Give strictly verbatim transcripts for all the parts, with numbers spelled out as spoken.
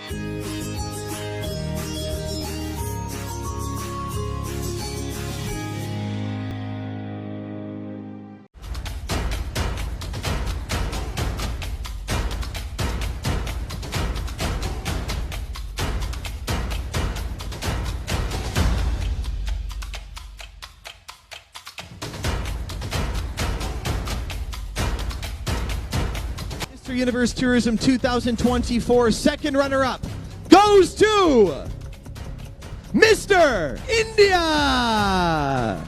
Mister Universe Tourism two thousand twenty-four second runner-up goes to Mister India.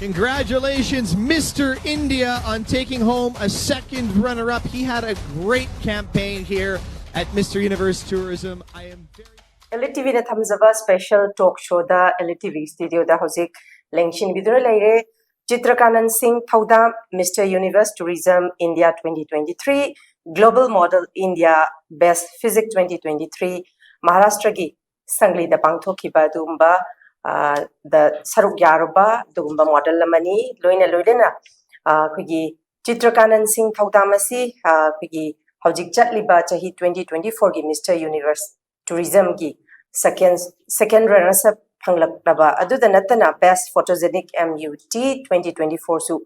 Congratulations, Mister India, on taking home a second runner-up. He had a great campaign here at Mister Universe Tourism. I am very Elite TVꯅ ꯊꯝꯖꯕ special talk showꯗ Elite TV studioꯗ ꯍꯧꯖꯤꯛ ꯂꯦꯡꯁꯤꯟꯕꯤꯗꯨꯅ ꯂꯩꯔꯦ ꯆꯤꯇ꯭ꯔꯀꯥꯅꯟ ꯁꯤꯡ ꯊꯧꯗꯥꯝ, Mister Universe Tourism India twenty twenty-three, Global Model India Best Physique twenty twenty-three, ꯃꯍꯥꯔꯥꯁꯇ꯭ꯔꯒꯤ ꯁꯪꯒ꯭ꯂꯤꯗ ꯄꯥꯡꯊꯣꯛꯈꯤꯕ ꯑꯗꯨꯒꯨꯝꯕ, ꯑ, ꯗ ꯁꯔꯨꯛ ꯌꯥꯔꯨꯕ ꯑꯗꯨꯒꯨꯝꯕ ꯃꯣꯗꯦꯜ ꯑꯃꯅꯤ꯫ ꯂꯣꯏꯅ ꯂꯣꯏꯅꯅ, ꯑ, ꯑꯩꯈꯣꯏꯒꯤ ꯆꯤꯇ꯭ꯔꯀꯥꯅꯟ ꯁꯤꯡ ꯊꯧꯗꯥꯝ ꯑꯁꯤ, ꯑ, ꯑꯩꯈꯣꯏꯒꯤ ꯍꯧꯖꯤꯛ ꯆꯠꯂꯤꯕ ꯆꯍꯤ twenty twenty-fourꯒꯤ Mister Universe Tourismꯒꯤ second, second runners up ꯐꯪꯂꯛꯂꯕ, ꯑꯗꯨꯗ ꯅꯠꯇꯅ Best Photogenic MUT twenty twenty-fourꯁꯨ,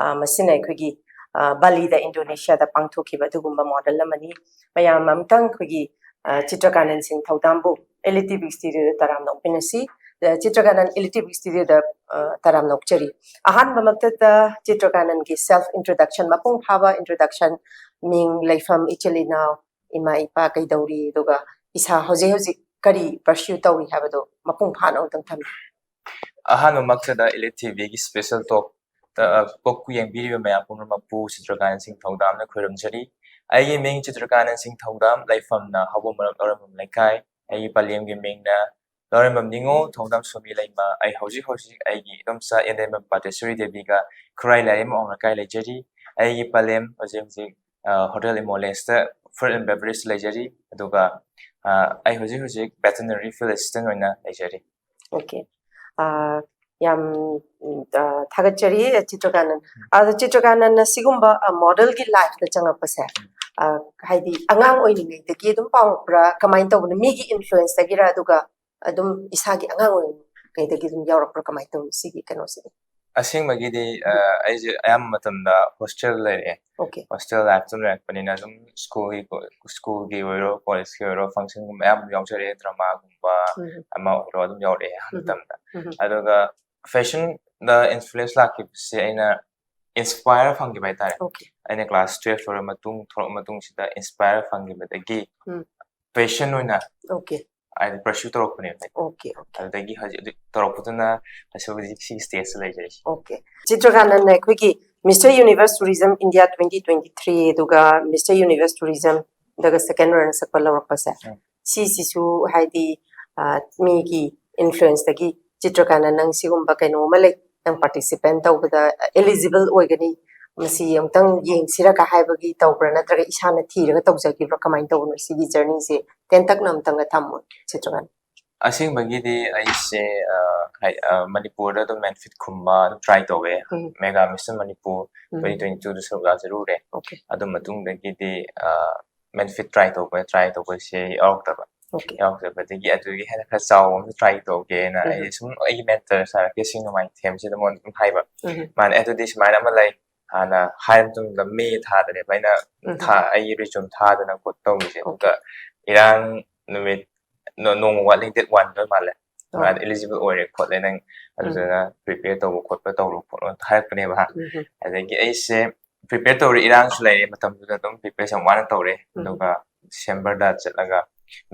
ꯑ, ꯃꯁꯤꯅ ꯑꯩꯈꯣꯏꯒꯤ, ꯑ, ꯕꯥꯂꯤꯗ, ꯏꯟꯗꯣꯅꯦꯁꯤꯌꯥꯗ ꯄꯥꯡꯊꯣꯛꯈꯤꯕ ꯑꯗꯨꯒꯨꯝꯕ ꯃꯣꯗꯦꯜ ꯑꯃꯅꯤ꯫ ꯃꯌꯥꯝ ꯑꯃꯨꯛꯇꯪ ꯑꯩꯈꯣꯏꯒꯤ, ꯑ, ꯆꯤꯇ꯭ꯔꯀꯥꯅꯟ ꯁꯤꯡ ꯊꯧꯗꯥꯝꯕꯨ Elite TV studioꯗ ꯇꯔꯥꯝꯅ ꯑꯣꯛꯃꯤꯟꯅꯁꯤ꯫ ꯑ, ꯆꯤꯇ꯭ꯔꯀꯥꯅꯟ Elite TV studioꯗ, ꯑ, ꯇꯔꯥꯝꯅ ꯑꯣꯛꯆꯔꯤ꯫ ꯑꯍꯥꯟꯕꯃꯛꯇꯗ ꯆꯤꯇ꯭ꯔꯀꯥꯅꯟꯒꯤ self introduction, ꯃꯄꯨꯡ ꯐꯥꯕ introduction, ꯃꯤꯡ, ꯂꯩꯐꯝ, ꯏꯆꯤꯜ ꯏꯅꯥꯎ, ꯏꯃꯥ ꯏꯄꯥ ꯀꯩꯗꯧꯔꯤ, ꯑꯗꯨꯒ ꯏꯁꯥ ꯍꯧꯖꯤꯛ ꯍꯧꯖꯤꯛ ꯀꯔꯤ pursue ꯇꯧꯔꯤ ꯍꯥꯏꯕꯗꯣ ꯃꯄꯨꯡ ꯐꯥꯅ ꯑꯃꯨꯛꯇꯪ ꯊꯝꯕꯤꯌꯨ꯫ ꯑꯍꯥꯟꯕꯃꯛꯇꯗ Elite TVꯒꯤ special talk ꯇ, ꯑ, ꯀꯣꯛ ꯌꯦꯡꯕꯤꯔꯤꯕ ꯃꯌꯥꯝ ꯄꯨꯝꯅꯃꯛꯄꯨ ꯆꯤꯇ꯭ꯔꯀꯥꯅꯟ ꯁꯤꯡ ꯊꯧꯗꯥꯝꯅ ꯈꯣꯏꯔꯝꯖꯔꯤ꯫ ꯑꯩꯒꯤ ꯃꯤꯡ ꯆꯤꯇ꯭ꯔꯀꯥꯅꯟ ꯁꯤꯡ ꯊꯧꯗꯥꯝ, ꯂꯩꯐꯝꯅ ꯍꯥꯎꯕꯝ ꯃꯔꯛ ꯂꯧꯔꯦꯝꯕꯝ ꯂꯩꯀꯥꯏ꯫ ꯑꯩꯒꯤ ꯄꯂꯦꯝꯒꯤ ꯃꯤꯡꯅ ꯂꯧꯔꯦꯝꯕꯝ ꯅꯤꯉꯣꯜ ꯊꯧꯗꯥꯝ ꯁꯣꯃꯤ ꯂꯩꯃ꯫ ꯑꯩ ꯍꯧꯖꯤꯛ ꯍꯧꯖꯤꯛ ꯑꯩꯒꯤ ꯏꯗꯣꯝꯆꯥ ꯏꯔꯦꯝꯕꯝ ꯄꯥꯇꯦꯁꯣꯔꯤ ꯗꯦꯕꯤꯒ ꯈꯨꯔꯥꯏ ꯂꯥꯏꯔꯦꯝꯕꯝ ꯑꯋꯥꯡ ꯂꯩꯀꯥꯏ ꯂꯩꯖꯔꯤ꯫ ꯑꯩꯒꯤ ꯄꯂꯦꯝ ꯍꯧꯖꯤꯛ ꯍꯧꯖꯤꯛ, ꯑ, Hotel Imoleneꯁꯇ food and beverage ꯂꯩꯖꯔꯤ꯫ ꯑꯗꯨꯒ, ꯑ, ꯑꯩ ꯍꯧꯖꯤꯛ ꯍꯧꯖꯤꯛ veterinary field assistant ꯑꯣꯏꯅ ꯂꯩꯖꯔꯤ꯫ Okay. ꯑ, ꯌꯥꯝ, ꯎꯝ, ꯑ, ꯊꯥꯒꯠꯆꯔꯤ, ꯆꯤꯇ꯭ꯔꯀꯥꯅꯟ꯫ ꯑꯗꯣ ꯆꯤꯇ꯭ꯔꯀꯥꯅꯟꯅ ꯁꯤꯒꯨꯝꯕ, ꯑ, ꯃꯣꯗꯦꯜꯒꯤ ꯂꯥꯏꯐꯇ ꯆꯪꯉꯛꯄꯁꯦ, ꯍꯥꯏꯗꯤ ꯑꯉꯥꯡ ꯑꯣꯏꯔꯤꯉꯩꯗꯒꯤ ꯑꯗꯨꯝ ꯄꯥꯝꯃꯛꯄ꯭ꯔꯥ, ꯀꯃꯥꯏꯅ ꯇꯧꯕꯅꯣ? ꯃꯤꯒꯤ ꯏꯟꯐ꯭ꯂꯨꯌꯦꯟꯁꯇꯒꯤꯔ, ꯑꯗꯨꯒ ꯑꯗꯨꯝ ꯏꯁꯥꯒꯤ ꯑꯉꯥꯡ ꯑꯣꯏꯔꯤꯉꯩꯗꯒꯤ ꯑꯗꯨꯝ ꯌꯥꯎꯔꯛꯄ꯭ꯔꯥ, ꯀꯃꯥꯏꯅ ꯇꯧꯅꯤ ꯁꯤꯒꯤ ꯀꯩꯅꯣꯁꯤꯗꯤ? ꯑꯁꯦꯡꯕꯒꯤꯗꯤ ꯑꯩꯁꯦ ꯑꯌꯥꯝꯕ ꯃꯇꯝꯗ ꯍꯣꯁꯇꯦꯜ ꯂꯩꯔꯛꯑꯦ꯫ ꯑꯣꯀꯦ꯫ ꯍꯣꯁꯇꯦꯜ ꯂꯥꯏꯐꯇ ꯂꯩꯔꯛꯄꯅꯤꯅ ꯑꯗꯨꯝ ꯁ꯭ꯀꯨꯜꯒꯤ ꯁ꯭ꯀꯨꯜꯒꯤ ꯑꯣꯏꯔꯣ, ꯀꯣꯂꯦꯖꯀꯤ ꯑꯣꯏꯔꯣ, ꯐꯪꯁꯟꯒꯨꯝꯕ ꯑꯌꯥꯝꯕ ꯌꯥꯎꯖꯔꯛꯑꯦ꯫ ꯗ꯭ꯔꯃꯥꯒꯨꯝꯕ ꯑꯃ ꯑꯣꯏꯔꯣ ꯑꯗꯨꯝ ꯌꯥꯎꯔꯛꯑꯦ ꯑꯍꯥꯟꯕ ꯃꯇꯝꯗ꯫ ꯑꯗꯨꯒ ꯐꯦꯁꯟꯗ ꯏꯟꯐ꯭ꯂꯨꯌꯦꯟꯁ ꯂꯥꯛꯈꯤꯕꯁꯦ ꯑꯩꯅ ꯏꯟꯁꯄꯥꯌꯔ ꯐꯪꯈꯤꯕ ꯍꯥꯏꯇꯥꯔꯦ꯫ ꯑꯣꯀꯦ꯫ ꯑꯩꯅ ꯀ꯭ꯂꯥꯁ ꯇꯨꯌꯦꯜꯐ ꯂꯣꯏꯔ ꯃꯇꯨꯡ, ꯊꯣꯛꯂꯛꯑ ꯃꯇꯨꯡꯁꯤꯗ ꯏꯟꯁꯄꯥꯌꯔ ꯐꯪꯈꯤꯕꯗꯒꯤ ꯎꯝ꯫ ꯐꯦꯁꯟ ꯑꯣꯏꯅ ꯑꯣꯀꯦ꯫ ꯍꯥꯏꯗꯤ ꯄꯔꯁ꯭ꯌꯨ ꯇꯧꯔꯛꯄꯅꯦꯕ꯫ Okay, okay. ꯑꯗꯨꯗꯒꯤ ꯍꯧꯖꯤꯛ ꯍꯧꯖꯤꯛ ꯇꯧꯔꯛꯄꯗꯨꯅ ꯉꯁꯤ ꯍꯧꯖꯤꯛ ꯁꯤꯒꯤ ꯁ꯭ꯇꯦꯖꯇ ꯂꯩꯖꯔꯤꯁꯦ꯫ ꯑꯣꯀꯦ꯫ ꯆꯤꯇ꯭ꯔꯀꯥꯟꯇꯅ ꯑꯩꯈꯣꯏꯒꯤ Mister Universe Tourism India twenty twenty three ꯑꯗꯨꯒ Mister Universe Tourism ꯗꯒ ꯁꯦꯀꯦꯟ ꯔꯅꯔꯁ ꯑꯞꯀ ꯂꯧꯔꯛꯄꯁꯦ, ꯎꯝ꯫ ꯁꯤꯁꯤꯁꯨ ꯍꯥꯏꯗꯤ, ꯑ, ꯃꯤꯒꯤ ꯏꯟꯐ꯭ꯂꯨꯌꯦꯟꯁꯇꯒꯤ, "ꯆꯤꯇ꯭ꯔꯀꯥꯟꯇ, ꯅꯪ ꯁꯤꯒꯨꯝꯕ ꯀꯩꯅꯣ ꯑꯃ ꯂꯩ, ꯅꯪ ꯄꯥꯔꯇꯤꯁꯤꯄꯦꯟ ꯇꯧꯕꯗ ꯑꯦꯂꯤꯖꯤꯕꯜ ꯑꯣꯏꯒꯅꯤ, ꯃꯁꯤ ꯑꯃꯨꯛꯇꯪ ꯌꯦꯡꯁꯤꯔꯒ" ꯍꯥꯏꯕꯒꯤ ꯇꯧꯕ꯭ꯔꯥ, ꯅꯠꯇ꯭ꯔꯒ ꯏꯁꯥꯅ ꯊꯤꯔꯒ ꯇꯧꯖꯈꯤꯕ꯭ꯔꯥ, ꯀꯃꯥꯏꯅ ꯇꯧꯕꯅꯣ ꯁꯤꯒꯤ ꯖꯔꯅꯤꯁꯦ? ꯇꯦꯟꯇꯛꯅ ꯑꯃꯨꯛꯇꯪꯒ ꯊꯝꯃꯣ, ꯆꯤꯇ꯭ꯔꯀꯥꯟꯇ꯫ ꯑꯁꯦꯡꯕꯒꯤ ꯑꯩꯁꯦ, ꯑ, ꯍꯥꯏ-, ꯑ, ꯃꯅꯤꯄꯨꯔꯗ ꯑꯗꯨꯝ ꯃꯦꯟꯐꯤꯠꯀꯨꯝꯕ ꯑꯗꯨꯝ ꯇ꯭ꯔꯥꯏ ꯇꯧꯋꯦ꯫ Um. Mega miss Manipur um. Twenty twenty ꯇꯨꯗꯁꯨ ꯌꯥꯖꯔꯨꯔꯦ꯫ ꯑꯣꯀꯦ꯫ ꯑꯗꯨ ꯃꯇꯨꯡꯗꯒꯤꯗꯤ, ꯑ, ꯃꯦꯟꯐꯤꯠ ꯇ꯭ꯔꯥꯏ ꯇꯧꯕ, ꯇ꯭ꯔꯥꯏ ꯇꯧꯕꯁꯦ ꯌꯥꯎꯔꯛꯇꯕ꯫ ꯑꯣꯀꯦ꯫ ꯌꯥꯎꯔꯛꯇꯕꯗꯒꯤ ꯑꯗꯨꯒꯤ ꯍꯦꯟꯅ ꯈꯔ ꯆꯥꯎꯕ ꯑꯃ ꯇ꯭ꯔꯥꯏ ꯇꯧꯒꯦꯅ ꯎꯝ꯫ ꯑꯩꯁꯦ ꯁꯨꯝ ꯑꯩꯒꯤ ꯃꯦꯟꯇꯔ ꯁꯥꯔ ꯀꯦ ꯁꯤꯡꯅꯨꯡꯃꯥꯏꯊꯦꯝꯁꯤꯗ ꯃꯉꯣꯟꯗ ꯑꯗꯨꯝ ꯍꯥꯏꯕ꯫ ꯎꯝ꯫ ꯃꯥꯅ, "ꯑꯦ, ꯑꯗꯨꯗꯤ ꯁꯨꯃꯥꯏꯅ ꯑꯃ ꯂꯩ, ꯍꯥꯟꯅ ꯍꯥꯏꯔ ꯃꯇꯨꯡꯗ ꯃꯦ ꯊꯥꯗꯅꯦꯕ ꯑꯩꯅ ꯎꯝ꯫ ꯊꯥ-, ꯑꯩꯒꯤ ꯔꯤꯖ꯭ꯌꯨꯝ ꯊꯥꯗꯅ ꯈꯣꯠ ꯇꯧꯔꯤꯁꯦ꯫ ꯑꯗꯨꯒ ꯏꯔꯥꯡ ꯅꯨꯃꯤꯠ ꯅꯣ-, ꯅꯣꯡꯃ ꯋꯥꯠꯂꯤ, ꯗꯦꯠ ꯋꯥꯟꯗ ꯃꯥꯜꯂꯦ꯫ ꯑꯣ꯫ ꯑꯗꯨꯃꯥꯏꯅ ꯑꯦꯂꯤꯖꯤꯕꯜ ꯑꯣꯏꯔꯦ ꯈꯣꯠꯂꯦ, ꯅꯪ ꯑꯗꯨꯗꯨꯅ ꯄ꯭ꯔꯤꯄꯦꯌꯔ ꯇꯧꯕ ꯈꯣꯠꯄ ꯇꯧꯔꯣ ꯈꯣꯠꯂꯣ" ꯍꯥꯏꯔꯛꯄꯅꯦꯕ꯫ ꯎꯝ꯫ ꯑꯗꯒꯤ ꯑꯩꯁꯦ ꯄ꯭ꯔꯤꯄꯦꯌꯔ ꯇꯧꯔꯦ, ꯏꯔꯥꯡꯁꯨ ꯂꯩꯔꯦ ꯃꯇꯝꯗꯨꯗ, ꯑꯗꯨꯝ ꯄ꯭ꯔꯤꯄꯦꯌꯔꯁꯦ ꯌꯥꯝ ꯋꯥꯅ ꯇꯧꯔꯦ꯫ ꯎꯝ꯫ ꯑꯗꯨꯒ ꯗꯤꯁꯦꯝꯕꯔꯗ ꯆꯠꯂꯒ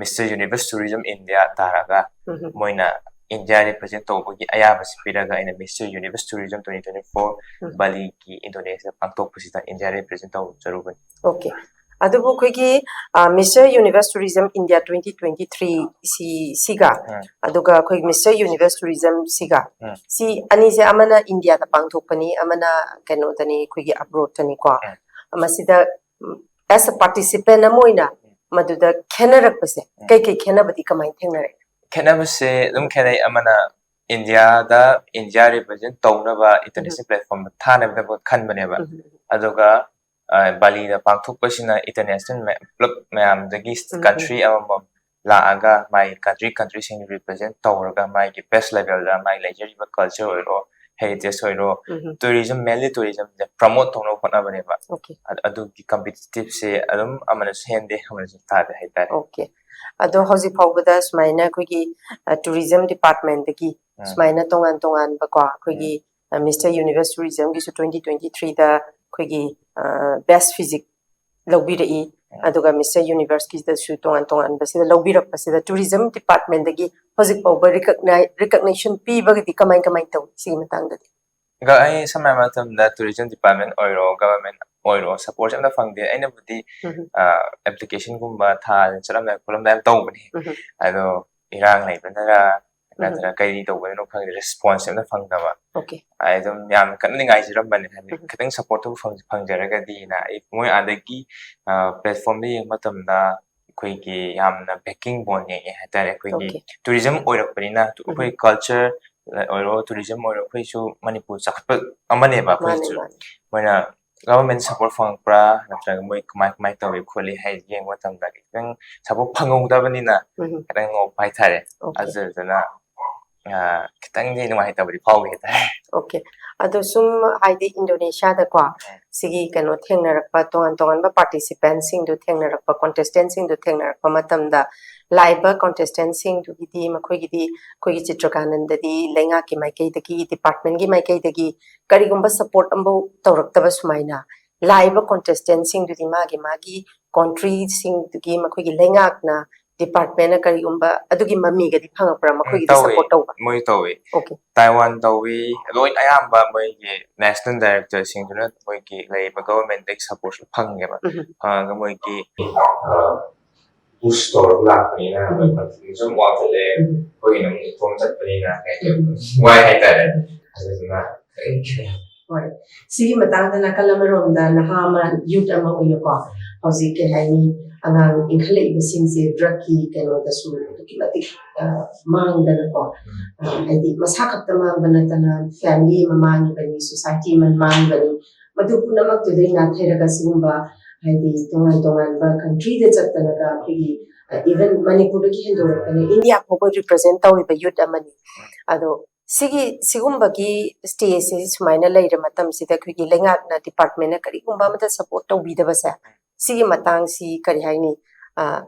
Mister Universe Tourism India ꯇꯥꯔꯒ ꯎꯝ꯫ ꯃꯣꯏꯅ ꯏꯟꯗꯤꯌꯥ ꯔꯤꯄ꯭ꯔꯖꯦꯟ ꯇꯧꯕꯒꯤ ꯑꯌꯥꯕꯁꯤ ꯄꯤꯔꯒ ꯑꯩꯅ Mister Universe Tourism twenty twenty four ꯎꯝ꯫ ꯕꯥꯂꯤꯒꯤ ꯏꯟꯗꯣꯅꯦꯁꯤꯌꯥ ꯄꯥꯡꯊꯣꯛꯄꯁꯤꯗ ꯏꯟꯗꯤꯌꯥ ꯔꯤꯄ꯭ꯔꯖꯦꯟ ꯇꯧꯖꯔꯨꯕꯅꯤ꯫ ꯑꯣꯀꯦ꯫ ꯑꯗꯨꯕꯨ ꯑꯩꯈꯣꯏꯒꯤ, ꯑ, Mister Universe Tourism India twenty twenty three ꯁꯤ, ꯁꯤꯒ, ꯎꯝ꯫ ꯑꯗꯨꯒ ꯑꯩꯈꯣꯏ Mister Universe Tourism ꯁꯤꯒ, ꯎꯝ꯫ ꯁꯤ ꯑꯅꯤꯁꯦ ꯑꯃꯅ ꯏꯟꯗꯤꯌꯥꯗ ꯄꯥꯡꯊꯣꯛꯄꯅꯤ, ꯑꯃꯅ ꯀꯩꯅꯣꯗꯅꯤ, ꯑꯩꯈꯣꯏꯒꯤ ꯑꯕ꯭ꯔꯣꯗꯇꯅꯤꯀꯣ꯫ ꯎꯝ꯫ ꯃꯁꯤꯗ, ꯎꯝ, as a participant ꯑꯃ ꯑꯣꯏꯅ ꯃꯗꯨꯗ ꯈꯦꯠꯅꯔꯛꯄꯁꯦ, ꯎꯝ꯫ ꯀꯩꯀꯩ ꯈꯦꯠꯅꯕꯗꯤ ꯀꯃꯥꯏꯅ ꯊꯦꯡꯅꯔꯛꯏ? ꯈꯦꯠꯅꯕꯁꯦ ꯑꯗꯨꯝ ꯈꯦꯠꯅꯩ꯫ ꯑꯃꯅ ꯏꯟꯗꯤꯌꯥꯗ ꯏꯟꯗꯤꯌꯥ ꯔꯤꯄ꯭ꯔꯖꯦꯟ ꯇꯧꯅꯕ ꯏꯟꯇꯔꯅꯦꯁꯅꯦꯜ ꯄ꯭ꯂꯦꯠꯐꯣꯔꯝꯗ ꯊꯥꯅꯕꯗꯕꯨ ꯈꯟꯕꯅꯦꯕ꯫ ꯎꯝ꯫ ꯑꯗꯨꯒ ꯕꯥꯂꯤꯗ ꯄꯥꯡꯊꯣꯛꯄꯁꯤꯅ international ꯃꯌꯥꯝ, ꯄꯨꯂꯞ ꯃꯌꯥꯝꯗꯒꯤ country ꯑꯃꯃꯝ ꯂꯥꯛꯑꯒ ꯃꯥꯒꯤ country countryꯁꯤꯡ represent ꯇꯧꯔꯒ ꯃꯥꯒꯤ best levelꯗ ꯃꯥꯒꯤ ꯂꯩꯖꯔꯤꯕ culture ꯑꯣꯏꯔꯣ, heritage ꯑꯣꯏꯔꯣ, tourism, mainly tourismꯁꯦ promote ꯇꯧꯅꯕ ꯍꯣꯠꯅꯕꯅꯦꯕ꯫ Okay. ꯑꯗꯨꯒꯤ competitiveꯁꯦ ꯑꯗꯨꯝ ꯑꯃꯅꯁꯨ ꯍꯦꯟꯗꯦ, ꯑꯃꯅꯁꯨ ꯇꯥꯗꯦ ꯍꯥꯏꯇꯥꯔꯦ꯫ Okay. ꯑꯗꯣ ꯍꯧꯖꯤꯛ ꯐꯥꯎꯕꯗ ꯁꯨꯃꯥꯏꯅ ꯑꯩꯈꯣꯏꯒꯤ tourism departmentꯇꯒꯤ ꯁꯨꯃꯥꯏꯅ ꯇꯣꯉꯥꯟ ꯇꯣꯉꯥꯟꯕꯀꯣ, ꯑꯩꯈꯣꯏꯒꯤ Mister Universe Tourismꯒꯤꯁꯨ twenty twenty threeꯗ ꯑꯩꯈꯣꯏꯒꯤ best physique ꯂꯧꯕꯤꯔꯛꯏ꯫ ꯑꯗꯨꯒ Mister Universeꯀꯤꯗꯁꯨ ꯇꯣꯉꯥꯟ ꯇꯣꯉꯥꯟꯕꯁꯤꯗ ꯂꯧꯕꯤꯔꯛꯄꯁꯤꯗ tourism departmentꯇꯒꯤ ꯍꯧꯖꯤꯛ ꯐꯥꯎꯕ recognition ꯄꯤꯕꯒꯗꯤ ꯀꯃꯥꯏ ꯀꯃꯥꯏꯅ ꯇꯧꯏ ꯁꯤꯒꯤ ꯃꯇꯥꯡꯗꯗꯤ? ꯑꯩ ꯁꯝꯅ ꯍꯥꯏꯔꯕ ꯃꯇꯝꯗ tourism department ꯑꯣꯏꯔꯣ, government ꯑꯣꯏꯔꯣ, support ꯑꯝꯇ ꯐꯪꯗꯦ꯫ ꯑꯩꯅꯕꯨꯗꯤ applicationꯒꯨꯝꯕ ꯊꯥꯗꯅ ꯆꯠꯂꯝꯗꯥꯏ ꯈꯣꯠꯂꯝꯗꯥꯏ ꯌꯥꯝ ꯇꯧꯕꯅꯤ꯫ ꯑꯗꯣ ꯏꯔꯥꯡ ꯂꯩꯕꯅꯔ ꯅꯠꯇ꯭ꯔꯒ ꯀꯔꯤ ꯇꯧꯕꯅꯣ ꯈꯪꯗꯦ, response ꯑꯝꯇ ꯐꯪꯗꯕ꯫ Okay. ꯑꯩ ꯑꯗꯨꯝ ꯌꯥꯝꯅ ꯀꯟꯅꯗꯤ ꯉꯥꯏꯖꯔꯝꯕꯅꯤ, ꯍꯥꯏꯗꯤ ꯈꯤꯇꯪ supportꯇꯨ ꯐꯪꯖꯔꯒꯗꯤꯅ꯫ ꯑꯩ ꯃꯣꯏ ꯑꯥꯗꯒꯤ platformꯗ ꯌꯦꯡꯕ ꯃꯇꯝꯗ ꯑꯩꯈꯣꯏꯒꯤ ꯌꯥꯝꯅ backing ꯕꯣꯟ ꯌꯦꯡꯉꯦ ꯍꯥꯏꯇꯥꯔꯦ꯫ ꯑꯩꯈꯣꯏꯒꯤ tourism ꯑꯣꯏꯔꯛꯄꯅꯤꯅ, ꯑꯩꯈꯣꯏ culture ꯑꯣꯏꯔꯣ, tourism ꯑꯣꯏꯔꯣ, ꯑꯩꯈꯣꯏꯁꯨ ꯃꯅꯤꯄꯨꯔ ꯆꯥꯎꯈꯠꯄ ꯑꯃꯅꯦꯕ ꯑꯩꯈꯣꯏꯁꯨ꯫ ꯃꯣꯏꯅ government support ꯐꯪꯉꯛꯄ꯭ꯔꯥ ꯅꯠꯇ꯭ꯔꯒ ꯃꯣꯏ ꯀꯃꯥꯏ ꯀꯃꯥꯏꯅ ꯇꯧꯏ ꯈꯣꯠꯂꯤ ꯍꯥꯏ ꯌꯦꯡꯕ ꯃꯇꯝꯗ ꯈꯤꯇꯪ support ꯐꯪꯍꯧꯗꯕꯅꯤꯅ ꯈꯤꯇꯪ ꯅꯣꯞꯄ ꯍꯥꯏꯇꯥꯔꯦ꯫ ꯑꯗꯨꯗꯨꯅ ꯈꯤꯇꯪꯗꯤ ꯅꯨꯡꯉꯥꯏꯇꯕꯗꯤ ꯐꯥꯎꯏ ꯍꯥꯏꯇꯥꯔꯦ꯫ Okay. ꯑꯗꯣ ꯁꯨꯝ ꯍꯥꯏꯗꯤ Indonesiaꯗꯀꯣ ꯁꯤꯒꯤ ꯀꯩꯅꯣ ꯊꯦꯡꯅꯔꯛꯄ, ꯇꯣꯉꯥꯟ ꯇꯣꯉꯥꯟꯕ participantꯁꯤꯡꯗꯨ ꯊꯦꯡꯅꯔꯛꯄ, contestantꯁꯤꯡꯗꯨ ꯊꯦꯡꯅꯔꯛꯄ ꯃꯇꯝꯗ ꯂꯥꯛꯏꯕ contestantꯁꯤꯡꯗꯨꯒꯤꯗꯤ ꯃꯈꯣꯏꯒꯤꯗꯤ ꯑꯩꯈꯣꯏꯒꯤ ꯆꯤꯇ꯭ꯔꯀꯥꯅꯟꯗꯗꯤ ꯂꯩꯉꯥꯛꯀꯤ ꯃꯥꯏꯀꯩꯗꯒꯤ, departmentꯀꯤ ꯃꯥꯏꯀꯩꯗꯒꯤ ꯀꯔꯤꯒꯨꯝꯕ support ꯑꯃꯐꯥꯎ ꯇꯧꯔꯛꯇꯕ ꯁꯨꯃꯥꯏꯅ ꯂꯥꯛꯏꯕ contestantꯁꯤꯡꯗꯨꯗꯤ ꯃꯥꯒꯤ ꯃꯥꯒꯤ countryꯁꯤꯡꯗꯨꯒꯤ ꯃꯈꯣꯏꯒꯤ ꯂꯩꯉꯥꯛꯅ departmentꯅ ꯀꯔꯤꯒꯨꯝꯕ ꯑꯗꯨꯒꯤ ꯃꯃꯤꯒꯗꯤ ꯐꯪꯉꯛꯄ꯭ꯔꯥ ꯃꯈꯣꯏꯒꯤꯗꯤ ꯇꯧꯋꯤ, support ꯇꯧꯕ? ꯃꯣꯏ ꯇꯧꯋꯤ꯫ Okay. Taiwan ꯇꯧꯋꯤ, ꯂꯣꯏ ꯑꯌꯥꯝꯕ ꯃꯣꯏꯒꯤ national directorꯁꯤꯡꯗꯨꯅ ꯃꯣꯏꯒꯤ ꯂꯩꯔꯤꯕ governmentꯇꯒꯤ supportꯁꯨ ꯐꯪꯉꯦꯕ꯫ ꯐꯪꯉꯒ ꯃꯣꯏꯒꯤ push ꯇꯧꯔꯒ ꯂꯥꯛꯄꯅꯤꯅ ꯃꯣꯏ confidence ꯁꯨꯝ ꯋꯥꯡꯈꯠꯂꯦ꯫ ꯑꯩꯈꯣꯏꯒꯤꯅ ꯑꯃꯨꯛ ꯏꯇꯣꯝ ꯆꯠꯄꯅꯤꯅ ꯀꯩ ꯍꯥꯏꯅꯤ, ꯋꯥꯏ ꯍꯥꯏꯇꯥꯔꯦ꯫ ꯑꯗꯨꯗꯨꯅ ꯈꯤꯇꯪ ꯈꯦꯠꯅꯩ꯫ ꯍꯣꯏ, ꯁꯤꯒꯤ ꯃꯇꯥꯡꯗ ꯅꯥꯀꯜ ꯑꯃꯔꯣꯝꯗ ꯅꯍꯥ ꯑꯃ, youth ꯑꯃ ꯑꯣꯏꯅꯀꯣ, ꯍꯧꯖꯤꯛ ꯀꯩ ꯍꯥꯏꯅꯤ, ꯑꯉꯥꯡ ꯏꯟꯈꯠꯂꯛꯏꯕꯁꯤꯡꯁꯦ drugꯀꯤ ꯀꯩꯅꯣꯗꯁꯨ ꯑꯗꯨꯛꯀꯤ ꯃꯇꯤꯛ ꯃꯥꯡꯗꯅꯀꯣ, ꯍꯥꯏꯗꯤ ꯃꯁꯥ ꯈꯛꯇ ꯃꯥꯡꯕ ꯅꯠꯇꯅ family ꯑꯃ ꯃꯥꯡꯉꯤꯕꯅꯤ, society ꯑꯃ ꯃꯥꯡꯉꯤꯕꯅꯤ꯫ ꯑꯗꯨ ꯄꯨꯝꯅꯃꯛꯇꯨꯗꯩ ꯅꯥꯊꯩꯔꯒ ꯁꯤꯒꯨꯝꯕ ꯍꯥꯏꯗꯤ ꯇꯣꯉꯥꯟ ꯇꯣꯉꯥꯟꯕ countryꯗ ꯆꯠꯇꯅꯒ ꯑꯩꯈꯣꯏꯒꯤ, even ꯃꯅꯤꯄꯨꯔꯗꯒꯤ ꯍꯦꯟꯗꯣꯔꯛꯇꯅ ꯏꯟꯗꯤꯌꯥ ꯐꯥꯎꯕ represent ꯇꯧꯔꯤꯕ youth ꯑꯃꯅꯤ꯫ ꯑꯗꯣ ꯁꯤꯒꯤ ꯁꯤꯒꯨꯝꯕꯒꯤ stageꯁꯦ ꯁꯨꯃꯥꯏꯅ ꯂꯩꯔ ꯃꯇꯝꯁꯤꯗ ꯑꯩꯈꯣꯏꯒꯤ ꯂꯩꯉꯥꯛꯅ, departmentꯅ ꯀꯔꯤꯒꯨꯝꯕ ꯑꯃꯗ support ꯇꯧꯕꯤꯗꯕꯁꯦ, ꯁꯤꯒꯤ ꯃꯇꯥꯡꯁꯤ ꯀꯔꯤ ꯍꯥꯏꯅꯤ, ꯑ,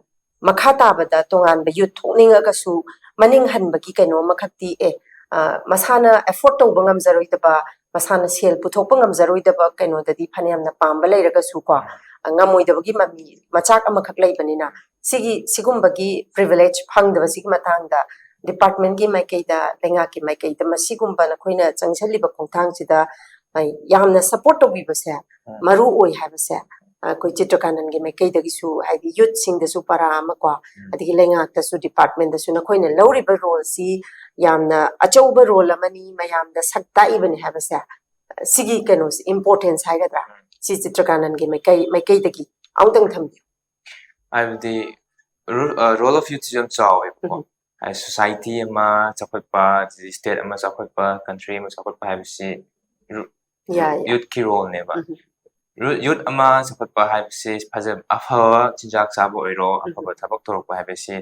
ꯃꯈꯥ ꯇꯥꯕꯗ ꯇꯣꯉꯥꯟꯕ youth ꯊꯣꯛꯅꯤꯡꯉꯒꯁꯨ ꯃꯅꯤꯡ ꯍꯟꯕꯒꯤ ꯀꯩꯅꯣ ꯑꯃꯈꯛꯇꯤ, ꯑꯦ, ꯑ, ꯃꯁꯥꯅ afford ꯇꯧꯕ ꯉꯝꯖꯔꯣꯏꯗꯕ, ꯃꯁꯥꯅ ꯁꯦꯜ ꯄꯨꯊꯣꯛꯄ ꯉꯝꯖꯔꯣꯏꯗꯕ ꯀꯩꯅꯣꯗꯗꯤ ꯐꯅꯌꯥꯝꯅ ꯄꯥꯝꯕ ꯂꯩꯔꯒꯁꯨ ꯀꯣ, ꯑ, ꯉꯝꯃꯣꯏꯗꯕꯒꯤ ꯃꯃꯤ ꯃꯆꯥꯛ ꯑꯃꯈꯛ ꯂꯩꯕꯅꯤꯅ, ꯁꯤꯒꯤ ꯁꯤꯒꯨꯝꯕꯒꯤ privilege ꯐꯪꯗꯕꯁꯤꯒꯤ ꯃꯇꯥꯡꯗ departmentꯀꯤ ꯃꯥꯏꯀꯩꯗ, ꯂꯩꯉꯥꯛꯀꯤ ꯃꯥꯏꯀꯩꯗ ꯃꯁꯤꯒꯨꯝꯕ ꯅꯈꯣꯏꯅ ꯆꯪꯁꯤꯜꯂꯤꯕ ꯈꯣꯡꯊꯥꯡꯁꯤꯗ, ꯑ, ꯌꯥꯝꯅ support ꯇꯧꯕꯤꯕꯁꯦ ꯎꯝ꯫ ꯃꯔꯨ ꯑꯣꯏ ꯍꯥꯏꯕꯁꯦ ꯑꯩꯈꯣꯏ ꯆꯤꯇ꯭ꯔꯀꯥꯅꯟꯒꯤ ꯃꯥꯏꯀꯩꯗꯒꯤꯁꯨ, ꯍꯥꯏꯗꯤ youthꯁꯤꯡꯗꯁꯨ ꯄꯔꯥ ꯑꯃ ꯀꯣ, ꯎꯝ꯫ ꯑꯗꯒꯤ ꯂꯩꯉꯥꯛꯇꯁꯨ, departmentꯗꯁꯨ ꯅꯈꯣꯏꯅ ꯂꯧꯔꯤꯕ roleꯁꯤ ꯌꯥꯝꯅ ꯑꯆꯧꯕ role ꯑꯃꯅꯤ, ꯃꯌꯥꯝꯗ ꯁꯛ ꯇꯥꯛꯏꯕꯅꯤ ꯍꯥꯏꯕꯁꯦ, ꯁꯤꯒꯤ ꯀꯩꯅꯣꯁꯦ, importance ꯍꯥꯏꯒꯗ꯭ꯔꯥ, ꯎꯝ꯫ ꯁꯤ ꯆꯤꯇ꯭ꯔꯀꯥꯅꯟꯒꯤ ꯃꯥꯏꯀꯩ, ꯃꯥꯏꯀꯩꯗꯒꯤ ꯑꯃꯨꯛꯇꯪ ꯊꯝꯕꯤꯌꯨ꯫ ꯍꯥꯏꯕꯗꯤ ꯔꯣ-, ꯑ, role of youthꯁꯤ ꯌꯥꯝ ꯆꯥꯎꯋꯦꯕꯀꯣ꯫ ꯎꯝ꯫ ꯍꯥꯏꯗꯤ society ꯑꯃ ꯆꯥꯎꯈꯠꯄ, ꯑꯗꯩ state ꯑꯃ ꯆꯥꯎꯈꯠꯄ, country ꯑꯃ ꯆꯥꯎꯈꯠꯄ ꯍꯥꯏꯕꯁꯤ ꯔꯨ-, ꯌꯥꯏ, ꯌꯥꯏ꯫ Youthꯀꯤ roleꯅꯦꯕ꯫ ꯎꯝ꯫ ꯔꯨ-, youth ꯑꯃ ꯆꯥꯎꯈꯠꯄ ꯍꯥꯏꯕꯁꯤ ꯐꯖ-, ꯑꯐꯕ ꯆꯤꯟꯖꯥꯛ ꯆꯥꯕ ꯑꯣꯏꯔꯣ, ꯎꯝ꯫ ꯑꯐꯕ ꯊꯕꯛ ꯇꯧꯔꯛꯄ ꯍꯥꯏꯕꯁꯤ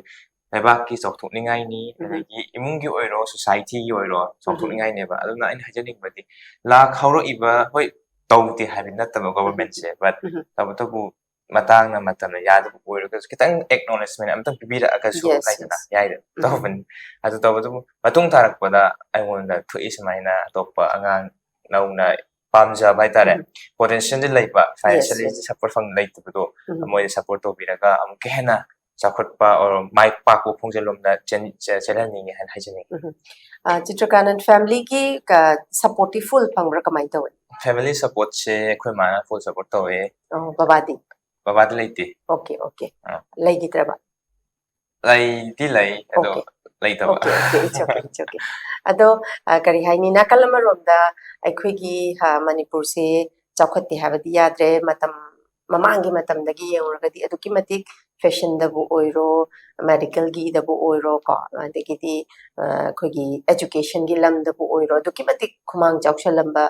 ꯂꯩꯕꯥꯛꯀꯤ ꯆꯥꯎꯊꯣꯛꯅꯤꯡꯉꯥꯏꯅꯤ, ꯎꯝ꯫ ꯑꯗꯒꯤ ꯏꯃꯨꯡꯒꯤ ꯑꯣꯏꯔꯣ, societyꯒꯤ ꯑꯣꯏꯔꯣ ꯎꯝ꯫ ꯆꯥꯎꯊꯣꯛꯅꯤꯡꯉꯥꯏꯅꯦꯕ꯫ ꯑꯗꯨꯅ ꯑꯩꯅ ꯍꯥꯏꯖꯅꯤꯡꯕꯗꯤ ꯂꯥꯛ ꯍꯧꯔꯛꯏꯕ, ꯍꯣꯏ, ꯇꯧꯗꯦ ꯍꯥꯏꯕ ꯅꯠꯇꯕ governmentꯁꯦ, but ꯎꯝ꯫ ꯇꯧꯕꯇꯕꯨ ꯃꯇꯥꯡꯅ ꯃꯇꯝꯅ ꯌꯥꯗꯕ ꯑꯣꯏꯔꯒꯁꯨ ꯈꯤꯇꯪ acknowledgement ꯑꯃꯇꯪ ꯄꯤꯕꯤꯔꯛꯑꯒꯁꯨ Yes, ꯍꯥꯏꯗꯅ yes. ꯌꯥꯏꯗꯅ ꯎꯝ꯫ ꯇꯧꯕꯅꯤ꯫ ꯑꯗꯨ ꯇꯧꯕꯇꯕꯨ ꯃꯇꯨꯡ ꯇꯥꯔꯛꯄꯗ ꯑꯩꯉꯣꯟꯗ ꯊꯣꯛꯏ ꯁꯨꯃꯥꯏꯅ ꯑꯇꯣꯞꯄ ꯑꯉꯥꯡ ꯅꯧꯅ ꯄꯥꯝꯖꯕ ꯍꯥꯏꯇꯥꯔꯦ, ꯎꯝ꯫ Potentialꯗꯤ ꯂꯩꯕ, Yes, financially yes. Support ꯐꯪ ꯂꯩꯇꯕꯗꯣ ꯎꯝ꯫ ꯃꯣꯏꯗ support ꯇꯧꯕꯤꯔꯒ ꯑꯃꯨꯛꯀ ꯍꯦꯟꯅ ꯆꯥꯎꯈꯠꯄ or ꯃꯥꯏ ꯄꯥꯛꯄ ꯈꯣꯡꯖꯦꯜꯂꯣꯝꯗ ꯆꯦꯟ-, ꯆꯦ-, ꯆꯦꯜꯍꯟꯅꯤꯡꯉꯦ ꯍꯥꯏꯅ ꯍꯥꯏꯖꯅꯤꯡꯉꯤ꯫ ꯎꯝ꯫ ꯑ, ꯆꯤꯇ꯭ꯔꯀꯥꯅꯟ familyꯒꯤ ꯀ-, supportꯇꯤ full ꯐꯪꯕ꯭ꯔꯥ, ꯀꯃꯥꯏꯅ ꯇꯧꯋꯤ? Family supportꯁꯦ ꯑꯩꯈꯣꯏ ꯃꯥꯅ full support ꯇꯧꯋꯦ꯫ ꯑꯣ, ꯕꯕꯥꯗꯤ? ꯕꯕꯥꯗꯤ ꯂꯩꯇꯦ꯫ Okay, okay. ꯑꯥ꯫ ꯂꯩꯈꯤꯗ꯭ꯔꯕ? ꯂꯩꯗꯤ ꯂꯩ, ꯑꯗꯣ Okay. ꯂꯩꯇꯕ꯫ Okay, okay, it's okay, it's okay. ꯑꯗꯣ, ꯑ, ꯀꯔꯤ ꯍꯥꯏꯅꯤ, ꯅꯥꯀꯜ ꯑꯃꯔꯣꯝꯗ ꯑꯩꯈꯣꯏꯒꯤ, ꯑ, ꯃꯅꯤꯄꯨꯔꯁꯦ ꯆꯥꯎꯈꯠꯇꯦ ꯍꯥꯏꯕꯗꯤ ꯌꯥꯗ꯭ꯔꯦ꯫ ꯃꯇꯝ, ꯃꯃꯥꯡꯒꯤ ꯃꯇꯝꯗꯒꯤ ꯌꯦꯡꯉꯨꯔꯒꯗꯤ ꯑꯗꯨꯛꯀꯤ ꯃꯇꯤꯛ ꯐꯦꯁꯟꯗꯕꯨ ꯑꯣꯏꯔꯣ, ꯃꯦꯗꯤꯀꯦꯜꯒꯤꯗꯕꯨ ꯑꯣꯏꯔꯣ ꯀꯣ, ꯑꯗꯒꯤꯗꯤ ꯑꯩꯈꯣꯏꯒꯤ ꯑꯦꯖꯨꯀꯦꯁꯟꯒꯤ ꯂꯝꯗꯕꯨ ꯑꯣꯏꯔꯣ, ꯑꯗꯨꯛꯀꯤ ꯃꯇꯤꯛ ꯈꯨꯃꯥꯡ ꯆꯥꯎꯁꯜꯂꯝꯕ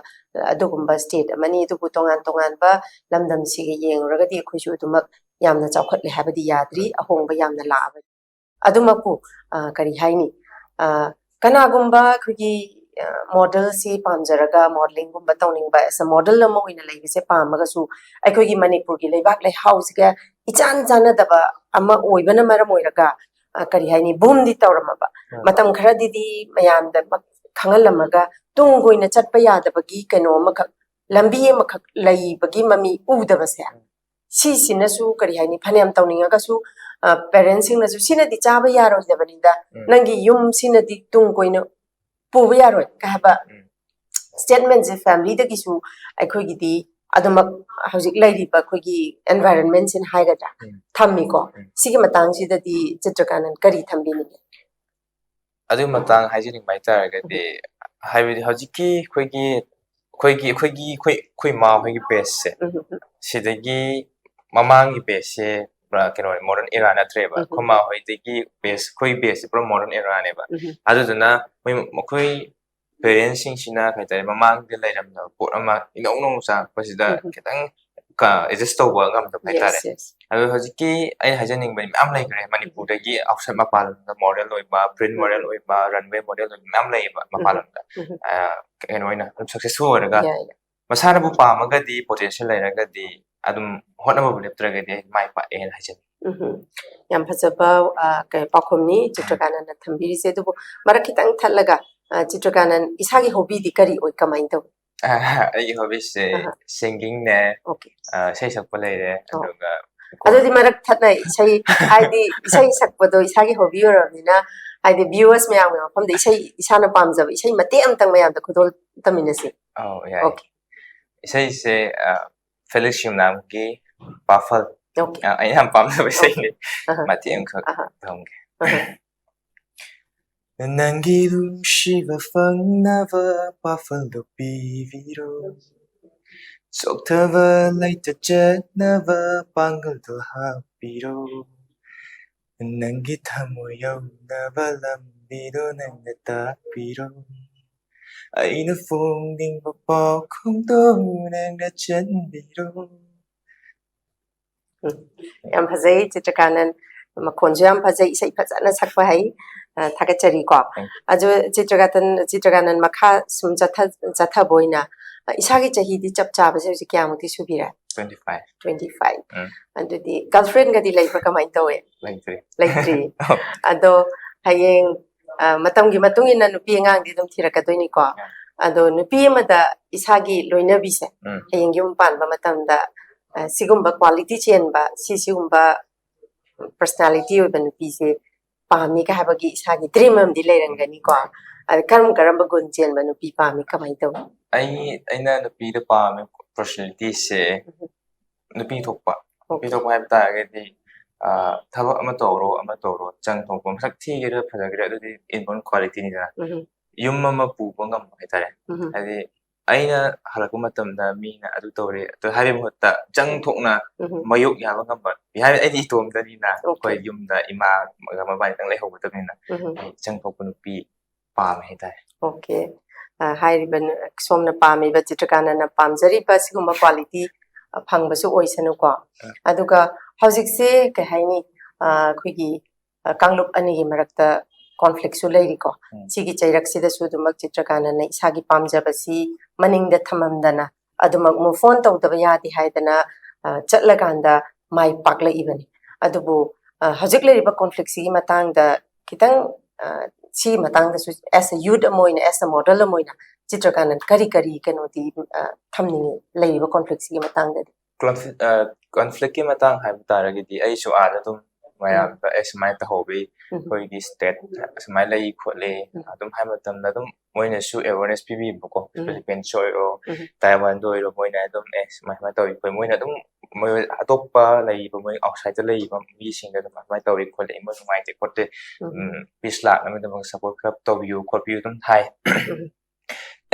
ꯑꯗꯨꯒꯨꯝꯕ ꯁ꯭ꯇꯦꯠ ꯑꯃꯅꯤ꯫ ꯑꯗꯨꯕꯨ ꯇꯣꯉꯥꯟ ꯇꯣꯉꯥꯟꯕ ꯂꯝꯗꯝꯁꯤꯒ ꯌꯦꯡꯂꯨꯔꯒꯗꯤ ꯑꯩꯈꯣꯏꯁꯨ ꯑꯗꯨꯃꯛ ꯌꯥꯝꯅ ꯆꯥꯎꯈꯠꯂꯦ ꯍꯥꯏꯕꯗꯤ ꯌꯥꯗ꯭ꯔꯤ, ꯑꯍꯣꯡꯕ ꯌꯥꯝꯅ ꯂꯥꯛꯑꯕꯅꯤ꯫ ꯑꯗꯨꯃꯛꯄꯨ ꯀꯔꯤ ꯍꯥꯏꯅꯤ, ꯀꯅꯥꯒꯨꯝꯕ ꯑꯩꯈꯣꯏꯒꯤ ꯃꯣꯗꯦꯜꯁꯤ ꯄꯥꯝꯖꯔꯒ ꯃꯣꯗꯦꯂꯤꯡꯒꯨꯝꯕ ꯇꯧꯅꯤꯡꯕ, ꯑꯦꯁ ꯑꯦ ꯃꯣꯗꯦꯜ ꯑꯃ ꯑꯣꯏꯅ ꯂꯩꯕꯁꯦ ꯄꯥꯝꯃꯒꯁꯨ ꯑꯩꯈꯣꯏꯒꯤ ꯃꯅꯤꯄꯨꯔꯒꯤ ꯂꯩꯕꯥꯛ ꯂꯩꯍꯥꯎꯁꯤꯒ ꯏꯆꯥꯟ ꯆꯥꯟꯅꯗꯕ ꯑꯃ ꯑꯣꯏꯕꯅ ꯃꯔꯝ ꯑꯣꯏꯔꯒ ꯀꯔꯤ ꯍꯥꯏꯅꯤ, ꯕꯨꯝꯗꯤ ꯇꯧꯔꯝꯃꯕ, ꯃꯇꯝ ꯈꯔꯗꯤꯗꯤ ꯃꯌꯥꯝꯗ ꯈꯪꯍꯜꯂꯝꯃꯒ ꯇꯨꯡ ꯀꯣꯏꯅ ꯆꯠꯄ ꯌꯥꯗꯕꯒꯤ ꯀꯩꯅꯣ ꯑꯃꯈꯛ, ꯂꯝꯕꯤ ꯑꯃꯈꯛ ꯂꯩꯕꯒꯤ ꯃꯃꯤ ꯎꯗꯕꯁꯦ, ꯁꯤꯁꯤꯅꯁꯨ ꯀꯔꯤ ꯍꯥꯏꯅꯤ, ꯐꯅꯌꯥꯝ ꯇꯧꯅꯤꯡꯉꯒꯁꯨ ꯄꯦꯔꯦꯟꯁꯁꯤꯡꯅꯁꯨ ꯁꯤꯅꯗꯤ ꯆꯥꯕ ꯌꯥꯔꯣꯏꯗꯕꯅꯤꯗ, ꯅꯪꯒꯤ ꯌꯨꯝ ꯁꯤꯅꯗꯤ ꯇꯨꯡ ꯀꯣꯏꯅ ꯄꯨꯕ ꯌꯥꯔꯣꯏ ꯀꯩ ꯍꯥꯏꯕ ꯁ꯭ꯇꯦꯠꯃꯦꯟꯁꯦ ꯐꯦꯃꯤꯂꯤꯗꯒꯤꯁꯨ ꯑꯩꯈꯣꯏꯒꯤꯗꯤ ꯑꯗꯨꯃꯛ ꯍꯧꯖꯤꯛ ꯂꯩꯔꯤꯕ ꯑꯩꯈꯣꯏꯒꯤ ꯑꯦꯟꯚꯥꯏꯔꯟꯃꯦꯟꯁꯤꯅ ꯍꯥꯏꯒꯗ꯭ꯔꯥ, ꯊꯝꯃꯤꯀꯣ꯫ ꯁꯤꯒꯤ ꯃꯇꯥꯡꯁꯤꯗꯗꯤ ꯆꯤꯇ꯭ꯔꯀꯥꯅꯟ ꯀꯔꯤ ꯊꯝꯕꯤꯅꯤꯡꯉꯤ? ꯑꯗꯨꯒꯤ ꯃꯇꯥꯡ ꯍꯥꯏꯖꯅꯤꯡꯕ ꯍꯥꯏꯇꯥꯔꯒꯗꯤ, ꯍꯥꯏꯕꯗꯤ ꯍꯧꯖꯤꯛꯀꯤ ꯑꯩꯈꯣꯏꯒꯤ ꯑꯩꯈꯣꯏꯒꯤ ꯑꯩꯈꯣꯏꯒꯤ ꯑꯩꯈꯣꯏ ꯑꯩꯈꯣꯏ ꯏꯃꯥ ꯍꯣꯏꯒꯤ ꯕꯦꯁꯁꯦ, ꯁꯤꯗꯒꯤ ꯃꯃꯥꯡꯒꯤ ꯕꯦꯁꯁꯦ ꯄꯨꯔꯥ ꯀꯩꯅꯣ, ꯃꯣꯗꯔꯟ ꯑꯦꯔꯥ ꯅꯠꯇ꯭ꯔꯦꯕ꯫ ꯑꯩꯈꯣꯏ ꯃꯥ ꯍꯣꯏꯗꯒꯤ ꯕꯦꯁ, ꯑꯩꯈꯣꯏ ꯕꯦꯁꯁꯦ ꯄꯨꯔꯥ ꯃꯣꯗꯔꯟ ꯑꯦꯔꯥꯅꯦꯕ꯫ ꯑꯗꯨꯗꯨꯅ ꯃꯣꯏ ꯃꯈꯣꯏ ꯄꯦꯔꯦꯟꯁꯁꯤꯡꯁꯤꯅ ꯀꯩ ꯍꯥꯏꯇꯥꯔꯦ, ꯃꯃꯥꯡꯗ ꯂꯩꯔꯝꯗꯕ ꯄꯣꯠ ꯑꯃ ꯏꯅꯧ ꯅꯧꯅ ꯆꯪꯉꯛꯄꯁꯤꯗ ꯈꯤꯇꯪ ꯑꯦꯗꯖꯁ ꯇꯧꯕ ꯉꯝꯗꯕ ꯍꯥꯏꯇꯥꯔꯦ꯫ ꯑꯗꯣ ꯍꯧꯖꯤꯛꯀꯤ ꯑꯩꯅ ꯍꯥꯏꯖꯅꯤꯡꯕꯗꯤ ꯃꯌꯥꯝ ꯂꯩꯈ꯭ꯔꯦ, ꯃꯅꯤꯄꯨꯔꯗꯒꯤ ꯑꯥꯎꯠꯁꯥꯏꯠ ꯃꯄꯥꯟ ꯂꯝꯗ ꯃꯣꯗꯦꯜ ꯑꯣꯏꯕ, ꯄ꯭ꯔꯤꯟ ꯃꯣꯗꯦꯜ ꯑꯣꯏꯕ, ꯔꯟꯋꯦ ꯃꯣꯗꯦꯜ ꯑꯣꯏꯕ ꯃꯌꯥꯝ ꯂꯩꯌꯦꯕ ꯃꯄꯥꯟ ꯂꯝꯗ꯫ ꯀꯩꯅꯣ ꯑꯣꯏꯅ ꯑꯗꯨꯝ ꯁꯛꯁꯦꯁꯐꯨꯜ ꯑꯣꯏꯔꯒ ꯃꯁꯥꯅꯕꯨ ꯄꯥꯝꯃꯒꯗꯤ, ꯄꯣꯇꯦꯟꯁꯤꯌꯦꯜ ꯂꯩꯔꯒꯗꯤ ꯑꯗꯨꯝ ꯍꯣꯠꯅꯕꯕꯨ ꯂꯦꯞꯇ꯭ꯔꯒꯗꯤ ꯑꯩ ꯃꯥꯏ ꯄꯥꯛꯑꯦꯅ ꯍꯥꯏꯖꯅꯤꯡꯉꯤ꯫ ꯎꯝ, ꯌꯥꯝ ꯐꯖꯕ ꯄꯥꯎꯈꯨꯝꯅꯤ ꯆꯤꯇ꯭ꯔꯀꯥꯅꯟꯅ ꯊꯝꯕꯤꯔꯤꯁꯦ꯫ ꯑꯗꯨꯕꯨ ꯃꯔꯛ ꯈꯤꯇꯪ ꯊꯠꯂꯒ, ꯆꯤꯇ꯭ꯔꯀꯥꯅꯟ ꯏꯁꯥꯒꯤ ꯍꯣꯕꯤꯗꯤ ꯀꯔꯤ ꯑꯣꯏ, ꯀꯃꯥꯏꯅ ꯇꯧꯏ? ꯑꯩꯒꯤ ꯍꯣꯕꯤꯁꯦ ꯁꯤꯡꯒꯤꯡꯅꯦ, ꯏꯁꯩ ꯁꯛꯄ ꯂꯩꯔꯦ, ꯑꯗꯨꯒ ꯑꯗꯨꯗꯤ ꯃꯔꯛ ꯊꯠꯅ ꯏꯁꯩ, ꯍꯥꯏꯗꯤ ꯏꯁꯩ ꯁꯛꯄꯗꯣ ꯏꯁꯥꯒꯤ ꯍꯣꯕꯤ ꯑꯣꯏꯔꯕꯅꯤꯅ, ꯍꯥꯏꯗꯤ ꯚꯤꯌꯨꯋꯔꯁ ꯃꯌꯥꯝꯒꯤ ꯃꯐꯝꯗ ꯏꯁꯩ, ꯏꯁꯥꯅ ꯄꯥꯝꯖꯕ ꯏꯁꯩ ꯃꯇꯦꯛ ꯑꯃꯇꯪ ꯃꯌꯥꯝꯗ ꯈꯨꯗꯣꯜ ꯇꯝꯃꯤꯟꯅꯁꯤ꯫ ꯑꯧ, ꯌꯥꯏ꯫ ꯏꯁꯩꯁꯦ ꯐꯦꯂꯤꯛꯁ ꯌꯨꯝꯅꯥꯝꯒꯤ ꯄꯥꯐꯜ, ꯑꯩꯅ ꯌꯥꯝ ꯄꯥꯝꯖꯕ ꯏꯁꯩꯅꯤ꯫ ꯃꯇꯦꯛ ꯑꯃꯈꯛ ꯇꯝꯒꯦ꯫ ꯅꯪꯒꯤ ꯅꯨꯡꯁꯤꯕ ꯐꯪꯅꯕ ꯄꯥꯐꯜꯗꯣ ꯄꯤꯕꯤꯔꯣ꯫ ꯆꯣꯛꯊꯕ ꯂꯩꯇ ꯆꯦꯠꯅꯕ ꯄꯥꯡꯒꯜꯗꯣ ꯍꯥꯞꯄꯤꯔꯣ꯫ ꯅꯪꯒꯤ ꯊꯃꯣꯏ ꯌꯧꯅꯕ ꯂꯝꯕꯤꯗꯣ ꯅꯪꯅ ꯇꯥꯛꯄꯤꯔꯣ꯫ ꯑꯩꯅ ꯐꯣꯡꯅꯤꯡꯕ ꯄꯥꯎꯈꯨꯝꯗꯣ ꯅꯪꯅ ꯆꯟꯕꯤꯔꯣ꯫ ꯎꯝ, ꯌꯥꯝ ꯐꯖꯩ ꯆꯤꯇ꯭ꯔꯀꯥꯅꯟ, ꯃꯈꯣꯟꯁꯨ ꯌꯥꯝ ꯐꯖꯩ, ꯏꯁꯩ ꯐꯖꯅ ꯁꯛꯄ ꯍꯩ꯫ ꯑ, ꯊꯥꯒꯠꯆꯔꯤꯀꯣ꯫ Thank you. ꯑꯗꯨ ꯆꯤꯇ꯭ꯔꯀꯥꯅꯟ, ꯆꯤꯇ꯭ꯔꯀꯥꯅꯟ ꯃꯈꯥ ꯁꯨꯝ ꯆꯠꯊ-, ꯆꯠꯊꯕ ꯑꯣꯏꯅ, ꯑ, ꯏꯁꯥꯒꯤ ꯆꯍꯤꯗꯤ ꯆꯞ ꯆꯥꯕꯁꯦ ꯍꯧꯖꯤꯛ ꯀꯌꯥꯃꯨꯛꯇꯤ ꯁꯨꯕꯤꯔꯦ? Twenty five. Twenty five. ꯑꯗꯨꯗꯤ girlfriendꯒꯗꯤ ꯂꯩꯕ꯭ꯔꯥ, ꯀꯃꯥꯏꯅ ꯇꯧꯋꯦ? ꯂꯩꯇ꯭ꯔꯤ. ꯂꯩꯇ꯭ꯔꯤ꯫ ꯑꯗꯣ ꯍꯌꯦꯡ, ꯑ, ꯃꯇꯝꯒꯤ ꯃꯇꯨꯡ ꯏꯟꯅ ꯅꯨꯄꯤ ꯑꯉꯥꯡꯗꯤ ꯑꯗꯨꯝ ꯊꯤꯔꯛꯀꯗꯣꯏꯅꯤꯀꯣ꯫ Yeah. ꯑꯗꯣ ꯅꯨꯄꯤ ꯑꯃꯗ ꯏꯁꯥꯒꯤ ꯂꯣꯏꯅꯕꯤꯁꯦ ꯎꯝ. ꯍꯌꯦꯡ ꯌꯨꯝ ꯄꯥꯟꯕ ꯃꯇꯝꯗ, ꯑ, ꯁꯤꯒꯨꯝꯕ quality ꯆꯦꯟꯕ, ꯁꯤ ꯁꯤꯒꯨꯝꯕ personality ꯑꯣꯏꯕ ꯅꯨꯄꯤꯁꯦ ꯄꯥꯝꯃꯤꯒ ꯍꯥꯏꯕꯒꯤ ꯏꯁꯥꯒꯤ dream ꯑꯃꯗꯤ ꯂꯩꯔꯝꯒꯅꯤꯀꯣ꯫ ꯑꯗ ꯀꯔꯝ ꯀꯔꯝꯕ ꯒꯨꯟ ꯆꯦꯟꯕ ꯅꯨꯄꯤ ꯄꯥꯝꯃꯤ, ꯀꯃꯥꯏꯅ ꯇꯧꯏ? ꯑꯩ, ꯑꯩꯅ ꯅꯨꯄꯤꯗ ꯄꯥꯝꯃꯤ personalityꯁꯦ ꯎꯝ. ꯅꯨꯄꯤ ꯊꯣꯛꯄ꯫ ꯅꯨꯄꯤ Okay. ꯊꯣꯛꯄ ꯍꯥꯏꯕ ꯇꯥꯔꯒꯗꯤ, ꯑ, ꯊꯕꯛ ꯑꯃ ꯇꯧꯔꯣ, ꯑꯃ ꯇꯧꯔꯣ, ꯆꯪ ꯊꯣꯛꯄ, ꯃꯁꯛ ꯊꯤꯒꯦꯔꯥ ꯐꯖꯒꯦꯔꯥ, ꯑꯗꯨꯗꯤ inborn qualityꯅꯤꯗꯅ꯫ ꯎꯝ. ꯌꯨꯝ ꯑꯃ ꯄꯨꯕ ꯉꯝꯕ ꯍꯥꯏꯇꯥꯔꯦ꯫ ꯎꯝ. ꯍꯥꯏꯗꯤ ꯑꯩꯅ ꯍꯜꯂꯛꯄ ꯃꯇꯝꯗ ꯃꯤꯅ ꯑꯗꯨ ꯇꯧꯔꯦ, ꯑꯗꯨ ꯍꯥꯏꯕꯒꯤ ꯃꯍꯨꯠꯇ ꯆꯪ ꯊꯣꯛꯅ ꯎꯝ. ꯃꯥꯌꯣꯛ ꯌꯥꯕ ꯉꯝꯕ ꯅꯨꯄꯤ ꯍꯥꯏꯕꯗꯤ ꯑꯩꯗꯤ ꯏꯇꯣꯝꯇꯅꯤꯅ Okay. ꯑꯩꯈꯣꯏ ꯌꯨꯝꯗ ꯏꯃꯥꯒ ꯃꯕꯥꯅꯤꯗꯪ ꯂꯩꯍꯧꯒꯗꯕꯅꯤꯅ ꯎꯝ. ꯑꯩ ꯆꯪ ꯊꯣꯛꯄ ꯅꯨꯄꯤ ꯄꯥꯝꯃꯦ ꯍꯥꯏꯇꯥꯔꯦ꯫ Okay. ꯑ, ꯍꯥꯏꯔꯤꯕ ꯅꯨ-, ꯁꯣꯝꯅ ꯄꯥꯝꯃꯤꯕ, ꯆꯤꯇ꯭ꯔꯀꯥꯅꯟꯅ ꯄꯥꯝꯖꯔꯤꯕ ꯁꯤꯒꯨꯝꯕ quality, ꯑ, ꯐꯪꯕꯁꯨ ꯑꯣꯏꯁꯅꯨꯀꯣ꯫ ꯎꯝ. ꯑꯗꯨꯒ ꯍꯧꯖꯤꯛꯁꯦ ꯀꯩ ꯍꯥꯏꯅꯤ, ꯑ, ꯑꯩꯈꯣꯏꯒꯤ, ꯑ, ꯀꯥꯡꯂꯨꯞ ꯑꯅꯤꯒꯤ ꯃꯔꯛꯇ conflictꯁꯨ ꯂꯩꯔꯤꯀꯣ꯫ ꯎꯝ. ꯁꯤꯒꯤ ꯆꯩꯔꯛꯁꯤꯗꯁꯨ ꯑꯗꯨꯃꯛ ꯆꯤꯇ꯭ꯔꯀꯥꯅꯟꯅ ꯏꯁꯥꯒꯤ ꯄꯥꯝꯖꯕꯁꯤ ꯃꯅꯤꯡꯗ ꯊꯝꯃꯝꯗꯅ ꯑꯗꯨꯃꯛ move on ꯇꯧꯗꯕ ꯌꯥꯗꯦ ꯍꯥꯏꯗꯅ, ꯑ, ꯆꯠꯂꯀꯥꯟꯗ ꯃꯥꯏ ꯄꯥꯛꯂꯛꯏꯕꯅꯤ꯫ ꯑꯗꯨꯕꯨ, ꯑ, ꯍꯧꯖꯤꯛ ꯂꯩꯔꯤꯕ conflictꯁꯤꯒꯤ ꯃꯇꯥꯡꯗ ꯈꯤꯇꯪ, ꯑ, ꯁꯤꯒꯤ ꯃꯇꯥꯡꯗꯁꯨ as a youth ꯑꯃ ꯑꯣꯏꯅ, as a model ꯑꯃ ꯑꯣꯏꯅ ꯆꯤꯇ꯭ꯔꯀꯥꯅꯟ ꯀꯔꯤ ꯀꯔꯤ ꯀꯩꯅꯣꯗꯤ, ꯑ, ꯊꯝꯅꯤꯡꯉꯤ ꯂꯩꯔꯤꯕ conflictꯁꯤꯒꯤ ꯃꯇꯥꯡꯗꯗꯤ? Conflict, ꯑ, conflictꯀꯤ ꯃꯇꯥꯡ ꯍꯥꯏꯕ ꯇꯥꯔꯒꯗꯤ ꯑꯩꯁꯨ ꯑꯥꯗ ꯑꯗꯨꯝ ꯃꯌꯥꯝꯗ ꯑꯦ ꯁꯨꯃꯥꯏꯅ ꯇꯧꯍꯧꯋꯤ, ꯎꯝ. ꯑꯩꯈꯣꯏꯒꯤ state ꯁꯨꯃꯥꯏꯅ ꯂꯩ ꯈꯣꯠꯂꯤ ꯎꯝ. ꯑꯗꯨꯝ ꯍꯥꯏ ꯃꯇꯝꯗ ꯑꯗꯨꯝ ꯃꯣꯏꯅꯁꯨ awareness ꯄꯤꯕꯤꯕꯀꯣ꯫ ꯎꯝ. Philippines ꯑꯣꯏꯔꯣ, ꯎꯝ. Taiwanꯗ ꯑꯣꯏꯔꯣ, ꯃꯣꯏꯅ ꯑꯗꯨꯝ ꯑꯦ ꯁꯨꯃꯥꯏ ꯁꯨꯃꯥꯏꯅ ꯇꯧꯋꯤ ꯈꯣꯠꯂꯤ, ꯃꯣꯏꯅ ꯑꯗꯨꯝ ꯃꯣꯏ ꯑꯇꯣꯞꯄ ꯂꯩꯔꯤꯕ ꯃꯣꯏ outsideꯇ ꯂꯩꯔꯤꯕ ꯃꯤꯁꯤꯡꯗ ꯑꯗꯨꯝ ꯑꯗꯨꯃꯥꯏꯅ ꯇꯧꯋꯤ ꯈꯣꯠꯂꯤ, ꯃꯣꯏ ꯅꯨꯡꯉꯥꯏꯇꯦ ꯈꯣꯠꯇꯦ, ꯎꯝ. ꯎꯝ, peace ꯂꯥꯛꯅꯕꯒꯤꯗꯃꯛ support ꯈꯔ ꯇꯧꯕꯤꯌꯨ ꯈꯣꯠꯄꯤꯌꯨ ꯑꯗꯨꯝ ꯍꯥꯏ꯫ ꯎꯝ.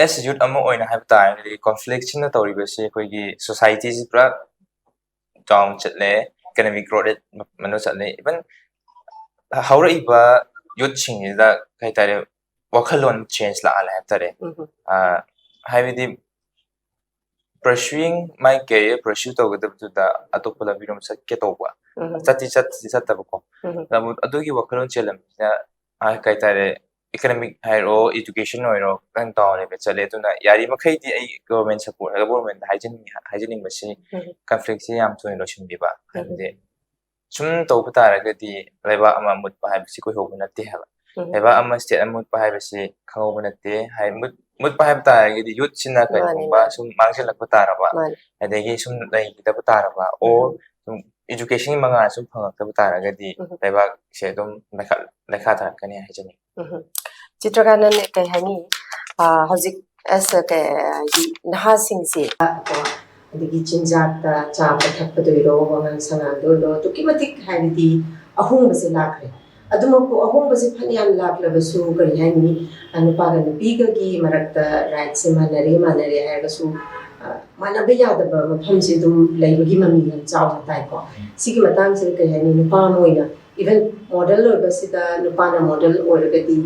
ꯑꯦꯁ ꯌꯨꯠ ꯑꯃ ꯑꯣꯏꯅ ꯍꯥꯏꯕ ꯇꯥꯔꯒꯗꯤ ꯀꯣꯟꯐ꯭ꯂꯤꯛꯁꯤꯅ ꯇꯧꯔꯤꯕꯁꯤ ꯑꯩꯈꯣꯏꯒꯤ ꯁꯣꯁꯥꯏꯇꯤꯁꯤ ꯄꯨꯔꯥ ꯗꯥꯎꯟ ꯆꯠꯂꯦ, ꯏꯀꯅꯣꯃꯤꯛ ꯒ꯭ꯔꯣꯠ ꯔꯦꯠ ꯃꯅꯨꯡ ꯆꯠꯂꯦ, ꯏꯚꯟ ꯍꯧꯔꯛꯏꯕ ꯌꯨꯠꯁꯤꯡꯁꯤꯗ ꯀꯩ ꯍꯥꯏꯇꯥꯔꯦ, ꯋꯥꯈꯜꯂꯣꯟ ꯆꯦꯟꯖ ꯂꯥꯛꯍꯜꯂꯦ ꯍꯥꯏꯕ ꯇꯥꯔꯦ꯫ ꯍꯥꯏꯕꯗꯤ ꯄꯔꯁ꯭ꯌꯨꯌꯤꯡ ꯃꯥꯏ ꯀꯦꯔꯤꯌꯔ ꯄꯔꯁ꯭ꯌꯨ ꯇꯧꯒꯗꯕꯗꯨꯗ ꯑꯇꯣꯞꯄ ꯂꯝꯕꯤꯔꯣꯝ ꯆꯠꯀꯦ ꯇꯧꯕ, ꯆꯠꯇꯤ ꯆꯠꯇꯤ ꯆꯠꯇꯕꯀꯣ꯫ ꯑꯗꯨꯒꯤ ꯋꯥꯈꯜꯂꯣꯟ ꯆꯦꯜꯂꯝꯕꯁꯤꯅ ꯀꯩ ꯍꯥꯏꯇꯥꯔꯦ, ꯏꯀꯅꯣꯃꯤꯛ ꯍꯥꯏꯔꯣ, ꯏꯗꯨꯀꯦꯁꯟ ꯑꯣꯏꯔꯣ, ꯈꯤꯇꯪ ꯗꯥꯎꯟ ꯂꯦꯕꯦꯜ ꯆꯠꯂꯦ꯫ ꯑꯗꯨꯅ ꯌꯥꯔꯤꯃꯈꯩꯗꯤ ꯑꯩ ꯒꯣꯚꯔꯟꯃꯦꯟ ꯁꯄꯣꯔꯠ, ꯒꯣꯚꯔꯟꯃꯦꯟꯗ ꯍꯥꯏꯖꯅꯤꯡꯉꯤ ꯍꯥꯏꯖꯅꯤꯡꯕꯁꯤ ꯀꯟꯐ꯭ꯂꯤꯛꯁꯤ ꯌꯥꯝ ꯊꯨꯅ ꯂꯣꯏꯁꯤꯟꯕꯤꯕ꯫ ꯍꯥꯏꯕꯗꯤ ꯁꯨꯝ ꯇꯧꯕ ꯇꯥꯔꯒꯗꯤ ꯂꯩꯕꯥꯛ ꯑꯃ ꯃꯨꯠꯄ ꯍꯥꯏꯕꯁꯤ ꯀꯨꯏꯍꯧꯕ ꯅꯠꯇꯦ ꯍꯥꯏꯕ꯫ ꯂꯩꯕꯥꯛ ꯑꯃ, ꯁ꯭ꯇꯦꯠ ꯑꯃ ꯃꯨꯠꯄ ꯍꯥꯏꯕꯁꯤ ꯈꯪꯍꯧꯕ ꯅꯠꯇꯦ꯫ ꯍꯥꯏ ꯃꯨꯠ- ꯃꯨꯠꯄ ꯍꯥꯏꯕ ꯇꯥꯔꯒꯗꯤ ꯌꯨꯠꯁꯤꯅ ꯀꯔꯤꯒꯨꯝꯕ ꯁꯨꯝ ꯃꯥꯡꯁꯤꯜꯂꯛꯄ ꯇꯥꯔꯕ, ꯑꯗꯒꯤ ꯁꯨꯝ ꯂꯩꯈꯤꯗꯕ ꯇꯥꯔꯕ, ꯑꯣꯔ ꯁꯨꯝ ꯏꯗꯨꯀꯦꯁꯟꯒꯤ ꯃꯉꯥꯜ ꯁꯨꯝ ꯐꯪꯉꯛꯇꯕ ꯇꯥꯔꯒꯗꯤ ꯂꯩꯕꯥꯛꯁꯦ ꯑꯗꯨꯝ ꯂꯩꯈꯥ ꯂꯩꯈꯥ ꯇꯥꯔꯛꯀꯅꯤ ꯍꯥꯏꯖꯅꯤꯡꯉꯤ꯫ ꯆꯤꯇ꯭ꯔꯀꯥꯟꯇꯟ, ꯀꯩ ꯍꯥꯏꯅꯤ, ꯍꯧꯖꯤꯛ ꯑꯁ ꯀꯩ ꯍꯥꯏꯗꯤ ꯅꯍꯥꯁꯤꯡꯁꯦ ꯑꯗꯒꯤ ꯆꯤꯟꯖꯥꯛꯇ, ꯆꯥꯕ ꯊꯛꯄꯗ ꯑꯣꯏꯔꯣ, ꯋꯥꯉꯥꯡ ꯁꯉꯥꯡꯗ ꯑꯣꯏꯔꯣ, ꯑꯗꯨꯛꯀꯤ ꯃꯇꯤꯛ ꯍꯥꯏꯕꯗꯤ ꯑꯍꯣꯡꯕꯁꯦ ꯂꯥꯛꯈ꯭ꯔꯦ꯫ ꯑꯗꯨꯃꯛꯄꯨ ꯑꯍꯣꯡꯕꯁꯦ ꯐꯅꯌꯥꯝ ꯂꯥꯛꯂꯕꯁꯨ, ꯀꯔꯤ ꯍꯥꯏꯅꯤ, ꯅꯨꯄꯥꯒ ꯅꯨꯄꯤꯒꯒꯤ ꯃꯔꯛꯇ ꯔꯥꯏꯠꯁꯦ ꯃꯥꯟꯅꯔꯦ ꯃꯥꯟꯅꯔꯦ ꯍꯥꯏꯔꯒꯁꯨ, ꯃꯥꯟꯅꯕ ꯌꯥꯗꯕ ꯃꯐꯝꯁꯦ ꯑꯗꯨꯝ ꯂꯩꯕꯒꯤ ꯃꯃꯤ ꯌꯥꯝ ꯆꯥꯎꯅ ꯇꯥꯏꯀꯣ꯫ ꯁꯤꯒꯤ ꯃꯇꯥꯡꯁꯤꯗ ꯀꯔꯤ ꯍꯥꯏꯅꯤ, ꯅꯨꯄꯥ ꯑꯃ ꯑꯣꯏꯅ, ꯏꯚꯟ ꯃꯣꯗꯦꯜ ꯑꯣꯏꯕꯁꯤꯗ ꯅꯨꯄꯥꯅ ꯃꯣꯗꯦꯜ ꯑꯣꯏꯔꯒꯗꯤ,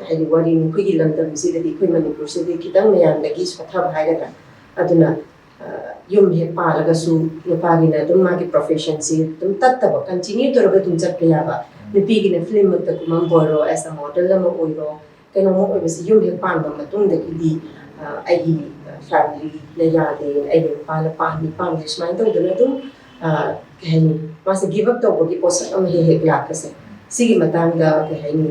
ꯍꯥꯏꯗꯤ ꯋꯥꯔꯤ ꯑꯩꯈꯣꯏꯒꯤ ꯂꯝꯗꯝꯁꯤꯗꯗꯤ, ꯑꯩꯈꯣꯏ ꯃꯅꯤꯄꯨꯔꯁꯤꯗꯤ ꯈꯤꯇꯪ ꯃꯌꯥꯝꯗꯒꯤ ꯁꯣꯠꯊꯕ ꯍꯥꯏꯒꯗ꯭ꯔꯥ꯫ ꯑꯗꯨꯅ ꯌꯨꯝ ꯍꯦꯛ ꯄꯥꯜꯂꯒꯁꯨ ꯅꯨꯄꯥꯒꯤꯅ ꯑꯗꯨꯝ ꯃꯥꯒꯤ ꯄ꯭ꯔꯣꯐꯦꯁꯟꯁꯤ ꯑꯗꯨꯝ ꯇꯠꯇꯕ, ꯀꯟꯇꯤꯅ꯭ꯌꯨ ꯇꯧꯔꯒ ꯑꯗꯨꯝ ꯆꯠꯄ ꯌꯥꯕ꯫ ꯅꯨꯄꯤꯒꯤꯅ ꯐꯤꯂꯝꯃꯛꯇ ꯀꯨꯝꯃꯝꯕ ꯑꯣꯏꯔꯣ, ꯑꯦꯁ ꯑ ꯃꯣꯗꯦꯜ ꯑꯃ ꯑꯣꯏꯔꯣ, ꯀꯩꯅꯣꯝꯃ ꯑꯣꯏꯕꯁꯤ ꯌꯨꯝ ꯍꯦꯛ ꯄꯥꯟꯕ ꯃꯇꯨꯡꯗꯒꯤꯗꯤ ꯑꯩꯒꯤ ꯐꯦꯃꯤꯂꯤꯅ ꯌꯥꯗꯦ, ꯑꯩꯒꯤ ꯅꯨꯄꯥꯅ ꯄꯥꯝꯃꯤ ꯄꯥꯝꯗꯦ ꯁꯨꯃꯥꯏꯅ ꯇꯧꯗꯅ ꯑꯗꯨꯝ ꯀꯩ ꯍꯥꯏꯅꯤ, ꯃꯥꯁꯦ ꯒꯤꯞ ꯑꯞ ꯇꯧꯕꯒꯤ ꯄꯣꯠꯁꯛ ꯑꯃ ꯍꯦꯛ ꯍꯦꯛ ꯂꯥꯛꯄꯁꯦ꯫ ꯁꯤꯒꯤ ꯃꯇꯥꯡꯗ ꯀꯩ ꯍꯥꯏꯅꯤ,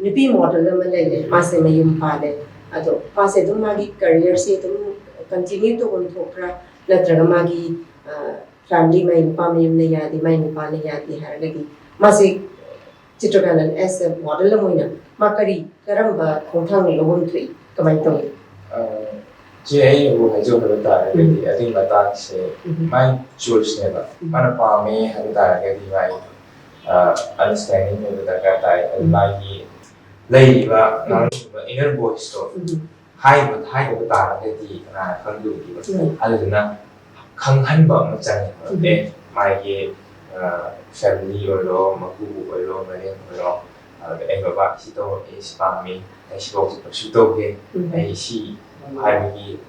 ꯅꯨꯄꯤ ꯃꯣꯗꯦꯜ ꯑꯃ ꯂꯩꯔꯦ, ꯃꯥꯁꯦ ꯃꯌꯨꯝ ꯄꯥꯜꯂꯦ, ꯑꯗꯣ ꯃꯥꯁꯦ ꯑꯗꯨꯝ ꯃꯥꯒꯤ ꯀꯦꯔꯤꯌꯔꯁꯦ ꯑꯗꯨꯝ ꯀꯟꯇꯤꯅ꯭ꯌꯨ ꯇꯧꯐꯝ ꯊꯣꯛꯄ꯭ꯔꯥ, ꯅꯠꯇ꯭ꯔꯒ ꯃꯥꯒꯤ ꯐꯦꯃꯤꯂꯤ, ꯃꯥꯏ ꯅꯨꯄꯥ ꯃꯌꯨꯝꯅ ꯌꯥꯗꯦ, ꯃꯥꯏ ꯅꯨꯄꯥꯅ ꯌꯥꯗꯦ ꯍꯥꯏꯔꯒꯗꯤ ꯃꯥꯁꯦ ꯆꯤꯇ꯭ꯔꯀꯥꯟꯇꯟ ꯑꯦꯁ ꯑꯦ ꯃꯣꯗꯦꯜ ꯑꯃ ꯑꯣꯏꯅ ꯃꯥ ꯀꯔꯤ, ꯀꯔꯝꯕ ꯈꯣꯡꯊꯥꯡ ꯂꯧꯐꯝ ꯊꯣꯛꯏ, ꯀꯃꯥꯏꯅ ꯇꯧꯏ? ꯆꯦ, ꯑꯩꯅꯕꯨ ꯍꯥꯏꯖꯧ ꯍꯥꯏꯕ ꯇꯥꯔꯒꯗꯤ ꯑꯗꯨꯒꯤ ꯃꯇꯥꯡꯁꯦ ꯃꯥꯏ ꯆꯣꯏꯁꯅꯦꯕ꯫ ꯃꯥꯅ ꯄꯥꯝꯃꯦ ꯍꯥꯏꯕ ꯇꯥꯔꯒꯗꯤ ꯃꯥꯒꯤ ꯑꯟꯗꯔꯁ꯭ꯇꯦꯟꯗꯤꯡ ꯂꯩꯕ ꯗꯔꯀꯥꯔ ꯇꯥꯏ꯫ ꯑꯗꯨ ꯃꯥꯒꯤ ꯂꯩꯔꯤꯕ ꯑꯉꯥꯡꯁꯤꯡꯗꯣ inner voice ꯇꯣ ꯎꯝ꯫ ꯍꯥꯏꯕ ꯍꯥꯏꯗꯕ ꯇꯥꯔꯒꯗꯤ ꯀꯅꯥꯅ ꯈꯪꯗꯣꯏꯅꯣ? ꯎꯝ꯫ ꯑꯗꯨꯗꯨꯅ ꯈꯪꯍꯟꯕ ꯑꯃ ꯆꯪꯉꯦꯕ꯫ ꯎꯝ꯫ ꯑꯦ, ꯃꯥꯒꯤ, ꯑ, family ꯑꯣꯏꯔꯣ, ꯃꯀꯨꯕꯣꯛ ꯑꯣꯏꯔꯣ, ꯃꯅꯦꯝ ꯑꯣꯏꯔꯣ, ꯑꯗꯨꯗ, "ꯑꯦ ꯕꯕꯥ, ꯁꯤ ꯇꯧꯔꯛꯑꯦ, ꯁꯤ ꯄꯥꯝꯃꯤ, ꯑꯩ ꯁꯤꯐꯥꯎꯁꯦ pursue ꯇꯧꯒꯦ, ꯎꯝ꯫ ꯑꯩ ꯁꯤ" ꯍꯥꯏꯕꯒꯤ,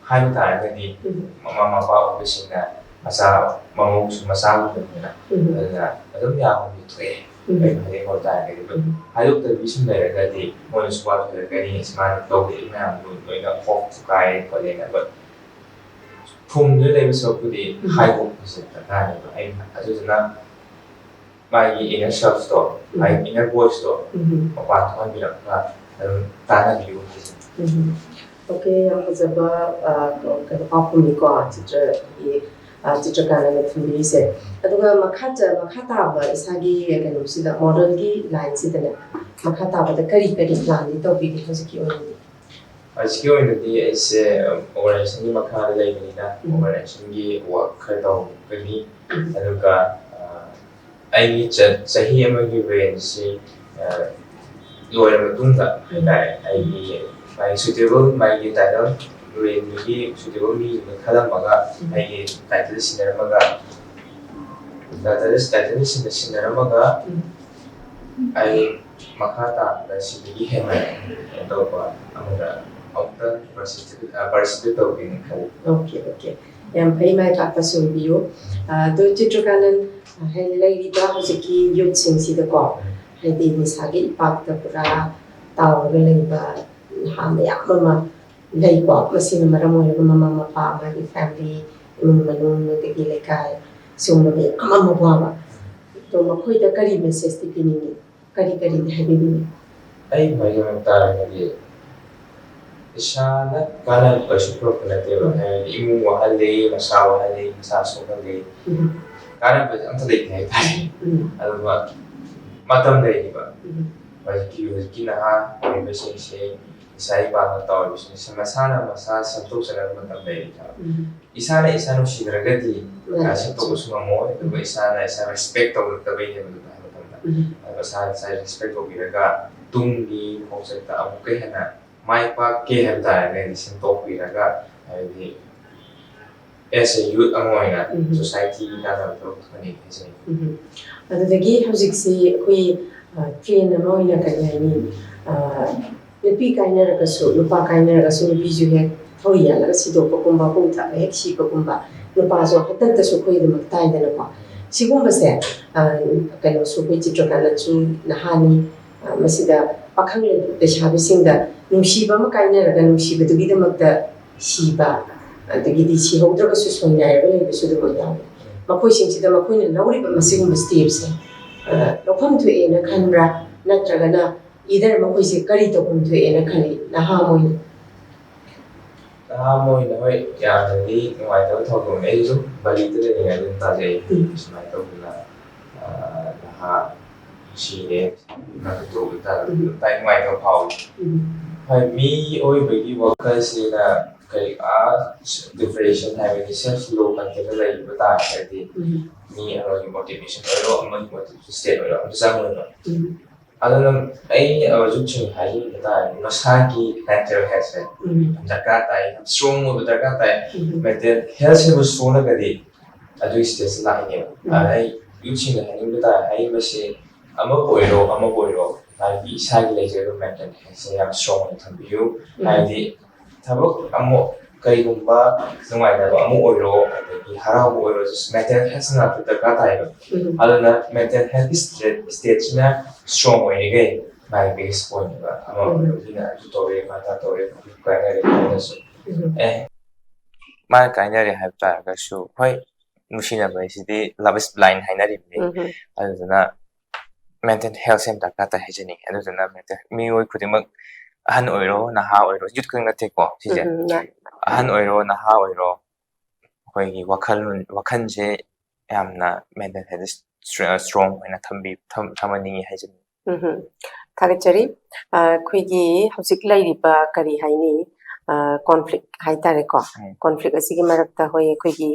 ꯍꯥꯏꯕ ꯇꯥꯔꯒꯗꯤ ꯎꯝ꯫ ꯃꯃꯥ ꯃꯄꯥ ꯑꯣꯏꯕꯁꯤꯡꯅ ꯃꯆꯥ, ꯃꯃꯧꯁꯨ ꯃꯆꯥꯒꯨꯝꯕꯅꯤꯅ, ꯎꯝ꯫ ꯑꯗꯨꯅ ꯑꯗꯨꯝ ꯌꯥꯐꯝꯗꯤ ꯊꯣꯛꯑꯦ꯫ ꯎꯝ꯫ ꯑꯩꯅ ꯍꯥꯏꯅꯤꯡꯕ ꯍꯥꯏ ꯇꯥꯔꯒꯗꯤ, ꯑꯗꯨꯝ ꯎꯝ꯫ ꯍꯥꯏꯗꯣꯛꯇꯕꯤ ꯁꯨꯝ ꯂꯩꯔꯒꯗꯤ ꯃꯣꯏꯅꯁꯨ ꯋꯥꯈꯜ ꯈꯜꯂꯛꯀꯅꯤ, "ꯑꯁ, ꯃꯥꯅ ꯇꯧꯗꯦ ꯃꯌꯥꯝꯗꯣ ꯂꯣꯏꯅ ꯍꯣꯞ ꯊꯨꯒꯥꯏꯔꯦ" ꯈꯣꯠꯂꯦꯅ꯫ But ꯐꯨꯝꯗꯨꯗ ꯂꯩꯕ ꯁꯔꯨꯛꯄꯨꯗꯤ ꯎꯝ꯫ ꯍꯥꯏꯗꯣꯛꯄꯁꯦ ꯗꯔꯀꯥꯔꯅꯦꯕ꯫ ꯑꯩꯅ ꯑꯗꯨꯗꯨꯅ ꯃꯥꯒꯤ inner self ꯇꯣ, ꯎꯝ꯫ ꯃꯥꯒꯤ inner voice ꯇꯣ ꯎꯝ꯫ ꯃꯄꯥꯟ ꯊꯣꯛꯍꯟꯕꯤꯔꯛꯄ ꯑꯗꯨꯝ ꯇꯥꯟꯅꯕꯤꯌꯨ ꯍꯥꯏꯁꯦ꯫ ꯎꯝ꯫ Okay, ꯌꯥꯝ ꯐꯖꯕ, ꯑ, ꯀꯩꯅꯣ, ꯄꯥꯎꯈꯨꯝꯅꯤꯀꯣ, ꯆꯤꯇ꯭ꯔꯒꯤ, ꯑ, ꯆꯤꯇ꯭ꯔꯀꯥꯟꯇꯅ ꯊꯝꯕꯤꯔꯤꯁꯦ꯫ ꯑꯗꯨꯒ ꯃꯈꯥ ꯆ-, ꯃꯈꯥ ꯇꯥꯕ ꯏꯁꯥꯒꯤ ꯀꯩꯅꯣꯁꯤꯗ, model ꯒꯤ line ꯁꯤꯗꯅꯦ, ꯃꯈꯥ ꯇꯥꯕꯗ ꯀꯔꯤ ꯀꯔꯤ plan ꯗꯤ ꯇꯧꯕꯤꯒꯦ ꯍꯧꯖꯤꯛꯀꯤ ꯑꯣꯏꯅꯗꯤ? ꯍꯧꯖꯤꯛꯀꯤ ꯑꯣꯏꯅꯗꯤ ꯑꯩꯁꯦ, ꯎꯝ, organization ꯒꯤ ꯃꯈꯥꯗ ꯂꯩꯕꯅꯤꯅ, ꯎꯝ꯫ Organization ꯒꯤ work ꯈꯔ ꯇꯧꯒꯅꯤ꯫ ꯎꯝ꯫ ꯑꯗꯨꯒ, ꯑ, ꯑꯩꯒꯤ ꯆ-, ꯆꯍꯤ ꯑꯃꯒꯤ range ꯁꯤ, ꯑ, ꯂꯣꯏꯔ ꯃꯇꯨꯡꯗ ꯍꯥꯏꯇꯥꯔꯦ, ꯑꯩꯒꯤ ꯃꯥꯒꯤ suitable, ꯃꯥꯒꯤ title range ꯇꯨꯒꯤ suitable ꯃꯤ ꯑꯃ ꯈꯜꯂꯝꯃꯒ, ꯎꯝ꯫ ꯑꯩꯒꯤ title ꯁꯤꯟꯅꯔꯝꯃꯒ, title, title ꯁꯤꯟꯅ-, ꯁꯤꯟꯅꯔꯝꯃꯒ, ꯎꯝ꯫ ꯑꯩ ꯃꯈꯥ ꯇꯥꯕꯗ ꯁꯤꯗꯒꯤ ꯍꯦꯟꯅ ꯀꯩꯅꯣ ꯇꯧꯕ ꯑꯃꯗ ꯑꯃꯨꯛꯇꯪ pursue, ꯑ, pursue ꯇꯧꯒꯦꯅ ꯈꯜꯂꯤ꯫ Okay, okay. ꯌꯥꯝ ꯐꯩ, ꯃꯥꯏ ꯄꯥꯛꯄꯁꯨ ꯑꯣꯏꯕꯤꯌꯨ꯫ ꯑ, ꯑꯗꯣ ꯆꯤꯇ꯭ꯔꯀꯥꯅꯟ, ꯑ, ꯍꯥꯏꯗꯤ ꯂꯩꯔꯤꯕ ꯍꯧꯖꯤꯛꯀꯤ youth ꯁꯤꯡꯁꯤꯗꯀꯣ, ꯍꯥꯏꯗꯤ ꯅꯤꯁꯥꯒꯤ ꯏꯄꯥꯛꯇ ꯄꯨꯔꯥ ꯇꯥꯎꯔꯒ ꯂꯩꯕ ꯅꯍꯥ ꯃꯌꯥꯝ ꯑꯃ ꯂꯩꯀꯣ, ꯃꯁꯤꯅ ꯃꯔꯝ ꯑꯣꯏꯔꯒ ꯃꯃꯥ ꯃꯄꯥ, ꯃꯥꯒꯤ family, ꯏꯃꯨꯡ ꯃꯅꯨꯡ, ꯑꯗꯒꯤ ꯂꯩꯀꯥꯏ, ꯁꯤꯒꯨꯝꯕ ꯃꯌꯥꯝ ꯑꯃ ꯋꯥꯕ꯫ ꯑꯗꯣ ꯃꯈꯣꯏꯗ ꯀꯔꯤ message ꯇꯤ ꯄꯤꯅꯤꯡꯉꯤ? ꯀꯔꯤ ꯀꯔꯤꯗꯤ ꯍꯥꯏꯕꯤꯅꯤꯡꯉꯤ? ꯑꯩ ꯍꯥꯏꯖꯧ ꯍꯥꯏ ꯇꯥꯔꯒꯗꯤ, ꯏꯁꯥꯅ ꯀꯥꯟꯅꯕ ꯀꯩꯁꯨ ꯄꯨꯔꯛꯄ ꯅꯠꯇꯦꯕ꯫ ꯎꯝ꯫ ꯍꯥꯏꯕꯗꯤ ꯏꯃꯨꯡ ꯋꯥꯍꯜꯂꯤ, ꯃꯁꯥ ꯋꯥꯍꯜꯂꯤ, ꯃꯁꯥ ꯁꯣꯛꯍꯜꯂꯤ꯫ ꯎꯝ꯫ ꯀꯥꯟꯅꯕꯁꯦ ꯑꯝꯇ ꯂꯩꯇꯦ ꯍꯥꯏꯇꯥꯔꯦ꯫ ꯎꯝ꯫ ꯑꯗꯨꯒ ꯃꯇꯝ ꯂꯩꯔꯤꯕ ꯎꯝ꯫ ꯍꯧꯖꯤꯛꯀꯤ, ꯍꯧꯖꯤꯛꯀꯤ ꯅꯍꯥ ꯑꯣꯏꯔꯤꯕꯁꯤꯡꯁꯦ ꯅꯤꯁꯥ ꯏꯄꯥꯛꯇ ꯇꯧꯔꯤꯕꯁꯤꯡꯁꯦ ꯃꯁꯥꯅ ꯃꯁꯥ ꯁꯦꯝꯗꯣꯛꯆꯅꯕ ꯃꯇꯝ ꯂꯩꯔꯤꯕ꯫ ꯎꯝ꯫ ꯏꯁꯥꯅ ꯏꯁꯥ ꯅꯨꯡꯁꯤꯗ꯭ꯔꯒꯗꯤ, ꯃꯥꯅꯤ꯫ ꯑ, ꯁꯦꯝꯗꯣꯛꯄꯁꯨ ꯉꯝꯃꯣꯏ꯫ ꯑꯗꯨꯒ ꯎꯝ꯫ ꯏꯁꯥꯅ ꯏꯁꯥ respect ꯇꯧꯔꯛꯇꯕꯩꯅꯦꯕ ꯑꯗꯨ ꯍꯥꯏ ꯃꯇꯝꯗ꯫ ꯎꯝ꯫ ꯑꯗꯨꯒ ꯏꯁꯥꯅ ꯏꯁꯥ respect ꯇꯧꯕꯤꯔꯒ ꯇꯨꯡꯒꯤ ꯈꯣꯡꯆꯠꯇ ꯑꯃꯨꯛꯀ ꯍꯦꯟꯅ ꯃꯥꯏ ꯄꯥꯛꯀꯦ ꯍꯥꯏꯕ ꯇꯥꯔꯒꯗꯤ ꯁꯦꯝꯗꯣꯛꯄꯤꯔꯒ, ꯍꯥꯏꯕꯗꯤ as a youth ꯑꯃ ꯑꯣꯏꯅ ꯎꯝ꯫ Societyꯒꯤ ꯀꯥꯟꯅꯕ ꯊꯕꯛ ꯊꯣꯛꯍꯟꯅꯤꯡꯉꯤ ꯍꯥꯏꯖꯅꯤꯡꯉꯤ꯫ ꯎꯝ꯫ ꯑꯗꯨꯗꯒꯤ ꯍꯧꯖꯤꯛꯁꯤ ꯑꯩꯈꯣꯏ, ꯑ, trend ꯑꯃ ꯑꯣꯏꯅ ꯀꯔꯤ ꯍꯥꯏꯅꯤ, ꯑ, ꯅꯨꯄꯤ ꯀꯥꯏꯅꯔꯒꯁꯨ, ꯅꯨꯄꯥ ꯀꯥꯏꯅꯔꯒꯁꯨ ꯅꯨꯄꯤꯁꯨ ꯍꯦꯛ ꯊꯧꯔꯤ ꯌꯥꯜꯂꯒ ꯁꯤꯗꯣꯛꯄꯒꯨꯝꯕ, ꯍꯨ ꯊꯛꯑꯒ ꯍꯦꯛ ꯁꯤꯕꯒꯨꯝꯕ, ꯅꯨꯄꯥꯁꯨ ꯍꯟꯗꯛꯇꯁꯨ ꯑꯩꯈꯣꯏꯒꯤꯗꯃꯛ ꯇꯥꯏꯗꯅꯀꯣ꯫ ꯁꯤꯒꯨꯝꯕꯁꯦ, ꯑ, ꯀꯩꯅꯣꯁꯨ ꯑꯩꯈꯣꯏ ꯆꯤꯇ꯭ꯔꯀꯥꯟꯇꯁꯨ ꯅꯍꯥꯅꯤ, ꯑ, ꯃꯁꯤꯗ ꯄꯥꯈꯪ ꯂꯩꯁꯥꯕꯤꯁꯤꯡꯗ ꯅꯨꯡꯁꯤꯕ ꯑꯃ ꯀꯥꯏꯅꯔꯒ ꯅꯨꯡꯁꯤꯕꯗꯨꯒꯤꯗꯃꯛꯇ ꯁꯤꯕ, ꯑꯗꯒꯤꯗꯤ ꯁꯤꯍꯧꯗ꯭ꯔꯒꯁꯨ ꯁꯣꯏꯅꯥꯏꯔꯒ ꯂꯩꯕꯁꯨ ꯑꯗꯨꯃꯛ ꯌꯥꯎꯏ꯫ ꯃꯈꯣꯏꯁꯤꯡꯁꯤꯗ ꯃꯈꯣꯏꯅ ꯂꯧꯔꯤꯕ ꯃꯁꯤꯒꯨꯝꯕ stepꯁꯦ, ꯑ, ꯂꯧꯐꯝ ꯊꯣꯛꯑꯦꯅ ꯈꯟꯕ꯭ꯔꯥ? ꯅꯠꯇ꯭ꯔꯒꯅ either ꯃꯈꯣꯏꯁꯦ ꯀꯔꯤ ꯇꯧꯐꯝ ꯊꯣꯛꯑꯦꯅ ꯈꯜꯂꯤ? ꯅꯍꯥ ꯑꯃ ꯑꯣꯏꯅ꯫ ꯅꯍꯥ ꯑꯃ ꯑꯣꯏꯅ, ꯍꯣꯏ, ꯌꯥꯝꯅꯗꯤ ꯅꯨꯡꯉꯥꯏꯇꯕ ꯊꯧꯗꯣꯛꯅꯤ꯫ ꯑꯩꯁꯨ ꯕꯂꯤꯗ ꯂꯩꯔꯤꯉꯩꯗ ꯑꯗꯨꯝ ꯇꯥꯖꯩ꯫ ꯎꯝ꯫ ꯁꯨꯃꯥꯏꯅ ꯇꯧꯗꯅ, ꯑ, ꯅꯍꯥ ꯁꯤꯔꯦ, ꯅꯥꯀꯟ ꯇꯣꯛꯑꯒ ꯇꯥꯔꯒ ꯎꯝ꯫ ꯑꯗꯨꯝ ꯇꯥꯏ, ꯅꯨꯡꯉꯥꯏꯇꯕ ꯐꯥꯎꯏ꯫ ꯎꯝ꯫ ꯍꯣꯏ, ꯃꯤꯑꯣꯏꯕꯒꯤ ꯋꯥꯈꯜꯁꯤꯅ ꯀꯔꯤ, ꯑꯥ, depression ꯍꯥꯏꯕꯗꯤ self low content ꯂꯩꯕ ꯇꯥꯔꯒꯗꯤ ꯎꯝ꯫ ꯃꯤ ꯑꯃꯒꯤ motivation ꯑꯣꯏꯔꯣ, ꯑꯃꯒꯤ motivation state ꯑꯣꯏꯔꯣ, ꯑꯗꯨ ꯆꯪꯉꯣꯏꯕ꯫ ꯎꯝ꯫ ꯑꯗꯨꯅ ꯑꯩ, ꯑ, ꯍꯧꯖꯤꯛ ꯁꯨꯝ ꯍꯥꯏꯖꯅꯤꯡꯕ ꯇꯥꯔꯗꯤ ꯃꯁꯥꯒꯤ mental healthꯁꯦ ꯎꯝ꯫ ꯗꯔꯀꯥꯔ ꯇꯥꯏ, ꯌꯥꯝ strong ꯑꯣꯏꯕ ꯗꯔꯀꯥꯔ ꯇꯥꯏ꯫ ꯎꯝ꯫ Mental healthꯁꯤꯕꯨ ꯁꯣꯜꯂꯒꯗꯤ ꯑꯗꯨꯒꯤ stageꯁꯦ ꯂꯥꯛꯏꯅꯦꯕ꯫ ꯎꯝ꯫ ꯑꯗ ꯑꯩ youthꯁꯤꯡꯗ ꯍꯥꯏꯅꯤꯡꯕ ꯇꯥꯔꯦ, ꯍꯥꯏꯔꯤꯕꯁꯤ ꯑꯃꯕꯨ ꯑꯣꯏꯔꯣ, ꯑꯃꯕꯨ ꯑꯣꯏꯔꯣ, ꯍꯥꯏꯗꯤ ꯏꯁꯥꯒꯤ ꯂꯩꯖꯔꯤꯕ mental healthꯁꯦ ꯌꯥꯝ strong ꯑꯣꯏꯅ ꯊꯝꯕꯤꯌꯨ꯫ ꯎꯝ꯫ ꯍꯥꯏꯗꯤ ꯊꯕꯛ ꯑꯃ, ꯀꯩꯒꯨꯝꯕ ꯅꯨꯡꯉꯥꯏꯇꯕ ꯑꯃ ꯑꯣꯏꯔꯣ, ꯑꯗꯒꯤ ꯍꯔꯥꯎꯕ ꯑꯣꯏꯔꯣ, mental health ꯉꯥꯛꯇ ꯗꯔꯀꯥꯔ ꯇꯥꯏꯕ꯫ ꯎꯝ꯫ ꯑꯗꯨꯅ mental health state, stateꯁꯤꯅ strong ꯑꯣꯏꯔꯤꯈꯩ ꯃꯥꯒꯤ biggest pointꯅꯦꯕ꯫ ꯑꯃ ꯎꯝ꯫ ꯑꯣꯏꯔꯣ, ꯃꯤꯅ ꯑꯗꯨ ꯇꯧꯔꯦ, ꯃꯥ ꯑꯗꯥ ꯇꯧꯔꯦ, ꯀꯥꯏꯅꯔꯦ ꯈꯜꯂꯁꯨ꯫ ꯎꯝ꯫ ꯑꯦ, ꯃꯥꯅ ꯀꯥꯏꯅꯔꯦ ꯍꯥꯏꯕ ꯇꯥꯔꯒꯁꯨ, ꯍꯣꯏ, ꯅꯨꯡꯁꯤꯅꯕ ꯍꯥꯏꯁꯤꯗꯤ love is blind ꯍꯥꯏꯅꯔꯤꯕꯅꯤ꯫ ꯎꯝ꯫ ꯑꯗꯨꯗꯨꯅ mental healthꯁꯦ ꯌꯥꯝ ꯗꯔꯀꯥꯔ ꯇꯥꯏ ꯍꯥꯏꯖꯅꯤꯡꯉꯤ꯫ ꯑꯗꯨꯗꯨꯅ mental, ꯃꯤꯑꯣꯏ ꯈꯨꯗꯤꯡꯃꯛ, ꯑꯍꯟ ꯑꯣꯏꯔꯣ, ꯅꯍꯥ ꯑꯣꯏꯔꯣ, youth ꯈꯛ ꯅꯠꯇꯦꯀꯣ ꯁꯤꯁꯦ꯫ ꯎꯝ, ꯎꯝ, ꯌꯥꯏ꯫ ꯑꯍꯟ ꯑꯣꯏꯔꯣ, ꯅꯍꯥ ꯑꯣꯏꯔꯣ, ꯑꯩꯈꯣꯏꯒꯤ ꯋꯥꯈꯜ, ꯋꯥꯈꯜꯁꯦ ꯌꯥꯝꯅ mental health strong ꯑꯣꯏꯅ ꯊꯝꯕꯤ-, ꯊꯝ-, ꯊꯝꯍꯟꯅꯤꯡꯉꯤ ꯍꯥꯏꯖꯅꯤꯡꯉꯤ꯫ ꯎꯝ, ꯎꯝ꯫ ꯊꯥꯒꯠꯆꯔꯤ꯫ ꯑ, ꯑꯩꯈꯣꯏꯒꯤ ꯍꯧꯖꯤꯛ ꯂꯩꯔꯤꯕ, ꯀꯔꯤ ꯍꯥꯏꯅꯤ, ꯑ, conflict ꯍꯥꯏꯇꯥꯔꯦꯀꯣ꯫ ꯎꯝ꯫ Conflict ꯑꯁꯤꯒꯤ ꯃꯔꯛꯇ, ꯍꯣꯏ, ꯑꯩꯈꯣꯏꯒꯤ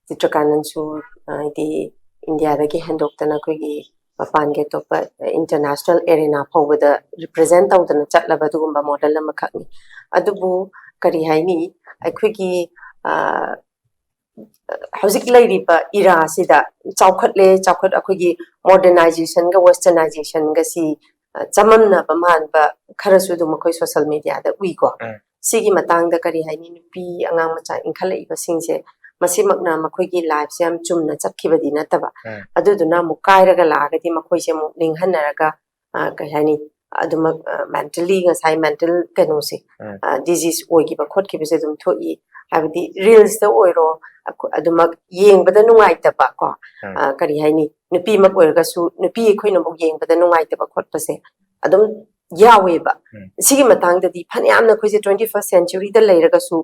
ꯆꯤꯇ꯭ꯔꯀꯥꯅꯟꯁꯨ, ꯑ, ꯍꯥꯏꯗꯤ ꯏꯟꯗꯤꯌꯥꯗꯒꯤ ꯍꯦꯟꯗꯣꯛꯇꯅ ꯑꯩꯈꯣꯏꯒꯤ ꯃꯄꯥꯟꯒꯤ ꯑꯇꯣꯞꯄ ꯏꯟꯇꯔꯅꯦꯁꯅꯦꯜ ꯑꯦꯔꯦꯅꯥ ꯐꯥꯎꯕꯗ ꯔꯤꯄ꯭ꯔꯖꯦꯟ ꯇꯧꯗꯅ ꯆꯠꯂꯕ ꯑꯗꯨꯒꯨꯝꯕ ꯃꯣꯗꯦꯜ ꯑꯃꯈꯛꯅꯤ꯫ ꯑꯗꯨꯕꯨ ꯀꯔꯤ ꯍꯥꯏꯅꯤ, ꯑꯩꯈꯣꯏꯒꯤ ꯍꯧꯖꯤꯛ ꯂꯩꯔꯤꯕ ꯏꯔꯥꯁꯤꯗ ꯆꯥꯎꯈꯠꯂꯦ, ꯆꯥꯎꯈꯠ ꯑꯩꯈꯣꯏꯒꯤ ꯃꯣꯗꯔꯅꯥꯏꯖꯦꯁꯟꯒ ꯋꯦꯁꯇꯔꯅꯥꯏꯖꯦꯁꯟꯒꯁꯤ ꯆꯃꯝꯅꯕ ꯃꯥꯟꯕ ꯈꯔꯁꯨ ꯑꯗꯨꯝ ꯑꯩꯈꯣꯏ ꯁꯣꯁꯦꯜ ꯃꯦꯗꯤꯌꯥꯗ ꯎꯏꯀꯣ꯫ ꯁꯤꯒꯤ ꯃꯇꯥꯡꯗ ꯀꯔꯤ ꯍꯥꯏꯅꯤ, ꯅꯨꯄꯤ ꯑꯉꯥꯡ ꯃꯆꯥ ꯏꯟꯈꯠꯂꯛꯏꯕꯁꯤꯡꯁꯦ ꯃꯁꯤꯃꯛꯅ ꯃꯈꯣꯏꯒꯤ ꯂꯥꯏꯐꯁꯦ ꯌꯥꯝ ꯆꯨꯝꯅ ꯆꯠꯈꯤꯕꯗꯤ ꯅꯠꯇꯕ, ꯑꯗꯨꯗꯨꯅ ꯑꯃꯨꯛ ꯀꯥꯏꯔꯒ ꯂꯥꯛꯑꯒꯗꯤ ꯃꯈꯣꯏꯁꯦ ꯑꯃꯨꯛ ꯅꯤꯡꯍꯟꯅꯔꯒ ꯀꯩ ꯍꯥꯏꯅꯤ, ꯑꯗꯨꯃꯛ ꯃꯦꯟꯇꯦꯜꯂꯤ, ꯉꯁꯥꯏ ꯃꯦꯟꯇꯦꯜ ꯀꯩꯅꯣꯁꯦ, ꯗꯤꯖꯤꯁ ꯑꯣꯏꯈꯤꯕ ꯈꯣꯠꯈꯤꯕꯁꯦ ꯑꯗꯨꯝ ꯊꯣꯛꯏ꯫ ꯍꯥꯏꯕꯗꯤ ꯔꯤꯜꯁꯇ ꯑꯣꯏꯔꯣ, ꯑꯗꯨꯃꯛ ꯌꯦꯡꯕꯗ ꯅꯨꯡꯉꯥꯏꯇꯕ ꯀꯣ, ꯀꯔꯤ ꯍꯥꯏꯅꯤ, ꯅꯨꯄꯤꯃꯛ ꯑꯣꯏꯔꯒꯁꯨ ꯅꯨꯄꯤ ꯑꯩꯈꯣꯏꯅ ꯑꯃꯨꯛ ꯌꯦꯡꯕꯗ ꯅꯨꯡꯉꯥꯏꯇꯕ ꯈꯣꯠꯄꯁꯦ ꯑꯗꯨꯝ ꯌꯥꯎꯋꯦꯕ꯫ ꯁꯤꯒꯤ ꯃꯇꯥꯡꯗꯗꯤ ꯐꯅꯌꯥꯝꯅ ꯑꯩꯈꯣꯏꯁꯦ ꯇ꯭ꯋꯦꯟꯇꯤ ꯐꯥꯔꯁ ꯁꯦꯟꯆꯨꯔꯤꯗ ꯂꯩꯔꯒꯁꯨ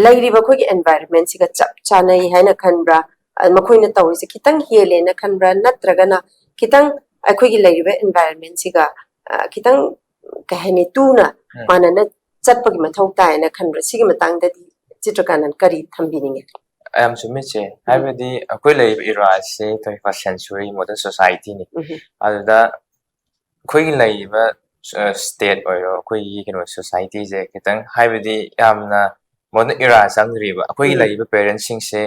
ꯂꯩꯔꯤꯕ ꯑꯩꯈꯣꯏꯒꯤ ꯑꯦꯟꯚꯥꯏꯔꯟꯃꯦꯟꯁꯤꯒ ꯆꯞ ꯆꯥꯅꯩ ꯍꯥꯏꯅ ꯈꯟꯕ꯭ꯔꯥ? ꯃꯈꯣꯏꯅ ꯇꯧꯔꯤꯁꯦ ꯈꯤꯇꯪ ꯍꯦꯜꯂꯦꯅ ꯈꯟꯕ꯭ꯔꯥ? ꯅꯠꯇ꯭ꯔꯒꯅ ꯈꯤꯇꯪ ꯑꯩꯈꯣꯏꯒꯤ ꯂꯩꯔꯤꯕ ꯑꯦꯟꯚꯥꯏꯔꯟꯃꯦꯟꯁꯤꯒ ꯈꯤꯇꯪ, ꯀꯩ ꯍꯥꯏꯅꯤ, ꯇꯨꯅ ꯃꯥꯟꯅꯅ ꯆꯠꯄꯒꯤ ꯃꯊꯧ ꯇꯥꯏꯅ ꯈꯟꯕ꯭ꯔꯥ? ꯁꯤꯒꯤ ꯃꯇꯥꯡꯗꯗꯤ ꯆꯤꯇ꯭ꯔꯀꯥꯟꯇꯅ ꯀꯔꯤ ꯊꯝꯕꯤꯅꯤꯡꯉꯦ? ꯌꯥꯝ ꯆꯨꯝꯃꯦ ꯆꯦ꯫ ꯍꯥꯏꯕꯗꯤ ꯑꯩꯈꯣꯏ ꯂꯩꯔꯤꯕ ꯏꯔꯥꯁꯦ twenty first century modern societyꯅꯤ꯫ ꯑꯗꯨꯗ ꯑꯩꯈꯣꯏꯒꯤ ꯂꯩꯔꯤꯕ ꯁ꯭ꯇꯦꯠ ꯑꯣꯏꯔꯣ, ꯑꯩꯈꯣꯏꯒꯤ ꯀꯩꯅꯣ ꯁꯣꯁꯥꯏꯇꯤꯁꯦ ꯈꯤꯇꯪ, ꯍꯥꯏꯕꯗꯤ ꯌꯥꯝꯅ ꯃꯣꯗꯔꯟ ꯏꯔꯥ ꯆꯪꯗ꯭ꯔꯤꯕ꯫ ꯑꯩꯈꯣꯏꯒꯤ ꯂꯩꯔꯤꯕ ꯄꯦꯔꯦꯟꯁꯤꯡꯁꯦ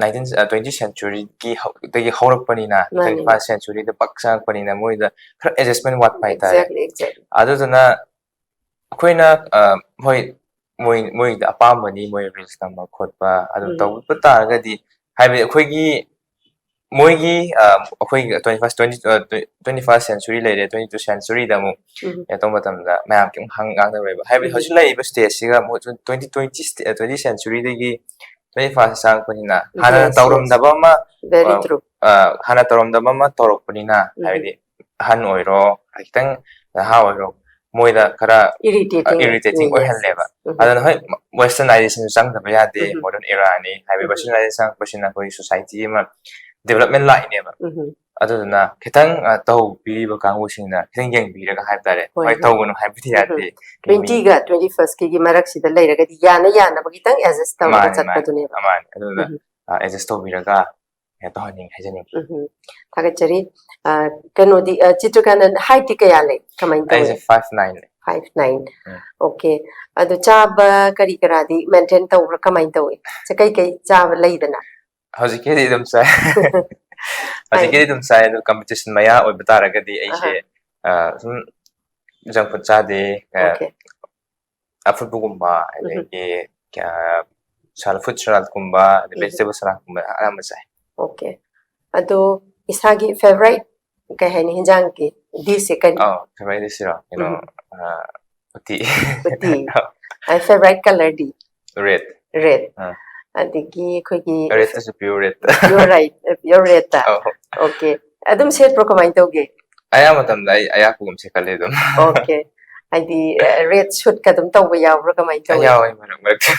nineteen twenty centuryꯒꯤ ꯗꯒꯤ ꯍꯧꯔꯛꯄꯅꯤꯅ, twenty first centuryꯗ ꯄꯛ ꯆꯪꯉꯛꯄꯅꯤꯅ ꯃꯣꯏꯗ ꯈꯔ ꯑꯦꯗꯖꯁꯃꯦꯟ ꯋꯥꯠꯄ ꯍꯥꯏꯇꯥꯔꯦ꯫ ꯑꯗꯨꯗꯨꯅ ꯑꯩꯈꯣꯏꯅ ꯍꯣꯏ, ꯃꯣꯏ ꯃꯣꯏꯗ ꯑꯄꯥꯝꯕꯅꯤ, ꯃꯣꯏ ꯔꯤꯜꯁ ꯅꯝꯕ ꯈꯣꯠꯄ ꯑꯗꯨꯝ ꯇꯧꯕ ꯇꯥꯔꯒꯗꯤ, ꯍꯥꯏꯕꯗꯤ ꯑꯩꯈꯣꯏꯒꯤ ꯃꯣꯏꯒꯤ ꯑꯩꯈꯣꯏꯒꯤ twenty first twenty twenty first century ꯂꯩꯔꯦ, twenty two centuryꯗ ꯑꯃꯨꯛ ꯀꯩꯅꯣ ꯇꯧꯕ ꯃꯇꯝꯗ ꯃꯌꯥꯝ ꯀꯩꯝ ꯉꯥꯡꯅꯔꯣꯏꯕ꯫ ꯍꯥꯏꯕꯗꯤ ꯍꯧꯖꯤꯛ ꯂꯩꯔꯤꯕ ꯁ꯭ꯇꯦꯖꯁꯤꯒ ꯑꯃꯨꯛ twenty twenty twenty centuryꯗꯒꯤ twenty first ꯆꯪꯉꯛꯄꯅꯤꯅ, ꯍꯥꯟꯅ ꯇꯧꯔꯝꯗꯕ ꯑꯃ, ꯍꯥꯟꯅ ꯇꯧꯔꯝꯗꯕ ꯑꯃ ꯇꯧꯔꯛꯄꯅꯤꯅ, ꯍꯥꯏꯕꯗꯤ ꯑꯍꯟ ꯑꯣꯏꯔꯣ, ꯈꯤꯇꯪ ꯅꯍꯥ ꯑꯣꯏꯔꯣ, ꯃꯣꯏꯗ ꯈꯔ ꯏꯔꯤꯇꯦꯇꯤꯡ ꯑꯣꯏꯍꯜꯂꯦꯕ꯫ ꯑꯗꯨꯅ ꯍꯣꯏ, ꯋꯦꯁꯇꯔꯅꯥꯏꯖꯦꯁꯟꯁꯨ ꯆꯪꯗꯕ ꯌꯥꯗꯦ, ꯃꯣꯗꯔꯟ ꯏꯔꯥꯅꯤ꯫ ꯍꯥꯏꯕꯗꯤ ꯋꯦꯁꯇꯔꯅꯥꯏꯖꯦꯁꯟ ꯆꯪꯉꯛꯄꯁꯤꯅ ꯑꯩꯈꯣꯏꯒꯤ ꯁꯣꯁꯥꯏꯇꯤ ꯑꯃ ꯗꯤꯕꯂꯞꯃꯦꯟ ꯂꯥꯛꯏꯅꯦꯕ꯫ ꯑꯗꯨꯗꯨꯅ ꯈꯤꯇꯪ ꯇꯧꯕꯤꯔꯤꯕ ꯀꯥꯡꯕꯨꯁꯤꯡꯅ ꯈꯤꯇꯪ ꯌꯦꯡꯕꯤꯔꯒ ꯍꯥꯏꯕ ꯇꯥꯔꯦ꯫ ꯍꯣꯏ, ꯇꯧꯒꯅꯨ ꯍꯥꯏꯕꯗꯤ ꯌꯥꯗꯦ꯫ twentyꯒ twenty firstꯀꯤꯒꯤ ꯃꯔꯛꯁꯤꯗ ꯂꯩꯔꯒꯗꯤ ꯌꯥꯅ ꯌꯥꯅꯕ ꯈꯤꯇꯪ ꯑꯦꯗꯖꯁ ꯇꯧꯔꯒ ꯆꯠꯄꯗꯨꯅꯦꯕ꯫ ꯃꯥꯅꯦ, ꯑꯗꯨꯅ ꯑꯦꯗꯖꯁ ꯇꯧꯕꯤꯔꯒ ꯀꯩꯅꯣ ꯇꯧꯍꯟꯅꯤꯡꯉꯤ, ꯍꯥꯏꯖꯅꯤꯡꯉꯤ꯫ ꯎꯝ, ꯊꯥꯒꯠꯆꯔꯤ꯫ ꯑ, ꯀꯩꯅꯣꯗꯤ, ꯑ, ꯆꯤꯇ꯭ꯔꯀꯥꯟꯇ, height ꯇꯤ ꯀꯌꯥ ꯂꯩ, ꯀꯃꯥꯏꯅ ꯇꯧꯋꯤ? ꯑꯩꯁꯦ five nine ꯅꯦ꯫ Five nine. ꯎꯝ. Okay. ꯑꯗꯨ ꯆꯥꯕ ꯀꯔꯤ ꯀꯔꯥꯗꯤ maintain ꯇꯧꯕ꯭ꯔꯥ, ꯀꯃꯥꯏꯅ ꯇꯧꯋꯤ? ꯁꯦ, ꯀꯩ ꯀꯩ ꯆꯥꯕ ꯂꯩꯗꯅ? ꯍꯧꯖꯤꯛꯀꯤꯗꯤ ꯑꯗꯨꯝ ꯆꯥꯏ꯫ ꯍꯧꯖꯤꯛꯀꯤꯗꯤ ꯑꯗꯨꯝ ꯆꯥꯏ, ꯑꯗꯣ competition ꯃꯌꯥ ꯑꯣꯏꯕ ꯇꯥꯔꯒꯗꯤ ꯑꯩꯁꯦ, ꯑ, ꯁꯨꯝ junk food ꯆꯥꯗꯦ, ꯑ, Okay. ꯑꯐꯨꯠꯄꯒꯨꯝꯕ, ꯑꯗꯒꯤ, ꯑ, ꯁꯂꯥꯗ, fruit ꯁꯂꯥꯗꯀꯨꯝꯕ, ꯑꯗꯩ vegetable ꯁꯂꯥꯗꯀꯨꯝꯕ ꯑꯌꯥꯝꯕ ꯆꯥꯏ꯫ Okay. ꯑꯗꯣ ꯏꯁꯥꯒꯤ favourite ꯀꯩ ꯍꯥꯏꯅꯤ, ꯍꯤꯟꯖꯥꯡꯒꯤ dish ꯁꯦ ꯀꯔꯤ? ꯑꯧ, favourite dish ꯁꯤꯔꯣ? ꯀꯩꯅꯣ, ꯎꯝ. ꯑ, ꯎꯇꯤ꯫ ꯎꯇꯤ꯫ ꯑ, favourite colour ꯗꯤ? Red. Red. ꯑ. ꯑꯗꯒꯤ ꯑꯩꯈꯣꯏꯒꯤ Red ꯇꯁꯨ pure red. Pure red, pure red ꯇ? ꯑꯧ. Okay. ꯑꯗꯨꯝ ꯁꯦꯠꯄ꯭ꯔꯣ, ꯀꯃꯥꯏꯅ ꯇꯧꯒꯦ? ꯑꯌꯥꯝꯕ ꯃꯇꯝꯗ ꯑꯩ ꯑꯌꯥꯛꯄꯒꯨꯝ ꯁꯦꯠꯀꯜꯂꯦ ꯑꯗꯨꯝ꯫ Okay. ꯍꯥꯏꯗꯤ, ꯑ, red suit ꯀ ꯑꯗꯨꯝ ꯇꯧꯕ ꯌꯥꯎꯕ꯭ꯔꯥ, ꯀꯃꯥꯏꯅ ꯑ, ꯇꯧꯋꯤ? ꯌꯥꯎꯋꯦ, ꯃꯔꯛ ꯃꯔꯛꯇ꯫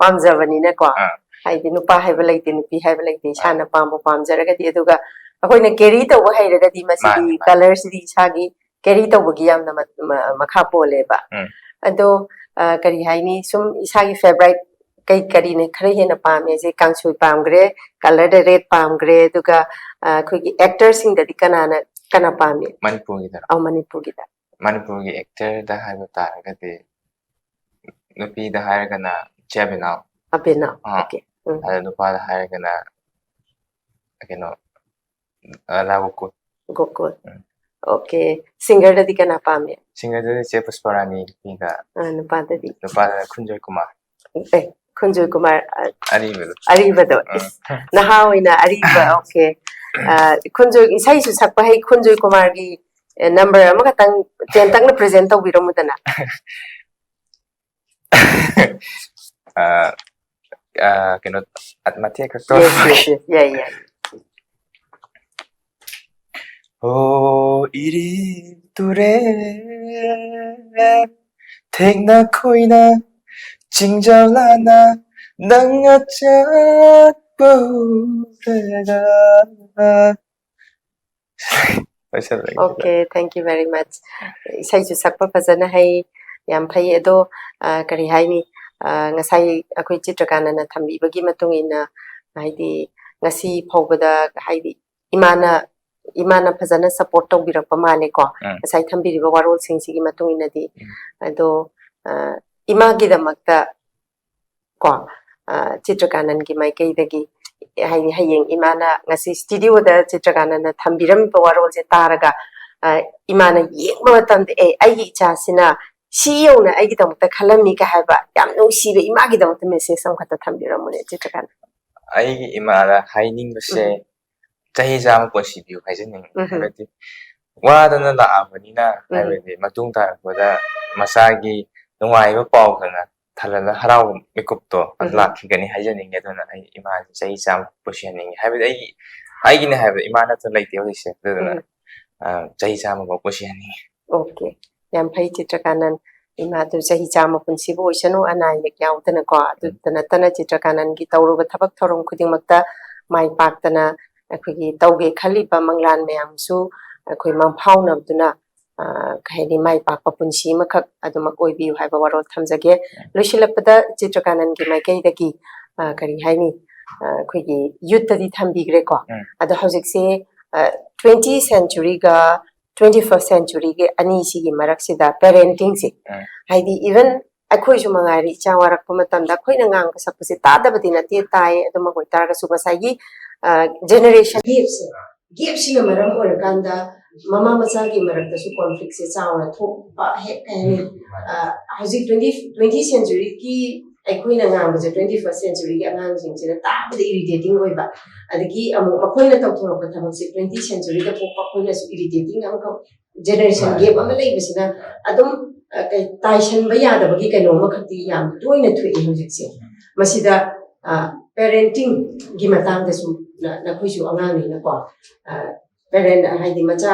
ꯄꯥꯝꯖꯕꯅꯤꯅꯀꯣ꯫ ꯑꯥ. ꯍꯥꯏꯗꯤ ꯅꯨꯄꯥ ꯍꯥꯏꯕ ꯂꯩꯇꯦ, ꯅꯨꯄꯤ ꯍꯥꯏꯕ ꯂꯩꯇꯦ, ꯏꯁꯥꯅ ꯑꯥ. ꯄꯥꯝꯕ ꯄꯥꯝꯖꯔꯒꯗꯤ, ꯑꯗꯨꯒ ꯑꯩꯈꯣꯏꯅ carry ꯇꯧꯕ ꯍꯩꯔꯒꯗꯤ ꯃꯁꯤꯗꯤ ꯃꯥꯅꯤ, ꯃꯥꯅꯤ. colour ꯁꯤꯗꯤ ꯏꯁꯥꯒꯤ carry ꯇꯧꯕꯒꯤ ꯌꯥꯝꯅ ꯃ-, ꯃ-, ꯃꯈꯥ ꯄꯣꯜꯂꯦꯕ꯫ ꯎꯝ. ꯑꯗꯣ, ꯑ, ꯀꯔꯤ ꯍꯥꯏꯅꯤ, ꯁꯨꯝ ꯏꯁꯥꯒꯤ favourite ꯀꯩ ꯀꯔꯤꯅ ꯈꯔ ꯍꯦꯟꯅ ꯄꯥꯝꯃꯦ? ꯁꯦ, ꯀꯥꯡꯁꯣꯏ ꯄꯥꯝꯈ꯭ꯔꯦ, colour ꯗ red ꯄꯥꯝꯈ꯭ꯔꯦ, ꯑꯗꯨꯒ, ꯑ, ꯑꯩꯈꯣꯏꯒꯤ actor ꯁꯤꯡꯗꯗꯤ ꯀꯅꯥꯅ, ꯀꯅꯥ ꯄꯥꯝꯃꯤ? ꯃꯅꯤꯄꯨꯔꯒꯤꯗꯔꯣ? ꯑꯧ, ꯃꯅꯤꯄꯨꯔꯒꯤꯗ꯫ ꯃꯅꯤꯄꯨꯔꯒꯤ actor ꯗ ꯍꯥꯏꯕ ꯇꯥꯔꯒꯗꯤ ꯅꯨꯄꯤꯗ ꯍꯥꯏꯔꯒꯅ ꯆꯦ ꯑꯕꯤꯅꯥꯎ꯫ ꯑꯕꯤꯅꯥꯎ, ꯑꯥ. okay. ꯎꯝ. ꯑꯗ ꯅꯨꯄꯥꯗ ꯍꯥꯏꯔꯒꯅ ꯀꯩꯅꯣ, ꯑ, ꯂꯥ ꯒꯣꯀꯨꯜ꯫ ꯒꯣꯀꯨꯜ. ꯎꯝ. Okay. Singer ꯗꯗꯤ ꯀꯅꯥ ꯄꯥꯝꯃꯤ? Singer ꯗꯗꯤ ꯆꯦ ꯄꯨꯁꯄꯥꯔꯥꯅꯤ, ꯅꯨꯄꯤꯗ, ꯑ, ꯅꯨꯄꯥꯗꯗꯤ? ꯅꯨꯄꯥꯗꯅ ꯈꯨꯟꯖꯣꯏ ꯀꯨꯃꯥꯔ꯫ ꯑꯦ, ꯈꯨꯟꯖꯣꯏ ꯀꯨꯃꯥꯔ, ꯑ, ꯑꯔꯤꯕꯗꯣ꯫ ꯑꯔꯤꯕꯗꯣ꯫ ꯑꯥ. ꯏꯁ, ꯅꯍꯥ ꯑꯣꯏꯅ ꯑꯔꯤꯕ, okay. ꯑ, ꯈꯨꯟꯖꯣꯏ, ꯏꯁꯩꯁꯨ ꯁꯛꯄ ꯍꯩ, ꯈꯨꯟꯖꯣꯏ ꯀꯨꯃꯥꯔꯒꯤ, ꯑ, number ꯑꯃꯈꯛꯇꯪ ꯇꯦꯟꯇꯛꯅ present ꯇꯧꯕꯤꯔꯝꯃꯨꯗꯅ꯫ ꯑ, ꯑ, ꯀꯩꯅꯣ, ꯑ, ꯃꯇꯦꯛ ꯈꯛꯇꯣ꯫ Yes, yes, yes. ꯌꯥꯏ, ꯌꯥꯏ. ꯑꯣ, ꯏꯔꯤꯜ ꯇꯨꯔꯦꯜ, ꯊꯦꯛꯅ ꯈꯣꯏꯅ ꯆꯤꯡꯖꯥꯎ ꯂꯥꯅ ꯅꯪ ꯆꯠꯄ ꯎꯔꯒ꯫ ꯂꯣꯏꯁꯜꯂꯒꯦ꯫ Okay, thank you very much. ꯏꯁꯩꯁꯨ ꯁꯛꯄ ꯐꯖꯅ ꯍꯩ, ꯌꯥꯝ ꯐꯩ꯫ ꯑꯗꯣ, ꯑ, ꯀꯔꯤ ꯍꯥꯏꯅꯤ, ꯑ, ꯉꯁꯥꯏ ꯑꯩꯈꯣꯏ ꯆꯤꯇ꯭ꯔꯀꯥꯟꯇꯅ ꯊꯝꯕꯤꯕꯒꯤ ꯃꯇꯨꯡ ꯏꯟꯅ, ꯍꯥꯏꯗꯤ, ꯉꯁꯤ ꯐꯥꯎꯕꯗ ꯍꯥꯏꯗꯤ ꯏꯃꯥꯅ ꯏꯃꯥꯅ ꯐꯖꯅ ꯁꯄꯣꯔꯠ ꯇꯧꯕꯤꯔꯛꯄ ꯃꯥꯜꯂꯦꯀꯣ꯫ ꯎꯝ꯫ ꯉꯁꯥꯏ ꯊꯝꯕꯤꯔꯤꯕ ꯋꯥꯔꯣꯜꯁꯤꯡꯁꯤꯒꯤ ꯃꯇꯨꯡ ꯏꯟꯅꯗꯤ꯫ ꯎꯝ꯫ ꯑꯗꯣ ꯑ, ꯏꯃꯥꯒꯤꯗꯃꯛꯇ ꯀꯣ, ꯑ, ꯆꯤꯇ꯭ꯔꯀꯥꯅꯟꯒꯤ ꯃꯥꯏꯀꯩꯗꯒꯤ ꯍꯥꯏꯗꯤ ꯍꯌꯦꯡ ꯏꯃꯥꯅ ꯉꯁꯤ ꯁ꯭ꯇꯨꯗꯤꯑꯣꯗ ꯆꯤꯇ꯭ꯔꯀꯥꯅꯟꯅ ꯊꯝꯕꯤꯔꯝꯃꯤꯕ ꯋꯥꯔꯣꯜꯁꯦ ꯇꯥꯔꯒ ꯑ, ꯏꯃꯥꯅ ꯌꯦꯡꯕ ꯃꯇꯝꯗ ꯑꯦ ꯑꯩꯒꯤ ꯏꯆꯥꯁꯤꯅ ꯁꯤ ꯌꯧꯅ ꯑꯩꯒꯤꯗꯃꯛꯇ ꯈꯜꯂꯝꯃꯤꯒ ꯍꯥꯏꯕ ꯌꯥꯝ ꯅꯨꯡꯁꯤꯕ ꯏꯃꯥꯒꯤꯗꯃꯛꯇ ꯃꯦꯁꯦꯖ ꯑꯃꯈꯛꯇ ꯊꯝꯕꯤꯔꯝꯃꯨꯅꯦ ꯆꯤꯇ꯭ꯔꯀꯥꯅꯟ꯫ ꯑꯩꯒꯤ ꯏꯃꯥꯗ ꯍꯥꯏꯅꯤꯡꯕꯁꯦ ꯎꯝ꯫ ꯆꯍꯤ ꯆꯥꯝꯃ ꯄꯨꯟꯁꯤꯕꯤꯌꯨ ꯍꯥꯏꯖꯅꯤꯡꯉꯤ꯫ ꯎꯝ꯫ ꯍꯥꯏꯕꯗꯤ ꯋꯥꯗꯅ ꯂꯥꯛꯑꯕꯅꯤꯅ ꯎꯝ꯫ ꯍꯥꯏꯕꯗꯤ ꯃꯇꯨꯡ ꯇꯥꯔꯛꯄꯗ ꯃꯆꯥꯒꯤ ꯅꯨꯡꯉꯥꯏꯕ ꯄꯥꯎꯗꯅ ꯊꯜꯍꯜꯂ ꯍꯔꯥꯎꯕ ꯃꯤꯀꯨꯞꯇꯣ ꯑꯗꯨ ꯎꯝ꯫ ꯂꯥꯛꯈꯤꯒꯅꯤ ꯍꯥꯏꯖꯅꯤꯡꯉꯤ꯫ ꯑꯗꯨꯅ ꯑꯩ ꯏꯃꯥꯁꯦ ꯆꯍꯤ ꯆꯥꯝꯃ ꯄꯨꯟꯁꯤꯍꯟꯅꯤꯡꯉꯤ꯫ ꯍꯥꯏꯕꯗꯤ ꯑꯩꯒꯤ ꯑꯩꯒꯤꯅꯦ ꯍꯥꯏꯕꯗ ꯏꯃꯥ ꯅꯠꯇꯅ ꯂꯩꯇꯦ ꯍꯧꯖꯤꯛꯁꯦ꯫ ꯑꯗꯨꯗꯨꯅ ꯎꯝ꯫ ꯑ, ꯆꯍꯤ ꯆꯥꯝꯃꯐꯥꯎ ꯄꯨꯟꯁꯤꯍꯟꯅꯤꯡꯉꯤ꯫ ꯑꯣꯀꯦ꯫ ꯌꯥꯝ ꯐꯩ ꯆꯤꯇ꯭ꯔꯀꯥꯅꯟ꯫ ꯏꯃꯥꯗꯨ ꯆꯍꯤ ꯆꯥꯝꯃ ꯄꯨꯟꯁꯤꯕ ꯑꯣꯏꯁꯅꯨ, ꯑꯅꯥ ꯑꯌꯦꯛ ꯌꯥꯎꯗꯅꯀꯣ꯫ ꯑꯗꯨꯇ ꯅꯠꯇꯅ ꯆꯤꯇ꯭ꯔꯀꯥꯅꯟꯒꯤ ꯇꯧꯔꯨꯕ ꯊꯕꯛ ꯊꯧꯔꯝ ꯈꯨꯗꯤꯡꯃꯛꯇ ꯃꯥꯏ ꯄꯥꯛꯇꯅ ꯑꯩꯈꯣꯏꯒꯤ ꯇꯧꯒꯦ ꯈꯜꯂꯤꯕ ꯃꯪꯂꯥꯟ ꯃꯌꯥꯝꯁꯨ ꯑꯩꯈꯣꯏ ꯃꯪꯐꯥꯎꯅꯕꯗꯨꯅ, ꯑ, ꯀꯩ ꯍꯥꯏꯅꯤ, ꯃꯥꯏ ꯄꯥꯛꯄ ꯄꯨꯟꯁꯤ ꯑꯃꯈꯛ ꯑꯗꯨꯃꯛ ꯑꯣꯏꯕꯤꯌꯨ ꯍꯥꯏꯕ ꯋꯥꯔꯣꯜ ꯊꯝꯖꯒꯦ꯫ ꯂꯣꯏꯁꯤꯜꯂꯛꯄꯗ ꯆꯤꯇ꯭ꯔꯀꯥꯅꯟꯒꯤ ꯃꯥꯏꯀꯩꯗꯒꯤ, ꯑ, ꯀꯔꯤ ꯍꯥꯏꯅꯤ, ꯑ, ꯑꯩꯈꯣꯏꯒꯤ ꯌꯨꯠꯇꯗꯤ ꯊꯝꯕꯤꯈ꯭ꯔꯦꯀꯣ꯫ ꯎꯝ꯫ ꯑꯗꯣ ꯍꯧꯖꯤꯛꯁꯦ, ꯑ, ꯇ꯭ꯋꯦꯟꯇꯤ ꯁꯦꯟꯆꯨꯔꯤꯒ ꯇ꯭ꯋꯦꯟꯇꯤ ꯐꯥꯔꯁ ꯁꯦꯟꯆꯨꯔꯤꯒꯤ ꯑꯅꯤꯁꯤꯒꯤ ꯃꯔꯛꯁꯤꯗ ꯄꯦꯔꯦꯟꯇꯤꯡꯁꯦ, ꯎꯝ꯫ ꯍꯥꯏꯗꯤ ꯏꯚꯟ ꯑꯩꯈꯣꯏꯁꯨ ꯃꯉꯥꯏꯔꯦ, ꯏꯆꯥ ꯋꯥꯔꯛꯄ ꯃꯇꯝꯗ ꯑꯩꯈꯣꯏꯅ ꯉꯥꯡꯕ ꯁꯛꯄꯁꯦ ꯇꯥꯗꯕꯗꯤ ꯅꯠꯇꯦ, ꯇꯥꯏꯌꯦ꯫ ꯑꯗꯨꯃꯛ ꯑꯣꯏꯇꯥꯔꯒꯁꯨ ꯉꯁꯥꯏꯒꯤ, ꯑ, ꯖꯦꯅꯦꯔꯦꯁꯟ ꯒꯦꯞꯁꯦ, ꯒꯦꯞꯁꯤꯅ ꯃꯔꯝ ꯑꯣꯏꯔꯀꯥꯟꯗ ꯃꯃꯥ ꯃꯆꯥꯒꯤ ꯃꯔꯛꯇꯁꯨ ꯀꯣꯟꯐ꯭ꯂꯤꯛꯁꯦ ꯆꯥꯎꯅ ꯊꯣꯛꯄ ꯍꯦꯛ ꯀꯩ ꯍꯥꯏꯅꯤ, ꯑ, ꯍꯧꯖꯤꯛ ꯇ꯭ꯋꯦꯟꯇꯤ ꯇ꯭ꯋꯦꯟꯇꯤ ꯁꯦꯟꯆꯨꯔꯤꯒꯤ ꯑꯩꯈꯣꯏꯅ ꯉꯥꯡꯕꯁꯦ ꯇ꯭ꯋꯦꯟꯇꯤ ꯐꯥꯔꯁ ꯁꯦꯟꯆꯨꯔꯤꯒꯤ ꯑꯉꯥꯡꯁꯤꯡꯁꯤꯅ ꯇꯥꯕꯗ ꯏꯔꯤꯇꯦꯇꯤꯡ ꯑꯣꯏꯕ, ꯑꯗꯒꯤ ꯑꯃꯨꯛ ꯃꯈꯣꯏꯅ ꯇꯧꯊꯣꯔꯛꯄ ꯊꯕꯛꯁꯦ ꯇ꯭ꯋꯦꯟꯇꯤ ꯁꯦꯟꯆꯨꯔꯤꯗ ꯄꯣꯛꯄ ꯑꯩꯈꯣꯏꯅꯁꯨ ꯏꯔꯤꯇꯦꯇꯤꯡ ꯑꯃꯈꯛ ꯖꯦꯅꯦꯔꯦꯁꯟ ꯒꯦꯞ ꯑꯃ ꯂꯩꯕꯁꯤꯅ ꯑꯗꯨꯝ, ꯑ, ꯀꯩ, ꯇꯥꯏꯁꯟꯕ ꯌꯥꯗꯕꯒꯤ ꯀꯩꯅꯣ ꯑꯃꯈꯛꯇꯤ ꯌꯥꯝ ꯇꯣꯏꯅ ꯊꯣꯛꯏ ꯍꯧꯖꯤꯛꯁꯦ꯫ ꯃꯁꯤꯗ, ꯑ, ꯄꯦꯔꯦꯟꯇꯤꯡꯒꯤ ꯃꯇꯥꯡꯗꯁꯨ ꯅ-, ꯅꯈꯣꯏꯁꯨ ꯑꯉꯥꯡꯅꯤꯅꯀꯣ, ꯑ, ꯄꯦꯔꯦꯟ ꯍꯥꯏꯗꯤ ꯃꯆꯥ,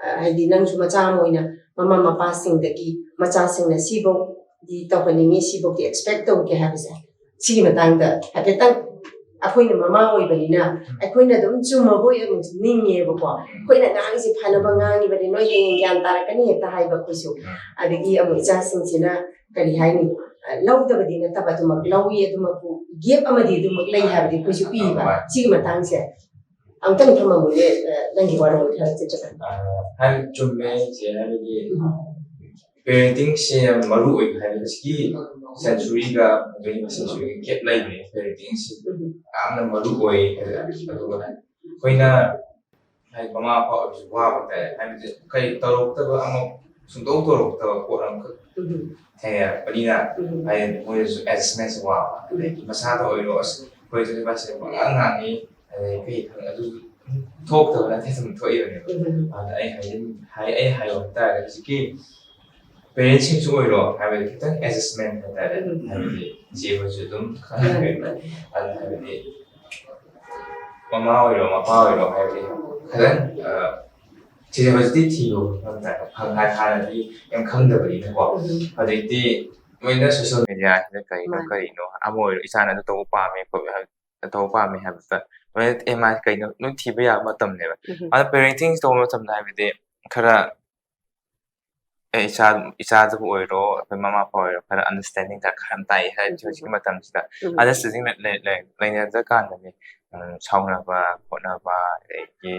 ꯑ, ꯍꯥꯏꯗꯤ ꯅꯪꯁꯨ ꯃꯆꯥ ꯑꯃ ꯑꯣꯏꯅ ꯃꯃꯥ ꯃꯄꯥꯁꯤꯡꯗꯒꯤ ꯃꯆꯥꯁꯤꯡꯅ ꯁꯤꯐꯧꯗꯤ ꯇꯧꯍꯟꯅꯤꯡꯉꯤ, ꯁꯤꯐꯧꯗꯤ ꯑꯦꯛꯁꯄꯦꯛ ꯇꯧꯒꯦ ꯍꯥꯏꯕꯁꯦ ꯁꯤꯒꯤ ꯃꯇꯥꯡꯗ ꯍꯥꯏꯐꯦꯠꯇꯪ ꯑꯩꯈꯣꯏꯅ ꯃꯃꯥ ꯑꯣꯏꯕꯅꯤꯅ ꯑꯩꯈꯣꯏꯅ ꯑꯗꯨꯝ ꯆꯨꯝꯃꯕꯣꯏ ꯑꯃꯨꯛꯁꯨ ꯅꯤꯡꯉꯦꯕꯀꯣ꯫ ꯑꯩꯈꯣꯏꯅ ꯉꯥꯡꯉꯤꯁꯦ ꯐꯅꯕ ꯉꯥꯡꯉꯤꯕꯅꯤ, ꯅꯣꯏ ꯍꯌꯦꯡ ꯒ꯭ꯌꯥꯟ ꯇꯥꯔꯛꯀꯅꯤ ꯍꯦꯛꯇ ꯍꯥꯏꯕ ꯑꯩꯈꯣꯏꯁꯨ꯫ ꯑꯗꯒꯤ ꯑꯃꯨꯛ ꯏꯆꯥꯁꯤꯡꯁꯤꯅ ꯀꯔꯤ ꯍꯥꯏꯅꯤ, ꯑ, ꯂꯧꯗꯕꯗꯤ ꯅꯠꯇꯕ ꯑꯗꯨꯃꯛ ꯂꯧꯏ, ꯑꯗꯨꯃꯛꯄꯨ gap ꯑꯃꯗꯤ ꯑꯗꯨꯃꯛ ꯂꯩ ꯍꯥꯏꯕꯗꯤ ꯑꯩꯈꯣꯏꯁꯨ ꯄꯤꯕ꯫ ꯍꯣꯏ꯫ ꯁꯤꯒꯤ ꯃꯇꯥꯡꯁꯦ ꯑꯃꯨꯛꯇꯪ ꯊꯝꯃꯝꯃꯨꯅꯦ, ꯑ, ꯅꯪꯒꯤ ꯋꯥꯔꯣꯜ ꯈꯔ ꯆꯤꯠꯆꯠ꯫ ꯑ, ꯍꯥꯏꯕꯗꯤ ꯆꯨꯝꯃꯦ, ꯆꯦ, ꯍꯥꯏꯕꯗꯤ ꯎꯝ꯫ Parenting ꯁꯦ ꯌꯥꯝ ꯃꯔꯨ ꯑꯣꯏ ꯍꯥꯏꯕꯗꯤ ꯍꯧꯖꯤꯛꯀꯤ century ꯒ twenty first century ꯒ gap ꯂꯩꯕꯅꯦ parenting ꯁꯤ꯫ ꯎꯝ꯫ ꯌꯥꯝꯅ ꯃꯔꯨ ꯑꯣꯏ ꯍꯥꯏꯕꯗꯤ ꯑꯗꯨꯒ ꯑꯩꯈꯣꯏꯅ ꯍꯥꯏꯗꯤ ꯃꯃꯥ ꯃꯄꯥ ꯑꯣꯏꯕꯁꯨ ꯋꯥꯕ ꯍꯥꯏꯇꯥꯔꯦ꯫ ꯍꯥꯏꯕꯗꯤ ꯀꯔꯤ ꯇꯧꯔꯛꯇꯕ ꯑꯃ, ꯁꯨꯡꯇꯧ ꯇꯧꯔꯛꯇꯕ ꯄꯣꯠ ꯑꯃꯈꯛ ꯎꯝ꯫ ꯊꯦꯡꯅꯔꯛꯄꯅꯤꯅ ꯎꯝ꯫ ꯍꯥꯏꯗꯤ ꯃꯣꯏꯗꯁꯨ adjustment ꯁꯦ ꯋꯥꯕ꯫ ꯑꯗꯒꯤ ꯃꯁꯥꯗ ꯑꯣꯏꯔꯣ, "ꯑꯁ, ꯑꯩꯈꯣꯏꯁꯨ ꯃꯥꯁꯦ ꯄꯉꯥꯡ ꯉꯥꯡꯉꯤ", ꯑꯗꯩ ꯀꯩ ꯈꯪ-, ꯑꯗꯨ ꯊꯣꯛꯇꯕ ꯅꯠꯇꯦ, ꯑꯗꯨꯝ ꯊꯣꯛꯏꯕꯅꯦꯕ꯫ ꯎꯝ꯫ ꯑꯗ ꯑꯩ ꯍꯥꯏꯖꯤꯟ-, ꯍꯥꯏ-, ꯑꯩ ꯍꯥꯏꯌꯣ ꯍꯥꯏꯇꯥꯔꯒꯗꯤ ꯍꯧꯖꯤꯛꯀꯤ parents ꯁꯤꯡꯁꯨ ꯑꯣꯏꯔꯣ, ꯍꯥꯏꯕꯗꯤ ꯈꯤꯇꯪ adjustment ꯍꯥꯏꯇꯥꯔꯦ꯫ ꯎꯝ꯫ ꯍꯥꯏꯕꯗꯤ ꯏꯆꯦ ꯍꯣꯏꯁꯨ ꯑꯗꯨꯝ ꯈꯪꯉꯝꯒꯅꯤ꯫ ꯃꯥꯅꯤ, ꯃꯥꯅꯤ꯫ ꯑꯗꯨ ꯍꯥꯏꯕꯗꯤ ꯃꯃꯥ ꯑꯣꯏꯔꯣ, ꯃꯄꯥ ꯑꯣꯏꯔꯣ, ꯍꯥꯏꯕꯗꯤ ꯈꯤꯇꯪ, ꯑ, ꯁꯤꯁꯦ ꯍꯧꯖꯤꯛꯇꯤ ꯊꯤꯕ ꯃꯐꯝ ꯇꯥꯏ꯫ ꯍꯥꯟ-, ꯍꯥꯟꯅꯗꯤ ꯌꯥꯝ ꯈꯪꯗꯕꯅꯤꯅꯀꯣ꯫ ꯎꯝ꯫ ꯍꯧꯖꯤꯛꯇꯤ ꯂꯣꯏꯅ social media ꯁꯤꯗ ꯀꯔꯤꯅꯣ, ꯃꯥꯅꯤ꯫ ꯀꯔꯤꯅꯣ, ꯑꯃ ꯑꯣꯏꯔꯣ, ꯏꯆꯥꯅ ꯑꯗꯨ ꯇꯧꯕ ꯄꯥꯝꯃꯦ, ꯈꯣꯠꯂꯦ ꯍꯥꯏꯕ, ꯇꯧꯕ ꯄꯥꯝꯃꯦ ꯍꯥꯏꯕꯗ ꯂꯣꯏꯅ, "ꯑꯦ, ꯃꯥ ꯀꯩꯅꯣ?" ꯂꯣꯏ ꯊꯤꯕ ꯌꯥꯕ ꯃꯇꯝꯅꯦꯕ꯫ ꯎꯝ꯫ ꯑꯗꯣ parenting ꯇꯧꯕ ꯃꯇꯝꯗ ꯍꯥꯏꯕꯗꯤ ꯈꯔ, ꯑꯦ, ꯏꯆꯥ, ꯏꯆꯥꯗꯕꯨ ꯑꯣꯏꯔꯣ, ꯑꯩꯈꯣꯏ ꯃꯃꯥ ꯃꯄꯥ ꯑꯣꯏꯔꯣ, ꯈꯔ understanding ꯗꯔꯀꯥꯔ ꯌꯥꯝ ꯇꯥꯏ ꯍꯥꯏ-, ꯎꯝ꯫ ꯍꯧꯖꯤꯛꯀꯤ ꯃꯇꯝꯁꯤꯗ꯫ ꯎꯝ꯫ Understanding ꯂꯩ-, ꯂꯩ-, ꯂꯩꯅꯗ꯭ꯔ ꯀꯥꯟꯗꯅꯦ, ꯎꯝ, ꯁꯥꯎꯅꯕ ꯈꯣꯠꯅꯕ, ꯑꯗꯒꯤ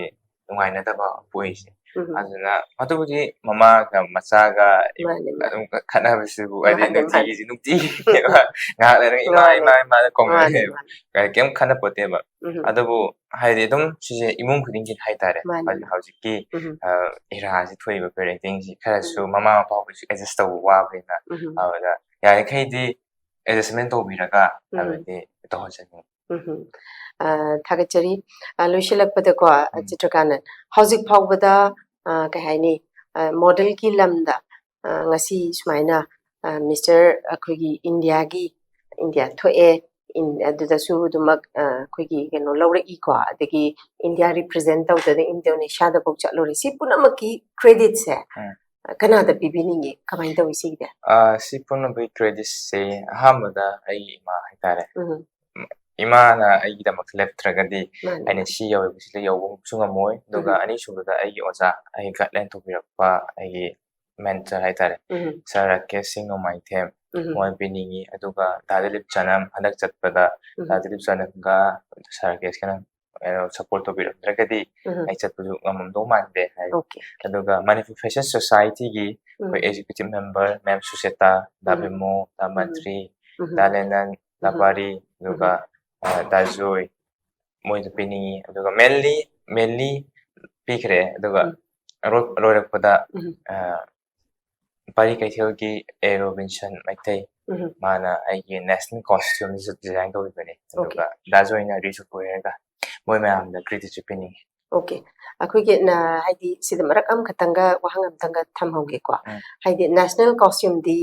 ꯅꯨꯡꯉꯥꯏꯅꯗꯕ ꯄꯣꯛꯏꯁꯦ꯫ ꯎꯝ꯫ ꯑꯗꯨꯅ ꯑꯗꯨꯕꯨꯗꯤ ꯃꯃꯥꯒ ꯃꯆꯥꯒ ꯃꯥꯅꯦ, ꯃꯥꯅꯦ꯫ ꯑꯗꯨꯝ ꯈꯠꯅꯕꯁꯤꯕꯨ ꯍꯥꯏꯗꯤ ꯃꯥꯅꯦ, ꯃꯥꯅꯦ꯫ ꯅꯨꯡꯇꯤꯒꯤ, ꯅꯨꯡꯇꯤꯒꯤꯅꯦꯕ꯫ ꯉꯥꯏꯍꯥꯛ ꯂꯩꯔꯒ "ꯏꯃꯥ, ꯃꯥꯅꯦ꯫ ꯏꯃꯥ, ꯏꯃꯥ" ꯃꯥꯅꯦ, ꯀꯧꯅꯔꯦꯕ꯫ ꯃꯥꯅꯦ꯫ ꯀꯩꯝ ꯈꯠꯅꯄꯣꯠꯇꯦꯕ꯫ ꯎꯝ꯫ ꯑꯗꯨꯕꯨ ꯍꯥꯏꯗꯤ ꯑꯗꯨꯝ ꯁꯤꯁꯦ ꯏꯃꯨꯡ ꯈꯨꯗꯤꯡꯒꯤ ꯍꯥꯏꯇꯥꯔꯦ꯫ ꯃꯥꯅꯦ꯫ ꯍꯧꯖꯤꯛ, ꯍꯧꯖꯤꯛꯀꯤ, ꯎꯝ꯫ ꯑ, ꯏꯔꯥꯁꯤ ꯊꯣꯛꯏꯕ parenting ꯁꯤ ꯈꯔꯁꯨ ꯎꯝ꯫ ꯃꯃꯥ ꯃꯄꯥ ꯍꯣꯏꯁꯨ adjust ꯇꯧꯕ ꯋꯥꯕꯅꯤꯅ, ꯎꯝ꯫ ꯑꯗꯨꯗ ꯌꯥꯔꯤꯈꯩꯗꯤ adjustment ꯇꯧꯕꯤꯔꯒ ꯎꯝ꯫ ꯍꯥꯏꯕꯗꯤ ꯇꯧꯍꯟꯖꯅꯤꯡꯉꯤ꯫ ꯎꯝ꯫ ꯑ, ꯊꯥꯒꯠꯆꯔꯤ꯫ ꯑ, ꯂꯣꯏꯁꯤꯜꯂꯛꯄꯗꯀꯣ, ꯎꯝ꯫ ꯆꯤꯇ꯭ꯔꯀꯥꯟꯇ, ꯍꯧꯖꯤꯛ ꯐꯥꯎꯕꯗ, ꯑ, ꯀꯩ ꯍꯥꯏꯅꯤ, ꯑ, model ꯒꯤ ꯂꯝꯗ, ꯑ, ꯉꯁꯤ ꯁꯨꯃꯥꯏꯅ, ꯑ, Mister ꯑꯩꯈꯣꯏꯒꯤ ꯏꯟꯗꯤꯌꯥꯒꯤ, ꯏꯟꯗꯤꯌꯥ ꯊꯣꯛꯑꯦ, ꯏꯟ-, ꯑꯗꯨꯗꯁꯨ ꯑꯗꯨꯃꯛ, ꯑ, ꯑꯩꯈꯣꯏꯒꯤ ꯀꯩꯅꯣ ꯂꯧꯔꯛꯏꯀꯣ, ꯑꯗꯒꯤ ꯏꯟꯗꯤꯌꯥ represent ꯇꯧꯗꯅ ꯏꯟꯗꯣꯅꯦꯁꯤꯌꯥꯗꯐꯥꯎ ꯆꯠꯂꯨꯔꯦ꯫ ꯁꯤ ꯄꯨꯝꯅꯃꯛꯀꯤ credit ꯁꯦ, ꯎꯝ꯫ ꯑ, ꯀꯅꯥꯗ ꯄꯤꯕꯤꯅꯤꯡꯉꯤ? ꯀꯃꯥꯏꯅ ꯇꯧꯏ ꯁꯤꯒꯤꯗꯤ? ꯑ, ꯁꯤ ꯄꯨꯝꯅꯃꯛꯀꯤ credit ꯁꯦ ꯑꯍꯥꯟꯕꯗ ꯑꯩꯒꯤ ꯏꯃꯥ ꯍꯥꯏꯇꯥꯔꯦ꯫ ꯎꯝ꯫ ꯏꯃꯥꯅ ꯑꯩꯒꯤꯗꯃꯛꯇ ꯂꯦꯞꯇ꯭ꯔꯒꯗꯤ ꯃꯥꯅꯤ, ꯑꯩꯅ ꯃꯥꯅꯤ꯫ ꯁꯤ ꯌꯧꯔꯤꯕꯁꯤꯗ ꯌꯧꯕꯁꯨ ꯉꯝꯃꯣꯏ꯫ ꯑꯗꯨꯒ ꯎꯝ꯫ ꯑꯅꯤꯁꯨꯕꯗ ꯑꯩꯒꯤ ꯑꯣꯖꯥ, ꯑꯩꯒꯤ guideline ꯇꯧꯕꯤꯔꯛꯄ ꯑꯩꯒꯤ mentor ꯍꯥꯏꯇꯥꯔꯦ, ꯎꯝ꯫ Sir ꯔꯥꯀꯦꯁ ꯁꯤꯡ ꯅꯣꯡꯃꯥꯏꯊꯦꯝ꯫ ꯎꯝ꯫ ꯃꯣꯏ ꯄꯤꯅꯤꯡꯉꯤ꯫ ꯑꯗꯨꯒ ꯗꯥ ꯗꯤꯂꯤꯞ ꯆꯅꯝ ꯍꯟꯗꯛ ꯆꯠꯄꯗ ꯎꯝ꯫ ꯗꯥ ꯗꯤꯂꯤꯞ ꯆꯅꯝꯒ ꯁꯥꯔ ꯀꯦꯁꯀꯅ ꯀꯩꯅꯣ ꯁꯞꯄꯣꯔꯠ ꯇꯧꯕꯤꯔꯝꯗ꯭ꯔꯒꯗꯤ ꯎꯝ꯫ ꯑꯩ ꯆꯠꯄꯁꯨ ꯉꯝꯃꯝꯗꯧ ꯃꯥꯟꯗꯦ ꯍꯥꯏ꯫ ꯑꯣꯀꯦ꯫ ꯑꯗꯨꯒ ꯃꯅꯤꯄꯨꯔ ꯐꯦꯁꯟ ꯁꯣꯁꯥꯏꯇꯤꯒꯤ ꯑꯩꯈꯣꯏ ꯎꯝ꯫ ꯑꯦꯛꯖꯤꯀ꯭ꯌꯨꯇꯤꯚ ꯃꯦꯝꯕꯔ ꯃꯦꯝ ꯁꯨꯆꯦꯇꯥ, ꯗꯥ ꯎꯝ꯫ ꯕꯤꯃꯣ, ꯗꯥ ꯎꯝ꯫ ꯃꯟꯇ꯭ꯔꯤ, ꯎꯝ꯫ ꯗꯥ ꯂꯦꯅꯟ, ꯗꯥ ꯎꯝ꯫ ꯄꯥꯔꯤ, ꯑꯗꯨꯒ ꯎꯝ꯫ ꯑ, ꯗꯥ ꯖꯣꯏ, ꯃꯣꯏꯗ ꯄꯤꯅꯤꯡꯉꯤ꯫ ꯑꯗꯨꯒ ꯃꯦꯟꯂꯤ ꯃꯦꯟꯂꯤ ꯄꯤꯈ꯭ꯔꯦ꯫ ꯑꯗꯨꯒ ꯎꯝ꯫ ꯑꯔꯣꯏ-, ꯂꯣꯏꯔꯛꯄꯗ ꯎꯝ꯫ ꯑ, ꯄꯥꯔꯤ ꯀꯩꯊꯦꯜꯒꯤ ꯑꯦ ꯔꯣꯕꯤꯟꯁꯟ ꯃꯩꯇꯩ, ꯎꯝ꯫ ꯃꯥꯅ ꯑꯩꯒꯤ ꯅꯦꯁꯅꯦꯜ ꯀꯣꯁꯇ꯭ꯌꯨꯝꯁꯨ ꯗꯤꯖꯥꯏꯟ ꯇꯧꯕꯤꯕꯅꯦ꯫ ꯑꯣꯀꯦ꯫ ꯑꯗꯨꯒ ꯗꯥ ꯖꯣꯏꯅ ꯔꯤꯁꯨ ꯄꯨꯔꯒ ꯃꯣꯏ ꯃꯌꯥꯝꯗ ꯀ꯭ꯔꯤꯗꯤꯠꯁꯨ ꯄꯤꯅꯤꯡꯉꯤ꯫ ꯑꯣꯀꯦ꯫ ꯑꯩꯈꯣꯏꯒꯤ ꯅ-, ꯍꯥꯏꯗꯤ ꯁꯤꯗ ꯃꯔꯛ ꯑꯃꯈꯛꯇꯪꯒ ꯋꯥꯍꯪ ꯑꯃꯇꯪꯒ ꯊꯝꯍꯧꯒꯦꯀꯣ꯫ ꯎꯝ꯫ ꯍꯥꯏꯗꯤ ꯅꯦꯁꯅꯦꯜ ꯀꯣꯁꯇ꯭ꯌꯨꯝꯗꯤ,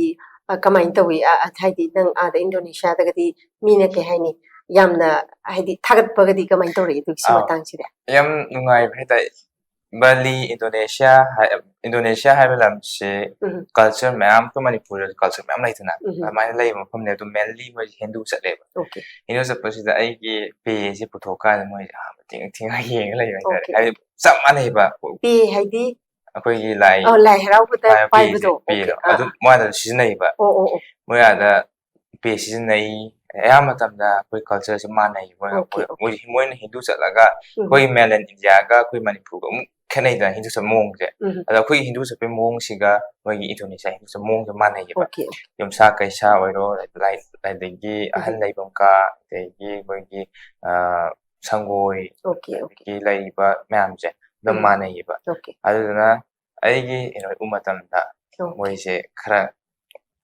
ꯑ, ꯀꯃꯥꯏꯅ ꯇꯧꯏ? ꯑ, ꯑ, ꯍꯥꯏꯗꯤ ꯅꯪ ꯑꯥꯗ ꯏꯟꯗꯣꯅꯦꯁꯤꯌꯥꯗꯒꯗꯤ ꯃꯤꯅ ꯀꯩ ꯍꯥꯏꯅꯤ? ꯌꯥꯝꯅ ꯍꯥꯏꯗꯤ ꯊꯥꯒꯠꯄꯒꯗꯤ ꯀꯃꯥꯏꯅ ꯇꯧꯔꯛꯏ ꯑꯗꯨꯒꯤ ꯁꯤ ꯑꯥ, ꯃꯇꯥꯡꯁꯤꯗ? ꯌꯥꯝ ꯅꯨꯡꯉꯥꯏꯕ ꯍꯥꯏꯇꯥꯔꯦ꯫ ꯕꯥꯂꯤ, ꯏꯟꯗꯣꯅꯦꯁꯤꯌꯥ ꯍꯥꯏ-, ꯏꯟꯗꯣꯅꯦꯁꯤꯌꯥ ꯍꯥꯏꯕ ꯂꯝꯁꯦ ꯎꯝ꯫ ꯀꯜꯆꯔ ꯃꯌꯥꯝ, ꯑꯩꯈꯣꯏ ꯃꯅꯤꯄꯨꯔꯗꯁꯨ ꯀꯜꯆꯔ ꯃꯌꯥꯝ ꯂꯩꯗꯅ, ꯎꯝ꯫ ꯑꯗꯨꯃꯥꯏꯅ ꯂꯩꯕ ꯃꯐꯝꯅꯦ꯫ ꯑꯗꯨ ꯃꯦꯟꯂꯤ ꯃꯣꯏꯁꯦ ꯍꯤꯟꯗꯨ ꯆꯠꯂꯦꯕ꯫ ꯑꯣꯀꯦ꯫ ꯍꯤꯟꯗꯨ ꯆꯠꯄꯁꯤꯗ ꯑꯩꯒꯤ ꯄꯦꯁꯦ ꯄꯨꯊꯣꯛꯀꯥꯟꯗ ꯃꯣꯏꯁꯦ ꯑꯥ ꯃꯇꯦꯡ ꯊꯦꯡꯅ ꯌꯦꯡꯉ ꯂꯩꯕ ꯍꯥꯏꯇꯥꯔꯦ꯫ ꯑꯣꯀꯦ꯫ ꯍꯥꯏꯗꯤ ꯆꯞ ꯃꯥꯟꯅꯩꯕ꯫ ꯄꯦ ꯍꯥꯏꯗꯤ? ꯑꯩꯈꯣꯏꯒꯤ ꯂꯥꯏ ꯑꯣ, ꯂꯥꯏ ꯍꯔꯥꯎꯕꯗ ꯍꯥꯏꯕ ꯄꯦꯁꯦ, ꯄꯥꯏꯕꯗꯣ꯫ ꯄꯦꯗꯣ꯫ ꯑꯣꯀꯦ꯫ ꯑꯥ, ꯑꯗꯨ ꯑꯥ꯫ ꯃꯣꯏ ꯑꯗꯨꯝ ꯁꯤꯖꯤꯟꯅꯩꯕ꯫ ꯑꯣ, ꯑꯣ, ꯑꯣ꯫ ꯃꯣꯏ ꯑꯥꯗ ꯄꯦ ꯁꯤꯖꯤꯟꯅꯩ꯫ ꯑꯌꯥꯝꯕ ꯃꯇꯝꯗ ꯑꯩꯈꯣꯏ ꯀꯜꯆꯔꯁꯦ ꯃꯥꯟꯅꯩ꯫ ꯃꯣꯏ, ꯑꯣꯀꯦ, ꯃꯣꯏ, ꯑꯣꯀꯦ꯫ ꯃꯣꯏ, ꯃꯣꯏꯅ ꯍꯤꯟꯗꯨ ꯆꯠꯂꯒ ꯎꯝ꯫ ꯑꯩꯈꯣꯏꯒꯤ ꯃꯦꯟꯂꯦꯟ ꯏꯟꯗꯤꯌꯥꯒ ꯑꯩꯈꯣꯏ ꯃꯅꯤꯄꯨꯔꯒ ꯑꯃꯨꯛ ꯈꯦꯠꯅꯩꯗꯅ ꯍꯤꯟꯗꯨ ꯆꯠꯄ ꯃꯑꯣꯡꯁꯦ꯫ ꯎꯝ꯫ ꯑꯗꯣ ꯑꯩꯈꯣꯏꯒꯤ ꯍꯤꯟꯗꯨ ꯆꯠꯄꯒꯤ ꯃꯑꯣꯡꯁꯤꯒ ꯃꯣꯏꯒꯤ ꯏꯟꯗꯣꯅꯦꯁꯤꯌꯥ ꯍꯤꯟꯗꯨ ꯆꯠꯄ ꯃꯑꯣꯡꯁꯦ ꯃꯥꯟꯅꯩꯌꯦꯕ꯫ Okay, okay. ꯌꯨꯝꯁꯥ ꯀꯩꯁꯥ ꯑꯣꯏꯔꯣ, ꯂꯥꯏ-, ꯑꯗꯒꯤ ꯎꯝ꯫ ꯑꯍꯜ ꯂꯩꯐꯝ ꯀꯥ, ꯑꯗꯒꯤ ꯑꯩꯈꯣꯏꯒꯤ, ꯑ, ꯁꯪꯒꯣꯏ, ꯑꯣꯀꯦ, ꯑꯣꯀꯦ꯫ ꯑꯗꯒꯤ ꯂꯩꯔꯤꯕ ꯃꯌꯥꯝꯁꯦ ꯑꯗꯨꯝ ꯎꯝ꯫ ꯃꯥꯟꯅꯩꯌꯦꯕ꯫ ꯑꯣꯀꯦ꯫ ꯑꯗꯨꯗꯨꯅ ꯑꯩꯒꯤ ꯀꯩꯅꯣ ꯎꯕ ꯃꯇꯝꯗ ꯑꯣꯀꯦ꯫ ꯃꯣꯏꯁꯦ ꯈꯔ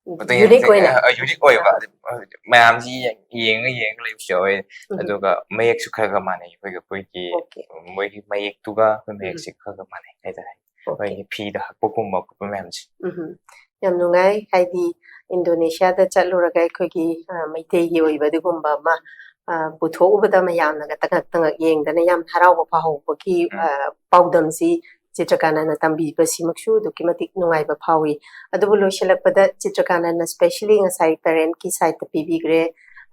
ꯎꯝ, ꯃꯇꯩ ꯌꯨꯅꯤꯛ ꯑꯣꯏꯅ꯫ ꯑ, ꯌꯨꯅꯤꯛ ꯑꯣꯏꯕ꯫ ꯑꯥ꯫ ꯃꯌꯥꯝꯁꯤ ꯌꯦꯡ-, ꯌꯦꯡꯉ ꯌꯦꯡꯉ ꯂꯩꯕꯁꯨ ꯌꯥꯎꯋꯦ꯫ ꯎꯝ꯫ ꯑꯗꯨꯒ ꯃꯌꯦꯛꯁꯨ ꯈꯔ ꯈꯔ ꯃꯥꯟꯅꯩ꯫ ꯑꯩꯈꯣꯏꯒꯤ, ꯑꯩꯈꯣꯏꯒꯤ ꯑꯣꯀꯦ꯫ ꯃꯣꯏꯒꯤ ꯃꯌꯦꯛꯇꯨꯒ ꯑꯩꯈꯣꯏ ꯎꯝ꯫ ꯃꯌꯦꯛꯁꯦ ꯈꯔ ꯈꯔ ꯃꯥꯟꯅꯩ ꯍꯥꯏꯇꯥꯔꯦ꯫ ꯑꯣꯀꯦ꯫ ꯑꯩꯈꯣꯏꯒꯤ ꯐꯤꯗ ꯍꯛꯄꯒꯨꯝꯕ ꯈꯣꯠꯄ ꯃꯌꯥꯝꯁꯦ꯫ ꯎꯝ꯫ ꯌꯥꯝ ꯅꯨꯡꯉꯥꯏ꯫ ꯍꯥꯏꯗꯤ ꯏꯟꯗꯣꯅꯦꯁꯤꯌꯥꯗ ꯆꯠꯂꯨꯔꯒ ꯑꯩꯈꯣꯏꯒꯤ, ꯑ, ꯃꯩꯇꯩꯒꯤ ꯑꯣꯏꯕ ꯑꯗꯨꯒꯨꯝꯕ ꯑꯃ, ꯑ, ꯄꯨꯊꯣꯛꯎꯕꯗ ꯃꯌꯥꯝꯅꯒ ꯇꯉꯛ ꯇꯉꯛ ꯌꯦꯡꯗꯅ ꯌꯥꯝ ꯍꯔꯥꯎꯕ ꯐꯥꯎꯍꯧꯕꯒꯤ, ꯎꯝ꯫ ꯑ, ꯄꯥꯎꯗꯝꯁꯤ ꯆꯤꯇ꯭ꯔꯀꯥꯅꯟꯅ ꯇꯝꯕꯤꯕꯁꯤꯃꯛꯁꯨ ꯑꯗꯨꯛꯀꯤ ꯃꯇꯤꯛ ꯅꯨꯡꯉꯥꯏꯕ ꯐꯥꯎꯏ꯫ ꯑꯗꯨꯕꯨ ꯂꯣꯏꯁꯤꯜꯂꯛꯄꯗ ꯆꯤꯇ꯭ꯔꯀꯥꯅꯟꯅ specially ꯉꯁꯥꯏ parent ꯀꯤ side ꯇ ꯄꯤꯕꯤꯈ꯭ꯔꯦ,